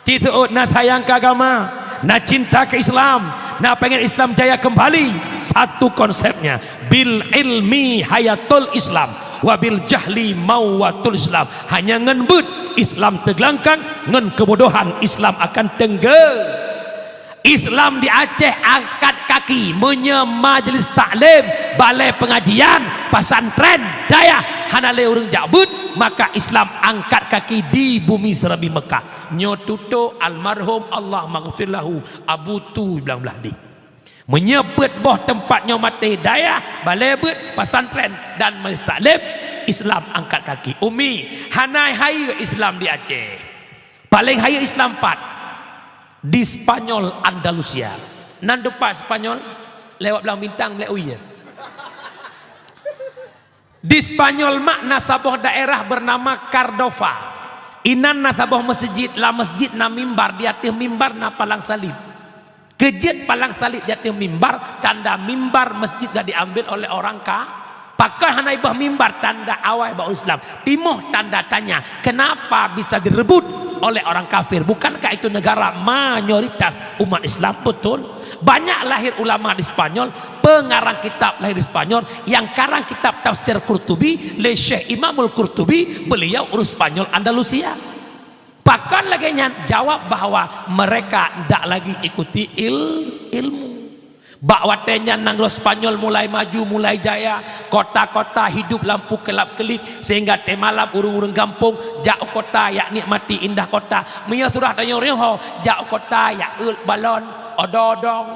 tiseuôt na sayang keu agama, na cinta keu Islam, na pengen Islam jaya kembali. Satu konsepnya, bil ilmi hayatul Islam, wa bil jahli mawatul Islam. Hanya ngon beuet Islam teuglangkang, ngon keubodohan Islam akan teunggé. Islam di Aceh angkat kaki, meunyoe majlis taklim, balai pengajian, pesantren, dayah hana lé ureuëng jak beuet, maka Islam angkat kaki di bumi seurabi Mekah. Nyoe tutoe almarhum Allah maghfir lahu Abu Tu Blang Blahdeh. Meunyoe beuet boh teumpat nyoe maté, dayah, balai beuet, pesantren dan majlis taklim, Islam angkat kaki. Umi, hana hayeue Islam di Aceh. Paléng hayeue Islam pat di Spanyol Andalusia. Nan teumpat Spanyol lewat Blang Bintang, lé uye. Di Spanyol mak na saboh daerah bernama Cardova. Inan na saboh meuseujid, lam meuseujid na mimbar, di ateueh mimbar na palang salib. Keujeuet palang salib di ateueh mimbar, tanda mimbar meuseujid ka diambil oleh orang ka-, pakon hana ibah mimbar tanda awai bak Islam. Timoh tanda tanya, kenapa bisa direbut oleh orang kafir? Bukankah itu negara mayoritas umat Islam? Betul. Banyak lahir ulama di Spanyol, pengarang kitab lahir di Spanyol, yang karang kitab tafsir Qurtubi, lé Syekh Imamul Qurtubi, beliau urus Spanyol Andalusia. Pakon lagée nyan? Jawab bahwa mereka ndak lagi ikuti il-, ilmu. Bak watée nyan nanggroe Spanyol mulai maju, mulai jaya, kota-kota hidup lampu kelap-kelip, sehingga teumalam ureuëng-ureuëng gampông jak u kota jak nikmati indah kota. Meunyoe surah tanyoe riho, jak u kota jak eut balon, odong-odong,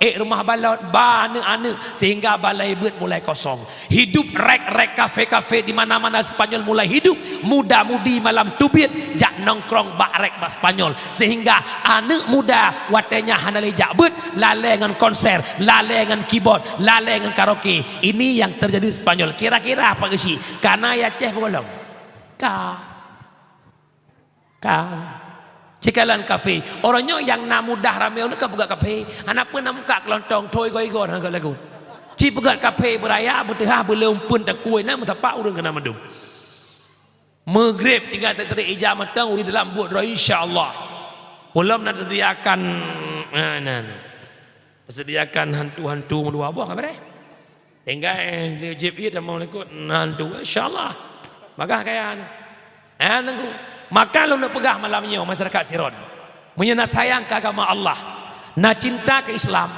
ék rumoh balon, ba aneuëk-aneuëk, sehingga balai beuet mulai kosong. Hidup rék-rék kafe-kafe di mana-mana Spanyol mulai hidup, muda-mudi malam teubiet jak nongkrong bak rék bak Spanyol, sehingga aneuëk muda watée nyan hana lé jak beuet, lalée ngon konser, lalée ngon keyboard, lalée ngon karaoke. Ini yang terjadi di Spanyol. Kira-kira apa geusi? Kana ya Aceh peugolom? Ka. Ka. Cikalan kafe. Orang nyoe nyang na mudah ramé ulun ka peugah kafe. Hana pun na muka kelontong, thoi goi-goi hana lagu. Ci peugah kafe beuraya, beuteuhah, beuleumpun takue na meusapat ureuëng keunan mandum. Meugreb tinggai teuteurik ija mantong uri dalam buet droe insya Allah. Ulôn na teusediakan, eh, nan. Teusediakan hantu-hantu meudua boh ka beureh. Tinggai jeuet ie tamong likot na hantu, insya Allah. Bagah kaya anu. Eh, nunggu. Maka lôn peugah malam nyoe masyarakat Siron. Meunyoe na sayang keu agama Allah, na cinta keu Islam,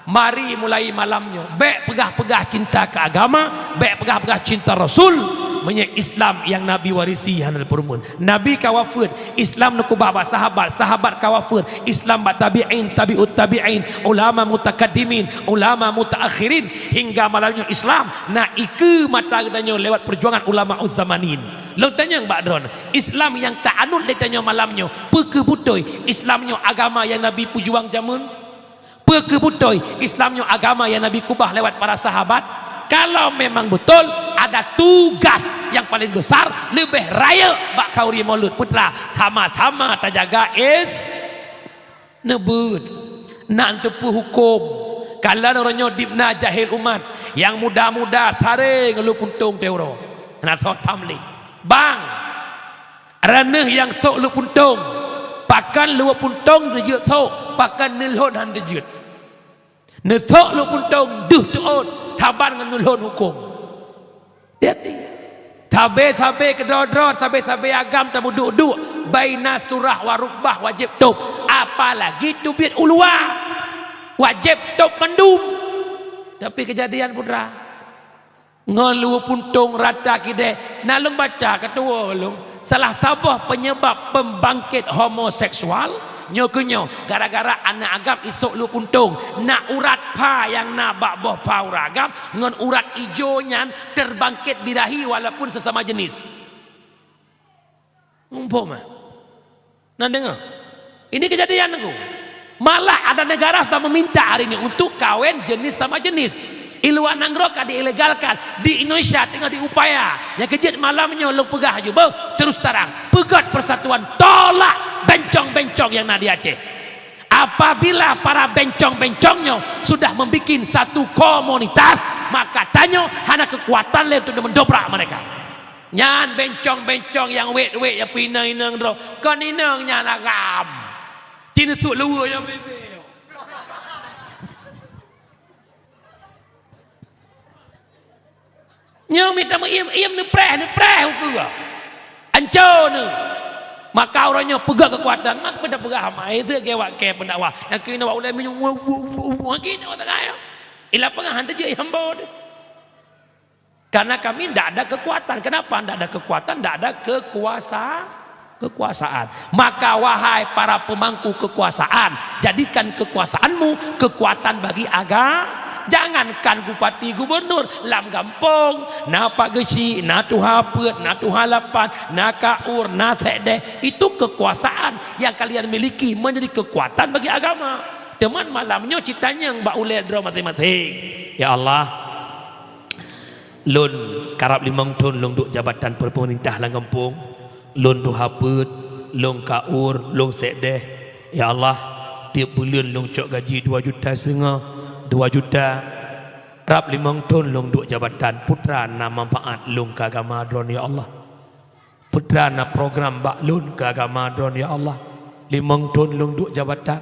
mari mulai malam nyoe bék peugah-peugah cinta keu agama, bék peugah-peugah cinta Rasul. Meunyoe Islam nyang Nabi warisi hana peurumun. Nabi ka wafeuet, Islam neukeubah bak sahabat, sahabat ka wafeuet, Islam bak tabi'in, tabi'ut tabi'in, ulama mutakaddimin, ulama mutaakhirin, hingga malam nyoe Islam na ikeue mata geutanyoe lewat peujuangan ulama uzzamanin. Lôn tanyong bak droen, Islam nyang ta anut lé tanyoe malam nyoe, peu kheueh beutôi Islam nyoe agama nyang Nabi peujuang jameun? Peu kheueh beutôi Islam nyoe agama nyang Nabi keubah lewat para sahabat? Kalau memang beutôi, ada tugas nyang paleng besar, leubeh rayeuk bak khauri Maulud Putra, sama-sama tajaga is-, neubeuet, nak teupeu huköm. Kalon uroe nyoe dibna jahil umat, nyang muda-muda saré ngon luwah puntông teuh uroe, hana soe tamli. Bang, Raneuk nyang sôk luwah puntông, pakon luwah puntông teujeuet sôk, pakon neulhôn han teujeuet. Neusôk luwah puntông deuh teuôt, saban ngon neulhôn huköm. Hati-hati. Sabe-sabe keudroe-droe, sabe-sabe agam tameuduk-duk, baina surah wa rukbah wajéb tôb, apalagi teubiet u luwa. Wajéb tôb mandum. Tapi keujadian putra. Ngon luwah puntông rata kidée, na lôn baca keutuwo lôn, salah saboh peunyeubab peumbangkét homoseksual nyoe keuh nyoe, gara-gara aneuk agam isôk luwah puntông, na urat pha nyang na bak boh pha ureuëng agam ngon urat ijo nyan teurbangkét birahi walaupun sesama jenis. Muphom, eh? Na deungoe? Ini kejadian, Teungku. Malah ada negara sudah meminta hari ini untuk kawin jenis sama jenis. Di luar nanggroe ka diilegalkan, di Indonesia teungoh diupaya. Nyang keujeuet malam nyoe lôn peugah aju, beuh, terus terang, peugét persatuan, tolak bencong-bencong nyang na di Aceh. Apabila para bencong-bencong nyoe sudah membuat satu komunitas, maka tanyoe hana kekuatan lé untuk mendobrak mereka. Nyan bencong-bencong nyang wet-wet nyang peuinong-inong droe, kon inong nyan agam. Ci neusuk luweue nyang bebe. Nyoe mita meuiem-iem neupreh, neupreh ukeue. Anco neuh. Maka uroe nyoe peugah keukuatan, mak peue tapeugah hama, itu gewak kée pendakwah. Nyang keunoe wak ulée minyeuk, wu, wu, wu, wu, lagi nyoe teuka nyoe. Ila peugah han teujeuet hamba deh. Karena kami ndak ada kekuatan. Kenapa ndak ada kekuatan? Ndak ada kekuasa-, kekuasaan. Maka wahai para pemangku kekuasaan, jadikan kekuasaanmu kekuatan bagi aga-, jangankan bupati gubernur, lam gampông, na Pak Geuchik, na Tuha Peuet, na Tuha Lapan, na Kaur, na Sekdes, itu kekuasaan yang kalian miliki menjadi kekuatan bagi agama. Teuma malam nyoe ci tanyong bak ulée droe maséng-maséng. Ya Allah, lôn karab limong thon lôn duek jabatan peumeurintah lam gampông, lôn Tuha Peuet, lôn Kaur, lôn Sekdes. Ya Allah, tieb buleuen lôn cok gaji dua juta seungoh, dua juta. Rab limong thon lôn duek jabatan, peue teuma na manfaat lôn keu agama Droeneuh, ya Allah. Peue teuma na program bak lôn keu agama Droeneuh, ya Allah. Limong thon lôn duek jabatan,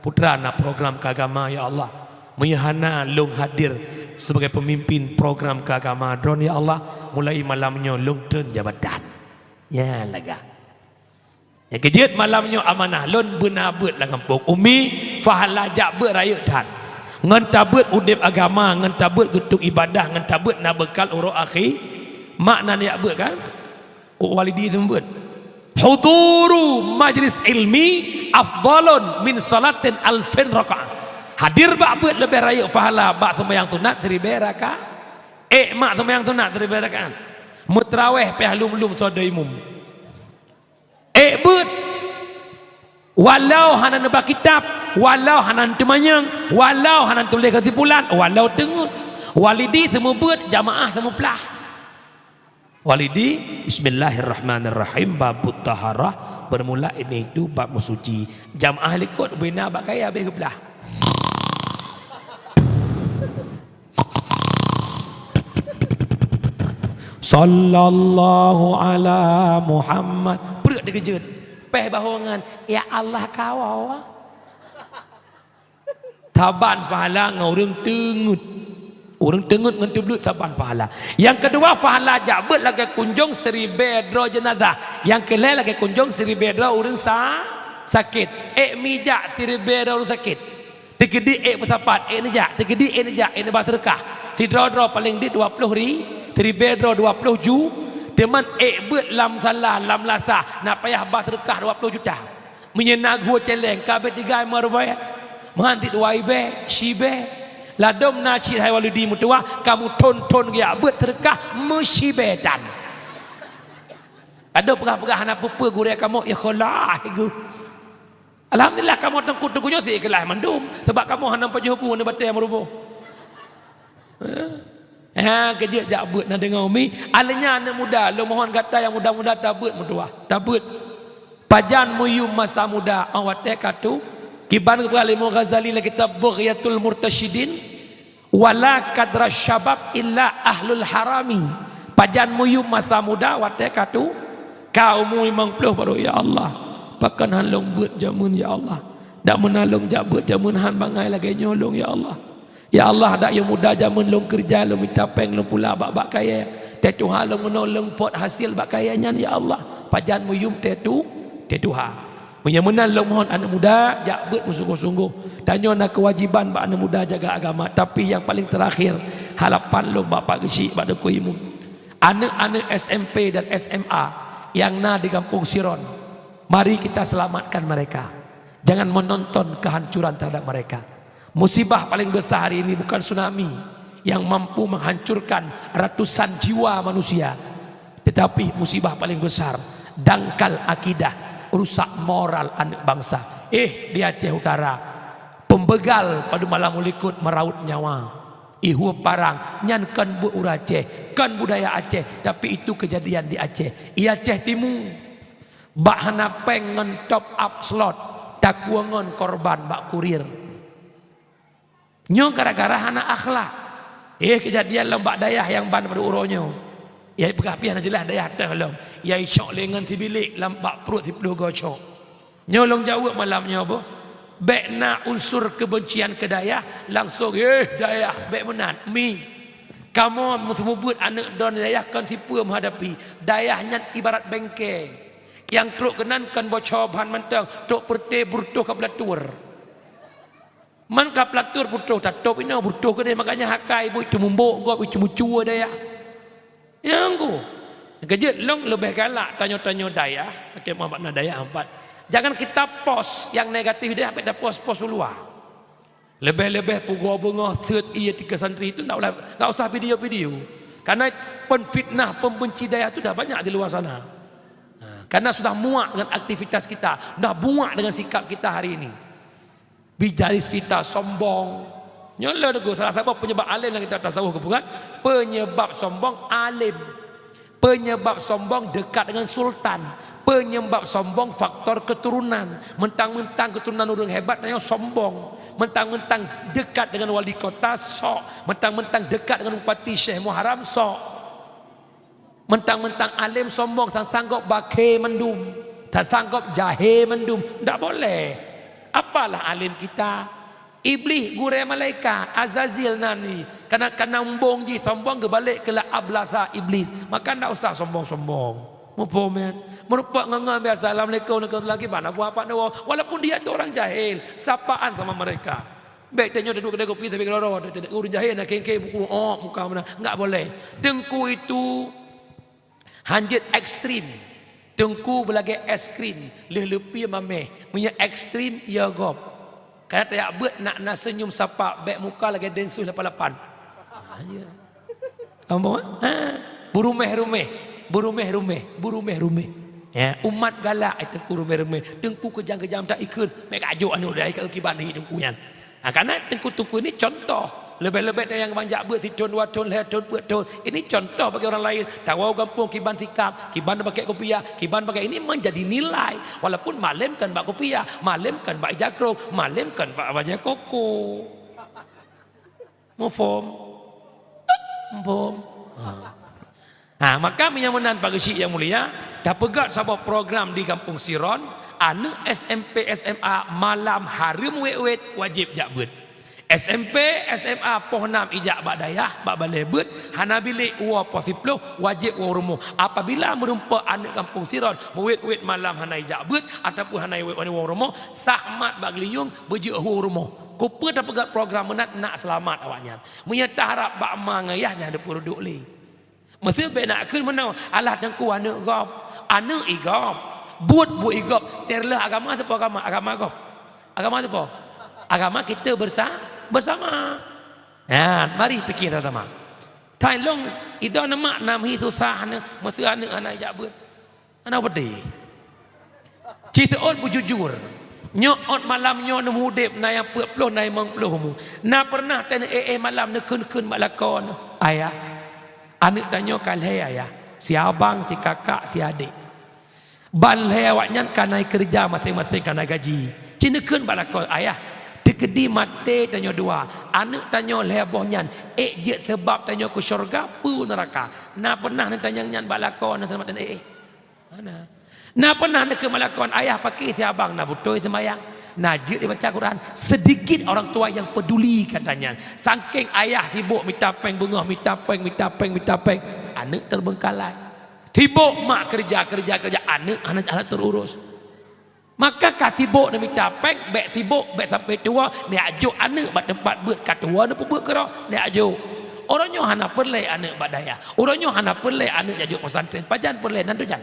peue teuma na program keu agama, ya Allah. Meunyo hana lôn hadir sebagai pemimpin program keu agama Droeneuh, ya Allah, mulai malam nyoe lôn treun jabatan. Nyan lagak. Nyang keujeuet malam nyoe amanah lôn beuna beuet lam gampông. Umi, pahala jak beuet rayeuk that. Ngon tabeuet udeb agama, ngon tabeuet geutueng ibadah, ngon tabeuet na beukal uroe akhi. Mak nan jak beuet kan? Oh, walidi teuma beuet. Huduru majlis ilmi afdalun min salatin alfin rakaah. Hadir bak beuet leubeh rayeuk pahala bak seumayang sunat siribée rakaat. Ék mak seumayang sunat siribée rakaat. Meutraweh pih lom-lom sodoe imum. Ék beuet. Walau hana neuba kitab, walau hana neuteumanyong, walau hana neutuléh keusimpulan, walau teungeut. Walidi teuma beuet, jamaah teuma plah. Walidi, bismillahirrahmanirrahim, babut taharah, bermula ini itu bab meusuci. Jamaah likot, bina bak kayée habéh geuplah. Sallallahu ala Muhammad. Pruet dikeujeuet. Péh bahongan, ya Allah kawoe. Saban pahala ngon ureuëng teungeut. Ureuëng teungeut ngon teubleuet saban pahala. Nyang keudua, pahala jak beuet lagée kunjong siribée droe jeunazah. Nyang keulhée lagée kunjong siribée droe ureuëng sa-, sakét. Ék mi jak siribée droe ureuëng sakét. Teukeudi ék peusapat, ék neujak, teukeudi ék neujak, ék neuba seudeukah. Sidroe-droe paleng dit dua ploh ri-, siribée droe dua ploh ju, teuma ék beuet lam salah, lam lasah, na payah ba seudeukah dua ploh juta. Meunyoe na geuh céléng, ka abéh tigai meuribée, meuhan sit dua ribée, siribée. Ladôm na cit hai Walidi meutuwah, kamoe thon-thon geujak beuet seudeukah meusiribée tan. Adoe peugah-peugah hana peue-peue gurée kamoe, ikhlaih geuh. Alhamdulillah, kamoe teungku-teungku nyoe sikeulaih mandum, sabab kamoe hana pajoh bu nibak batée meuruboh. Ha? Ha, keujeuet jak beuet na deungoe umi. Aleunya aneuëk muda, lôn mohon gata nyang muda-muda tabeuet meutuwah, tabeuet. Pajan meuyum masa muda, 'oh watée ka tu, kiban geupeugah lé Imam Ghazali lam kitab Bughyatul Murtasyidin, "Wala kadra syabab illa ahlul harami." Pajan meuyum masa muda watée ka tu, ka umu limong ploh baru, "Ya Allah, pakon han lôn beuet jameun, ya Allah. Dak meunan lôn jak beuet jameun han bangai lagée nyoe lôn, ya Allah. Ya Allah, dak yôh muda jameun lôn keureuja, lôn mita péng, lôn pula bak-bak kayée. Teutuha lôn meunoe lôn pot hasil bak kayée nyan, ya Allah." Pajan meuyum teutu-, teutuha. Meunyoe meunan lôn mohon aneuëk muda, jak beuet meusunggoh-sunggoh. Tanyoe na keuwajiban bak aneuëk muda jaga agama, tapi nyang paleng teurakhir, harapan lôn bak Pak Geuchik, bak Teungku Imum. Aneuëk-aneuëk S M P dan S M A nyang na di Gampông Siron, mari kita selamatkan mereka. Jangan menonton kehancuran terhadap mereka. Musibah paling besar hari ini bukan tsunami yang mampu menghancurkan ratusan jiwa manusia. Tetapi musibah paling besar, dangkal akidah, rusak moral aneuëk bansa. Eh, di Aceh Utara, pembégal padum malam u likot meraut nyawa. Ihuem parang, nyan kon buet ureuëng Aceh, kon budaya Aceh, tapi itu kejadian di Aceh. Di Aceh Timu, bak hana péng ngon top up slot. Takuwöngon korban bak kurir. Nyoe gara-gara hana akhlak. Eh, keujadian lom bak dayah nyang ban padub uroe nyoe. Ya, peugah pih hana jeulaih dayah teuh lom. Ya, icok lé ngon sibilék lam bak pruet siploh goe cok. Nyoe lôn jaweueb malam nyoe boh. Bék na unsur keubencian keu dayah, langsong, "Eh, dayah, bék meunan." Mi. Kamoe meuseumeubeuet aneuk droe dayah kon sipeue meuhadapi. Dayah nyan ibarat bengke. Nyang trok keunan kon boco ban mantong, trok peureute beureutoh ka peulatur. Man ka peulatur beureutoh tatôb inoe, beureutoh keudeh, makanya hakai buet teumumbok gob, teumucue dayah. Nyang ku. Keujeuet lôn leubeh galak tanyoe-tanyoe dayah, oke, makna dayah empat. Jangan kita post nyang negatif deh, sampai ta post-post u luwa. Leubeh-leubeh pugoe beungoh seuet ie tika santri itu ndak ulah, ndak usah video-video. Karena penfitnah, pembenci dayah itu dah banyak di luar sana. Ha, karena sudah muak dengan aktivitas kita, dah muak dengan sikap kita hari ini. Bijari sita sombong. Nyoe lé teungku, salah satu penyebab alim dalam kitab tasawuf geupeugah, penyebab sombong alim. Penyebab sombong dekat dengan sultan. Penyebab sombong faktor keturunan. Mentang-mentang keturunan ureuëng hebat, tanyoe sombong. Mentang-mentang dekat dengan wali kota, sok. Mentang-mentang dekat dengan bupati Syekh Muharram, sok. Mentang-mentang alim sombong, sang-sang gob bakhe mandum, sang-sang gob jahe mandum. Ndak boleh. Apalah alim kita? Iblih gurée malaikat, Azazil nan nyoe. Kana, kana embong jih sombong, geubalek keu la ablasa Iblis. Maka ndak usah sombong-sombong. Muphom, ya? Meureumpok ngon-ngon biasa, "Assalamualaikum, waalaikumsalam, kiban?" Abu apa nyoe? Walaupun dia tu orang jahil, sapaan sama mereka. Bék tanyoe taduek keudè kopi tapi keudroe-droe, ureuëng jahé na kheng-kheng buku, oh, muka mana. Enggak boleh. Teungku itu hanjeuet ekstrim. Teungku beulagèe es krim, lheueh leupie mamèh. Meunyoe ekstrim, ya gob. Kana tajak beuet nak na seunyum sapa, bék muka lagèe densus lapan lapan. Ah, ya. Ampôn, ha? Beurumeh-rumeh, beurumeh-rumeh, beurumeh-rumeh. Ya, umat galak, eh, teungku rumeh-rumeh. Teungku keujang-keujang tak ikheun, meuka jok aneuk dai ka kiban hi teungku nyan. Ha, karena teungku-teungku ini contoh. Lebih-lebih dari nyang banyak beuet sithon, dua thon, lhèe thon, peuet thon. Ini contoh bagi orang lain. Tawoe gampông kiban sikap, kiban pakai kopiah, kiban pakai ini menjadi nilai. Walaupun malem kan bak kopiah, malem kan bak ija krong, malem kan bak bajèe koko. Muphom? Muphom. Ha. Ha, maka meunyoe meunan Pak Geuchik nyang mulia, tapeugöt saboh program di Gampông Siron, aneuk S M P, S M A malam hareuem wét-wét wajéb jak beuet. S M P, S M A poh nam ijak bak dayah, bak balè beuet, hana bilék woe poh siploh, wajéb woe rumoh. Apabila meurumpok aneuk Gampông Siron, meuwét-wét malam hana ijak beuet, ataupun hana iwét woe rumoh, sah mat bak geulinyueng, beujeuet hu rumoh. Keupeue tapeugöt program meunan, nak seulamat awaknyan. Meunyoe taharab bak ma ngon yah, nyan deuh peuruduek lé. Meuseu bék nak kheun meunoe, alah teungku aneuk gob, aneuk i gob, buet-buet i gob, terleuh agama sapeue agama, agama gob. Agama sapeue? Agama kita bersa-, bersama. Nah, mari pikir sama-sama. Thai long, idong neumak nam hi susah neuh, meuseu aneuk hana ijak beuet. Hana peudeh. Ci seuôt beujujur. Nyoe ôt malam nyoe neuh udeb na nyang peuet ploh, na limong ploh umu. Na pernah teuh neuéh-éh malam neukheun-kheun bak lakoe neuh, "Ayah, aneuk tanyoe ka lhèe, Ayah. Si abang, si kakak, si adék. Ban lhèe awaknyan ka na keureuja, maséng-maséng ka na gaji." Ci neukheun bak lakoe, "Ayah, teukeudi maté tanyoe dua, aneuk tanyoe lhèe boh nyan, ék jeuet seubab tanyoe keu syeuruga peu neuraka?" Na pernah neutanyong nyan bak lakoe neuh teuma teuh neuéh-éh? Hana. Na pernah neukheun bak lakoe, "Ayah, pakri si abang na beutôi seumayang, na jeuet ibaca Quran?" Sedikit orang tua yang peduli kata nyan. Sangkeng ayah sibok mita péng beungoh, mita péng, mita péng, mita péng, aneuk terbengkalai. Sibok mak keureuja, keureuja, keureuja, aneuk hana, hana teururus. Maka ka sibok neumita péng, bék sibok, bék sampai tuwoe, neujak jok aneuk bak teumpat beuet, ka tuwoe neupeubeuet keudroe, neujak jok. Uroe nyoe hana peureulèe aneuk bak dayah. Uroe nyoe hana peureulèe aneuk jak jok pesantren, pajan peureulèe nan tujan.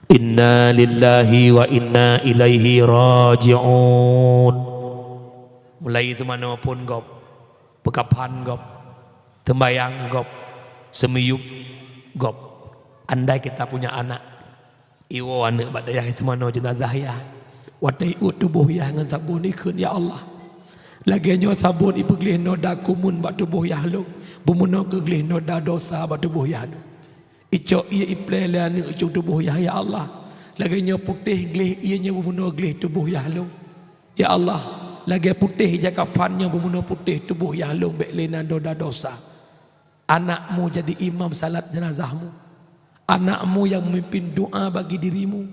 Inna lillahi wa inna ilaihi raji'un. Mulai seumanoe phon gob, peukaphan gob, teumbayang gob, seumiyueb gob. Andai kita punya anak, iwoe aneuk bak dayah seumanoe jeunazah yah. Watèe iuet tuboh yah ngon sabon ikheun, "Ya Allah, lagèe nyoe sabon ipeugleh noda kumun bak tuboh yah lôn, beumeunoe keugleh noda dosa bak tuboh yah lôn." Icok ié iplè lé aneuk ujong tuboh yah, "Ya Allah, Lagée nyoe putéh gleh ié nyoe beumeunoe gleh tuboh yah lôn. Ya Allah, lagée putéh ija kafan nyoe beumeunoe putéh tuboh yah lôn bék lé na doda dosa. Anakmu jadi imam salat jenazahmu. Anakmu yang memimpin doa bagi dirimu.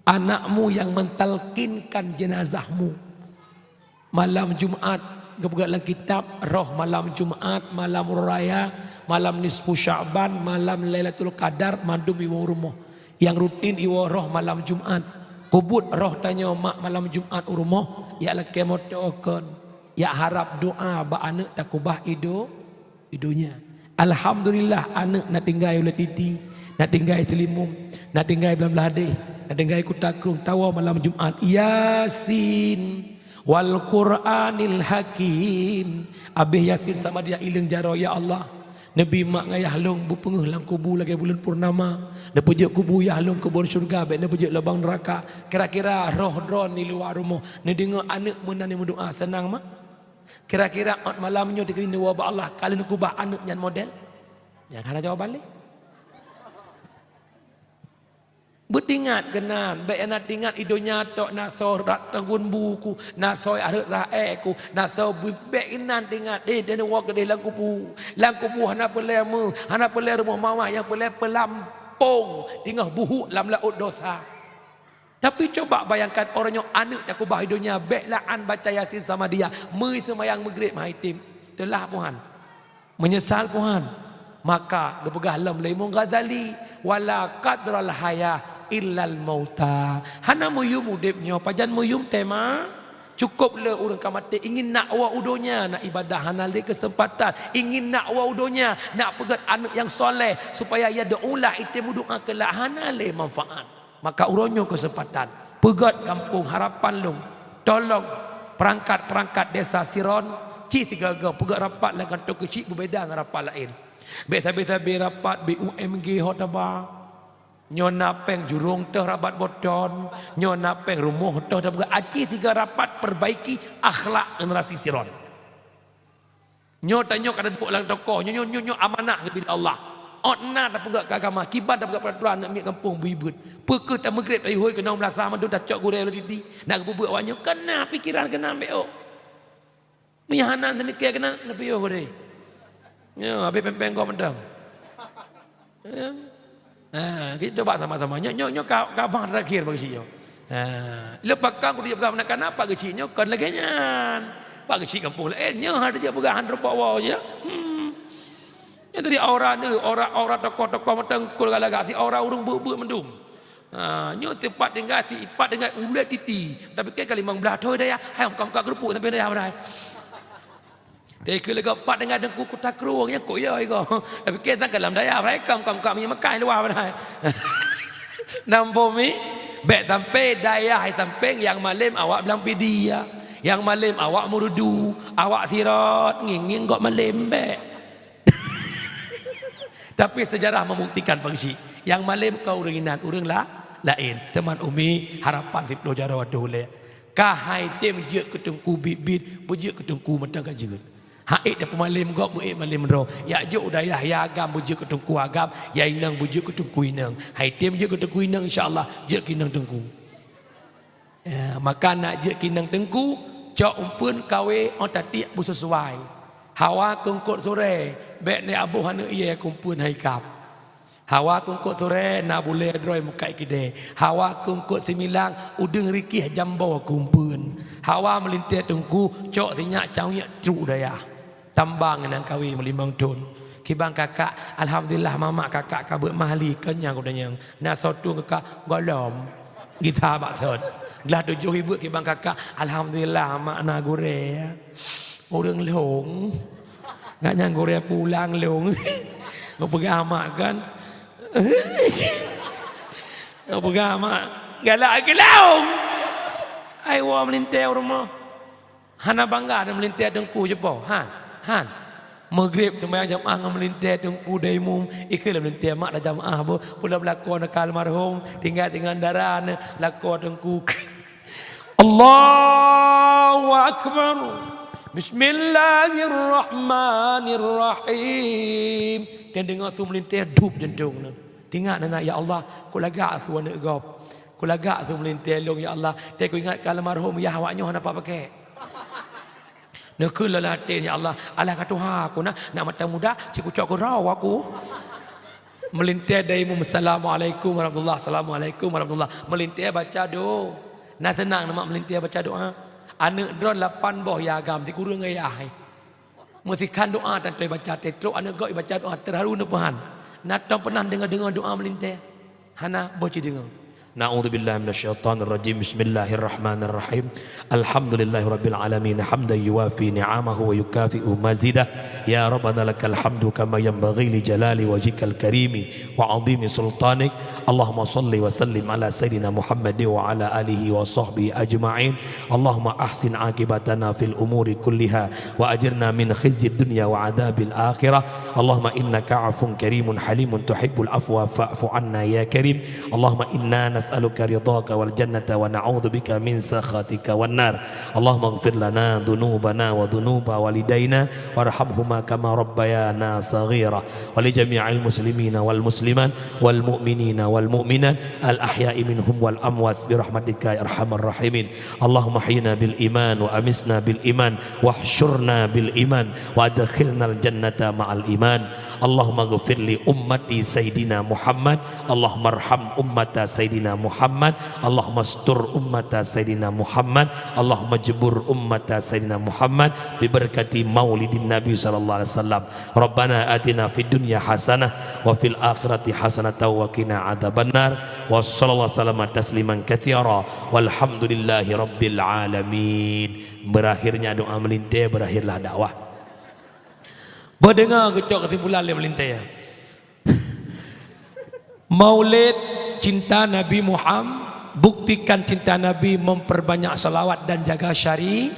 Anakmu yang mentalkinkan jenazahmu. Malam Jumat, geupeugah lam kitab, roh malam Jumat, malam Uroe Raya, malam nisfu Sya'ban, malam Lailatul Qadar, mandum iwoe rumoh. Nyang rutin iwoe roh malam Jumat. Kubuet roh tanyoe mak malam Jumat u rumoh, jak lakée moto kon, jak harab doa bak aneuëk takubah ido, di donya. Alhamdulillah, aneuëk na tinggai Ulée Titi, na tinggai Teulimum, na tinggai Blang Blahdeh, na tinggai Kuta Krueng, tawoe malam Jumat. Yasin, wal Qur'anil Hakim. Abéh Yasin sama dia ileueng jaroe, ya Allah. Neubi mak ngon ayah lôn beupeungeuh lam kubu lagée buleuen purnama. Neupeujeuet kubu yah lôn keubon syeuruga, bék neupeujeuet lubang neuraka. Kira-kira roh droeneuh di luwa rumoh neudeungoe aneuëk meunan nyang meudoa, seunang mak? Kira-kira ôt malam nyoe dikeue neuwoe bak Allah ka lheueh neukubah aneuëk nyan model? Nyan hana jawaban lé. Beutingat keunan, bék na tingat i donya tok na soe rot teunggun bu ku, na soe rhot rahé ku, na soe bu-, bék inan tingat, eh, dan woe keudeh lam kubu. Lam kubu hana peureulée meu, hana peureulée rumoh mawah, nyang peureulée peulampong teungoh buhuk lam laôt dosa. Tapi coba bayangkan, uroe nyoe aneuëk takubah i donya, bék laan baca Yasin sama dia, meuseumayang Maghrib hai tem, teulah puhan, meunyeusal puhan. Maka geupeugah lom lé Imam Ghazali, "Wala qadral hayah illal mauta." Hana meuyum udeb nyoe, pajan meuyum teuma? Cukop le ureuëng ka maté ingin nak woe u donya, nak ibadah hana lé keuseumpatan, ingin nak woe u donya, nak peugét aneuëk nyang soleh supaya ia deuulah item meudoa keulak hana lé manfaat. Maka uroe nyoe keuseumpatan peugét gampông harapan lôn, tolong peurangkat-peurangkat desa Siron, cit sigoe-goe peugét rapat lam kantô keuchik beubeda ngon rapat laén. Bék sabe-sabe rapat B U M G ho taba. Nyoe na péng jurông teuh rabat boton, nyoe na péng rumoh teuh taba. Aci sigoe rapat perbaiki akhlak generasi Siron. Nyoe tanyoe ka duek lam toko, nyoe, nyoe, nyoe, nyoe amanah geubri lé Allah. Ôt na tapeugét keu agama, kiban tapeugét peuraturan aneuëk miet gampông beuibeut. Peu kheueh tameugreb tayue hôi keunong meulasa mandum tacok gurée lom titi, nak geupeubeuet awak nyoe, kana pikeran keunan bék ôk. Meunyoe hana neumikée keunan, neupiôh gurée. Nyoe habéh péng-péng gob mantong. Ya. Ha, kita coba sama-sama. Nyoe, nyoe, nyoe ka, ka bang terakhir bagi si nyoe. Ha, lepas kan kudu peugah meunan kana pak geuchik nyoe kon lagée nyan. Pak geuchik gampông laén nyoe hana dia peugah han rupa woe je. Hmm. Nyoe tadi aura ni, aura, aura tokoh-tokoh mantong kul galak si aura ureuëng beuet-beuet mandum. Ha, nyoe teumpat tinggai si ipat tinggai ulée titi. Tapi ke ka limong blaih thon dayah, hai muka-muka geurupuk sampai dayah padahai. Dai keu leuga pat deungon Teungku Kuta Krueng nyang kok ya iko. Tapi ke sang kalam dayah, mereka kam kam kam nyang Mekah luar padahai. Namboh mi, bék sampai dayah hai sampéng nyang malém awak blang pidi ya. Nyang malém awak meurudu, awak sirot, ngieng-ngieng gok malém bék. Tapi sejarah membuktikan pangsi, nyang malém ka ureuëng inan, ureuëng la-, laén. Teuma umi harapan siplôh jaroe dua lé. Ka hai tem jeuet keu teungku biet-biet, beujeuet keu teungku mantong ka jeuet. Hak ék tapeumalém gob, beuék malém droe. Yak jok u dayah ya agam beujeuet keu teungku agam, ya inong beujeuet keu teungku inong. Hai tem jeuet keu teungku inong, insya Allah jeuet keu inong teungku. Ya, maka nak jeuet keu inong teungku, cok umpeuen kawé ôn tatiek beusesuai. Hawa keu eungkôt surée, bék neuaboh aneuëk ié keu umpeuen hai kab. Hawa keu eungkôt surée na bulée droe mukat kidée. Hawa keu eungkôt similang udeueng rikih jambo keu umpeuen. Hawa meulintée teungku cok sinyak cawiek trok dayah. Tambang nyang kawé meulimong thon. Kiban kakak, alhamdulillah mamak kakak ka beuet mahli keunyan geutanyoe. Na soe tueng kakak golom. Gita bak sot. Glah tujoh ibeuk kiban kakak, alhamdulillah mak na gurée. Ureuëng lhong. Ngat nyang gurée pulang lhong. Geupeugah mak kan. Geupeugah mak galak keu lhong. Ai woe meulintée u rumoh. Hana bangga dan meulintée teungku jeupô. Han, han. Maghrib seumayang jamaah ngon meulintée teungku dai mum. Ikheun lom meulintée mak dan jamaah boh. Pulang lakoe neuka almarhum, tinggai deungon dara neu lakoe teungku. Allahu Akbar. Bismillahirrahmanirrahim. Dan deungoe su meulintée dup jantong neu. Tingat neu, ya Allah, ku lagak su aneuëk gob. Kulagak su meulintèe lôn, ya Allah, teuingat keu almarhum yah awak nyoe hana pat pakèk. Neukheun lam até, ya Allah, alah ka tuha aku na, nak mata muda, cit kucok keurau aku. Meulintèe dari mu, "Assalamualaikum warahmatullah, assalamualaikum warahmatullah." Meulintèe baca do-, na seunang na mak meulintèe baca doa. Aneuk droe lapan boh ya agam, sikureueng ayah. Meusikhan doa tan toe baca, teutrok aneuk gob ibaca doa, teuharu neupeuhan. Na tom pernah deungoe-deungoe doa meulintèe? Hana, boh cit deungoe. A'udzubillahi minasyaitonirrajim. Bismillahirrahmanirrahim. Alhamdulillahirabbil alamin, hamdan yuwafi ni'amahu wa yukafi'u mazidah. Ya Rabbana lakal hamdu kama yanbaghi li jalali wajhikal karimi wa 'azimi sultanik. Allahumma shalli wa sallim ala sayyidina Muhammad wa ala alihi wa sahbihi ajma'in. Allahumma ahsin aqibatana fil umuri kulliha wa ajirna min khizyid dunya wa adzabil akhirah. Allahumma innaka 'afuwun karimun halimun tuhibbul 'afwa fa'fu 'anna ya karim. Allahumma inna nas'aluka ridhaka wal jannata wa na'udzubika min sakhatika wan nar. Allahumma ighfir lana dzunubana wa dzunuba walidaina warhamhuma kama rabbayana shaghira. Wa li jami'il muslimina wal muslimat wal mu'minina wal mu'minat al ahya'i minhum wal amwat bi rahmatika ya arhamar rahimin. Allahumma ahyina bil iman wa amitna bil iman, wahsyurna bil iman, wa adkhilnal jannata ma'al iman. Allahumma ghfir li ummati Sayyidina Muhammad, Allahumma arham ummata Sayyidina Muhammad, Allahumma astur ummata Sayyidina Muhammad, Allahumma jbur ummata Sayyidina Muhammad, bi barakati maulidin Nabi sallallahu alaihi wasallam. Rabbana atina fid dunya hasanah wa fil akhirati hasanatan wa qina adzabannar. Wa sallallahu sallama tasliman katsira. Walhamdulillahi rabbil alamin. Berakhirnya doa meulintèe, berakhirlah dakwah. Beudeungoe geucok keusimpulan lé meulintèe. Maulid cinta Nabi Muhammad, buktikan cinta Nabi, memperbanyak salawat dan jaga syari.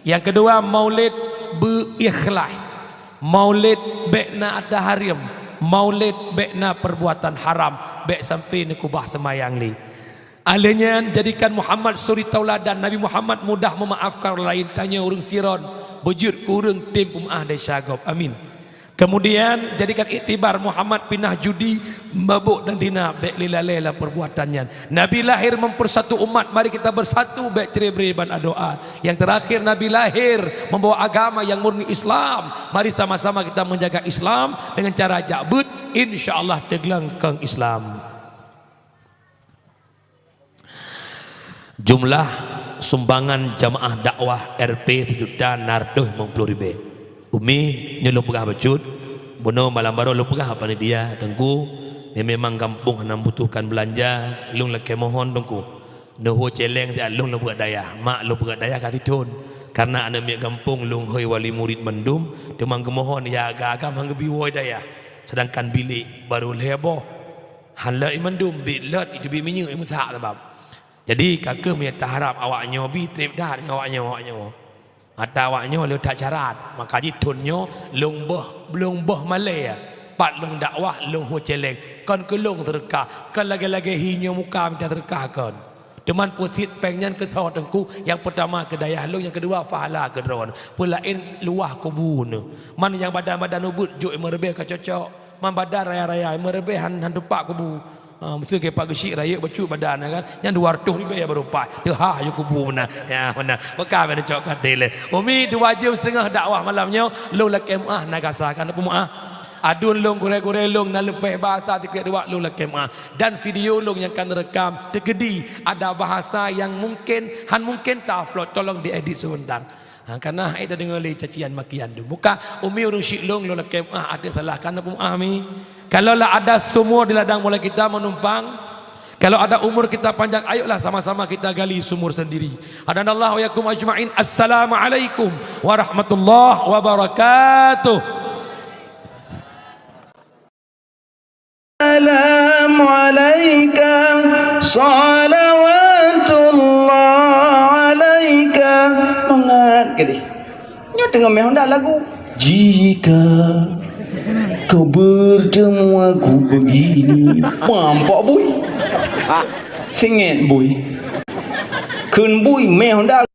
Nyang keudua, maulid beu ikhlas. Maulid bèk na ata hareuem. Maulid bèk na perbuatan haram. Bèk sampai neukeubah seumayang lé. Alèh nyan, jadikan Muhammad suri tauladan. Nabi Muhammad mudah meumaafkan ureueng laén. Tanyoe ureueng siron, beujeuet keu ureueng tem peumeu'ah desya gob. Amin. Kemudian, jadikan iktibar Muhammad pinah judi, mabök dan zina, bèk lé lalè lam perbuatan nyan. Nabi lahir mempersatu umat, mari kita bersatu, bèk cre-bre ban adoa. Yang terakhir, Nabi lahir membawa agama yang murni Islam. Mari sama-sama kita menjaga Islam dengan cara jak beuet, insya Allah teugleng keu Islam. Jumlah sumbangan jamaah dakwah R P sijuta enam reutôh limong ploh ribèe. Umi, nyoe lôn peugah bacut, bunoe malam baroe lôn peugah bak panitia, Teungku, nyoe memang gampông hana membutuhkan beulanja, lôn lakèe mohon Teungku. Neuhôi cèlèng siat lôn lôn peugah dayah, mak lôn peugah dayah ka sithôn. Karena aneuk miet gampông lôn hôi wali murit mandum, teuma geumohon ya agam-agam han geubri woe dayah. Sedangkan bilék barô lhèe boh. Han lheueh mandum, bit lheueh, itu bit minyeuk, meusak sabab. Jadi, ka kheueh meunyo taharab awak nyoe bi trép that ngon awak nyoe, awak nyoe. Ata awak nyoe lheueh that syarat, maka jih thôn nyoe lôn boh, lôn boh malèe. Pat lôn dakwah, lôn hôi cèlèng. Kon keu lôn seudeukah, kon lagèe-lagèe hi nyoe muka mita seudeukah kon. Teuma peusit pèng nyan keu soe Teungku, nyang peutama keu dayah lôn, nyang keudua pahala keu droeneuh. Peulaén luwah kubu neuh. Man nyang badan-badan ubit jok meureubèh ka cocok. Man badan raya-raya, meureubèh han, han teupat kubu. Ha, meuseu keu Pak Geuchik rayeuk bacut badan, kan? Nyan dua reutôh ribèe baru pat. Teuhah ju kubu meunan. Ya, meunan. Meuka meunan cok katé lé. Umi dua jeuem siteungoh dakwah malam nyoe, lôn lakèe meu'ah na gasa, kan peumeu'ah. Aduen lôn gurèe-gurèe lôn na leupeh basa tikét dua lôn lakèe meu'ah. Dan video lôn nyang ka neureukam teukeudi ada bahasa nyang mungken, han mungken ta-upload, tolong diedit sebentar. Ha, kana hai tadeungoe lé cacian makian dum. Buka Umi ureueng syik lôn, lôn lakèe meu'ah ateueh salah, kana peumeu'ah mi. Kalau lah ada sumur di ladang mulai kita menumpang, kalau ada umur kita panjang, ayolah sama-sama kita gali sumur sendiri. Hadanallahu wa iyyakum ajma'in. Assalamualaikum warahmatullahi wabarakatuh. Salam alaika, salawatullah alaika. Mangat keudéh. Nyoe teungoh meu'ah dak lagu. Jika kau bertemu aku begini. Mampak bui. Singet bui. Kheun bui meu'ah dak.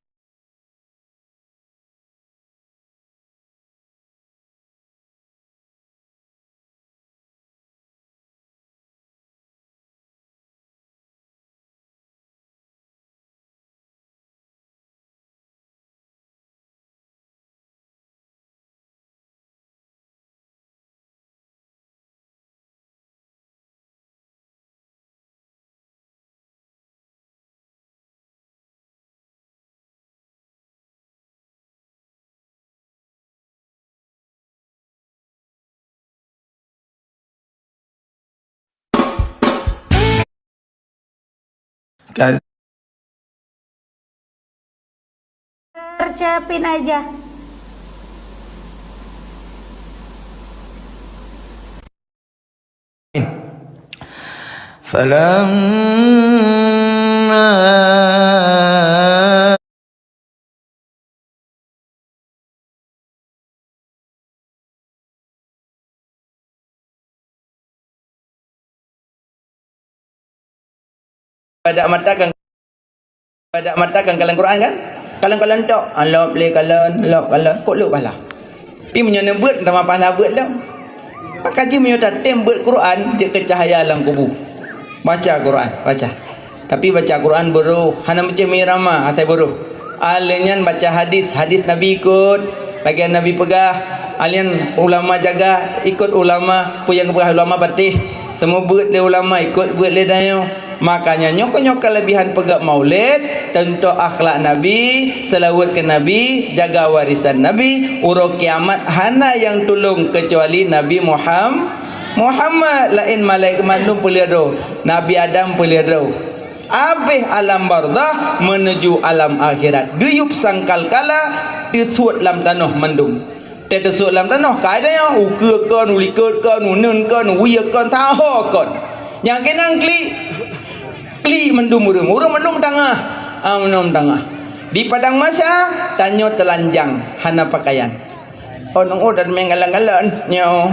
Ka- Tercepin aja. Falamma Padak mata kan, padak mata kan kalon Quran kan? Kalon-kalon tok, alop lé kalon, lop kalon, kok lhok pahala. Tapi meunyoe neubeuet, teuma pahala beuet lom. Maka jih meunyoe tatem beuet Quran, jeuet keu cahya lam kubu. Baca Quran, baca. Tapi baca Quran beurôh, hana meucéh meuirama, asai beurôh. Alèh nyan baca hadis, hadis Nabi ikot. Lagèe Nabi peugah, alèh nyan ulama jaga, ikot ulama, peue nyang geupeugah ulama patéh. Seumeubeuet lé ulama, ikot beuet lé tanyoe. Makanya nyoe keunyoe keulebihan peugah maulid, teuntèe akhlak Nabi, seulaweuet keu Nabi, jaga warisan Nabi, uroe kiamat hana nyang tulông keucuali Nabi Muham-, Muhammad. Laén malaikat mandum peuleueh droe, Nabi Adam peuleueh droe. Abéh alam barzakh meunuju alam akhirat. Geuyub sangkal kala, teusuet lam tanoh mandum. Teusuet lam tanoh, ka ada nyang ukeue kon, ulikot kon, uneun kon, uwie kon, taho kon. Nyang keunong klik, klik mandum ureueng, ureueng mandum tangah, ah, mandum tangah. Di padang mahsyar, tanyoe teulanjang, hana pakaian. Oh, nong oh, dan menggalan-galan, nyoe.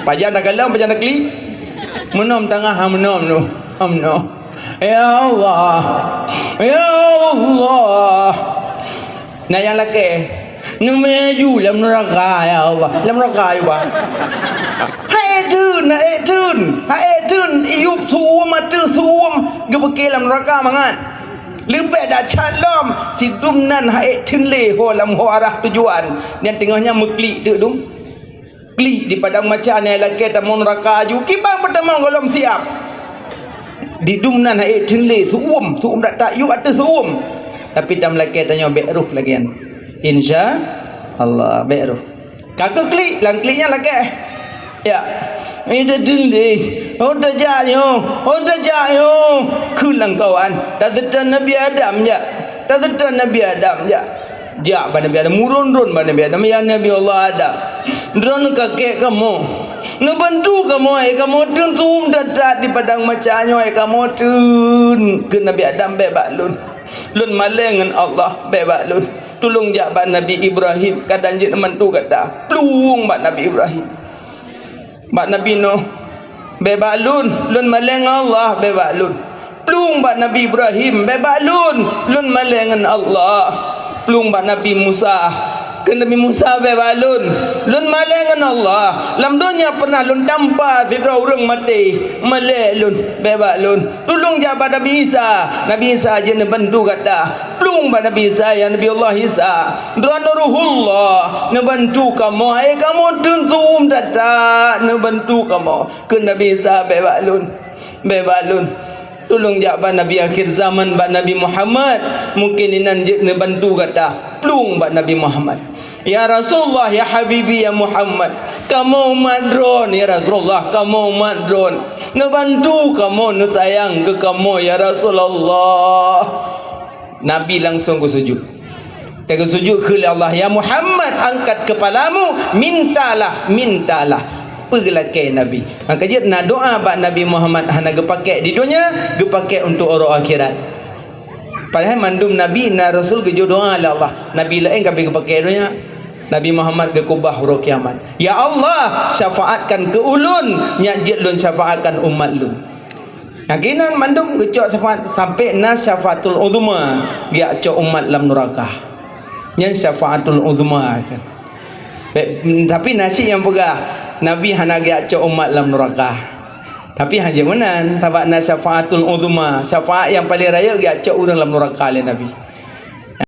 Pajan dah galan, pajan dah klik. Meunom tangah, ha, meunom tu. Ha, meunom. Ya Allah. Ya Allah. Nah, nyang lakèe. Neumaju lam neuraka, ya Allah. Lam neuraka, ya Allah. Hai dun, hai dun. Hai dun, iyup suum, ateuh suum. Geubeuke lam neuraka mangat. Leubeh dahsyat lom, sidum nan hai theun lé ho lam ho arah tujuan. Nyan teungoh nyan meuklik teuk dum. Klik di padang mahsyar nyan lakèe tamong neuraka aju, kiban peutamong gohlom siap. Di dum nan hai theun lé, suum, suum dak tayue ateueh suum. Tapi tam lakèe tanyoe bèk roh lagèe nyan. Insya Allah, bèk roh. Ka keu klik, lam klik nyan lakèe. Ya. Ida dinding. Oh, tajak nyoe. Oh, tajak nyoe. Keu lam kawan. Taseutôt Nabi Adam, jak. Taseutôt Nabi Adam, jak. Jak bak Nabi Adam. Murôn-rôn bak Nabi Adam. Ya Nabi Allah Adam. Droeneuh kakek kamoe. Neubantu kamoe, hai kamoe teun suum that-that di padang mahsyar nyoe, hai kamoe teun. Keu Nabi Adam, bèk bak lôn. Lôn malèe ngon Allah, bèk bak lôn. Tulông jak bak Nabi Ibrahim, kadang jeuet neubantu gata. Plueng bak Nabi Ibrahim. Bak Nabi Nuh, bèk bak lôn, lôn malèe ngon Allah, bèk bak lôn. Plueng bak Nabi Ibrahim, bèk bak lôn, lôn malèe ngon Allah. Plueng bak Nabi Musa, keu Nabi Musa, bèk bak lôn, lôn malèe ngon Allah. Lam donya pernah lôn tampa sidroe ureueng maté, malèe lôn, bèk bak lôn. Tulông jak bak Nabi Isa. Nabi Isa jeuet neubantu gata. Plueng bak Nabi Isa, ya Nabi Allah Isa. Droeneuh Ruhullah neubantu kamoe, hai kamoe teun suum that-that neubantu kamoe. Keu Nabi Isa, bèk bak lôn. Bèk bak lôn. Tulông jak bak Nabi akhir zaman, bak Nabi Muhammad. Mungken inan jeuet neubantu gata. Plueng bak Nabi Muhammad. Ya Rasulullah, ya Habibi, ya Muhammad, kamoe umat droen, ya Rasulullah, kamoe umat droen. Neubantu kamoe, neusayang keu kamoe, ya Rasulullah. Nabi langsung geusujut. Ka geusujut kheun lé Allah, "Ya Muhammad, angkat kepalamu, mintalah, mintalah." Peue geulakèe Nabi? Maka jeuet na doa bak Nabi Muhammad hana geupakék di donya, geupakék untuk uroe akhirat. Padahai mandum nabi na rasul geujok doa lé Allah. Nabi laén ka geupakèk donya. Nabi Muhammad geukeubah uroe kiamat. "Ya Allah, syafaatkan keu ulôn, nyak jeuet lôn syafaatkan umat lôn." Nyang keunan mandum geucok syafaat sampai na syafaatul uzma, geujak cok umat lam nuraka. Nyan syafaatul uzma. Tapi na cit nyang peugah, Nabi hana geujak cok umat lam nuraka. Tapi hana meunan, sabab na syafaatul uzma, syafaat nyang paleng rayeuk geujak cok ureueng lam nuraka lé Nabi.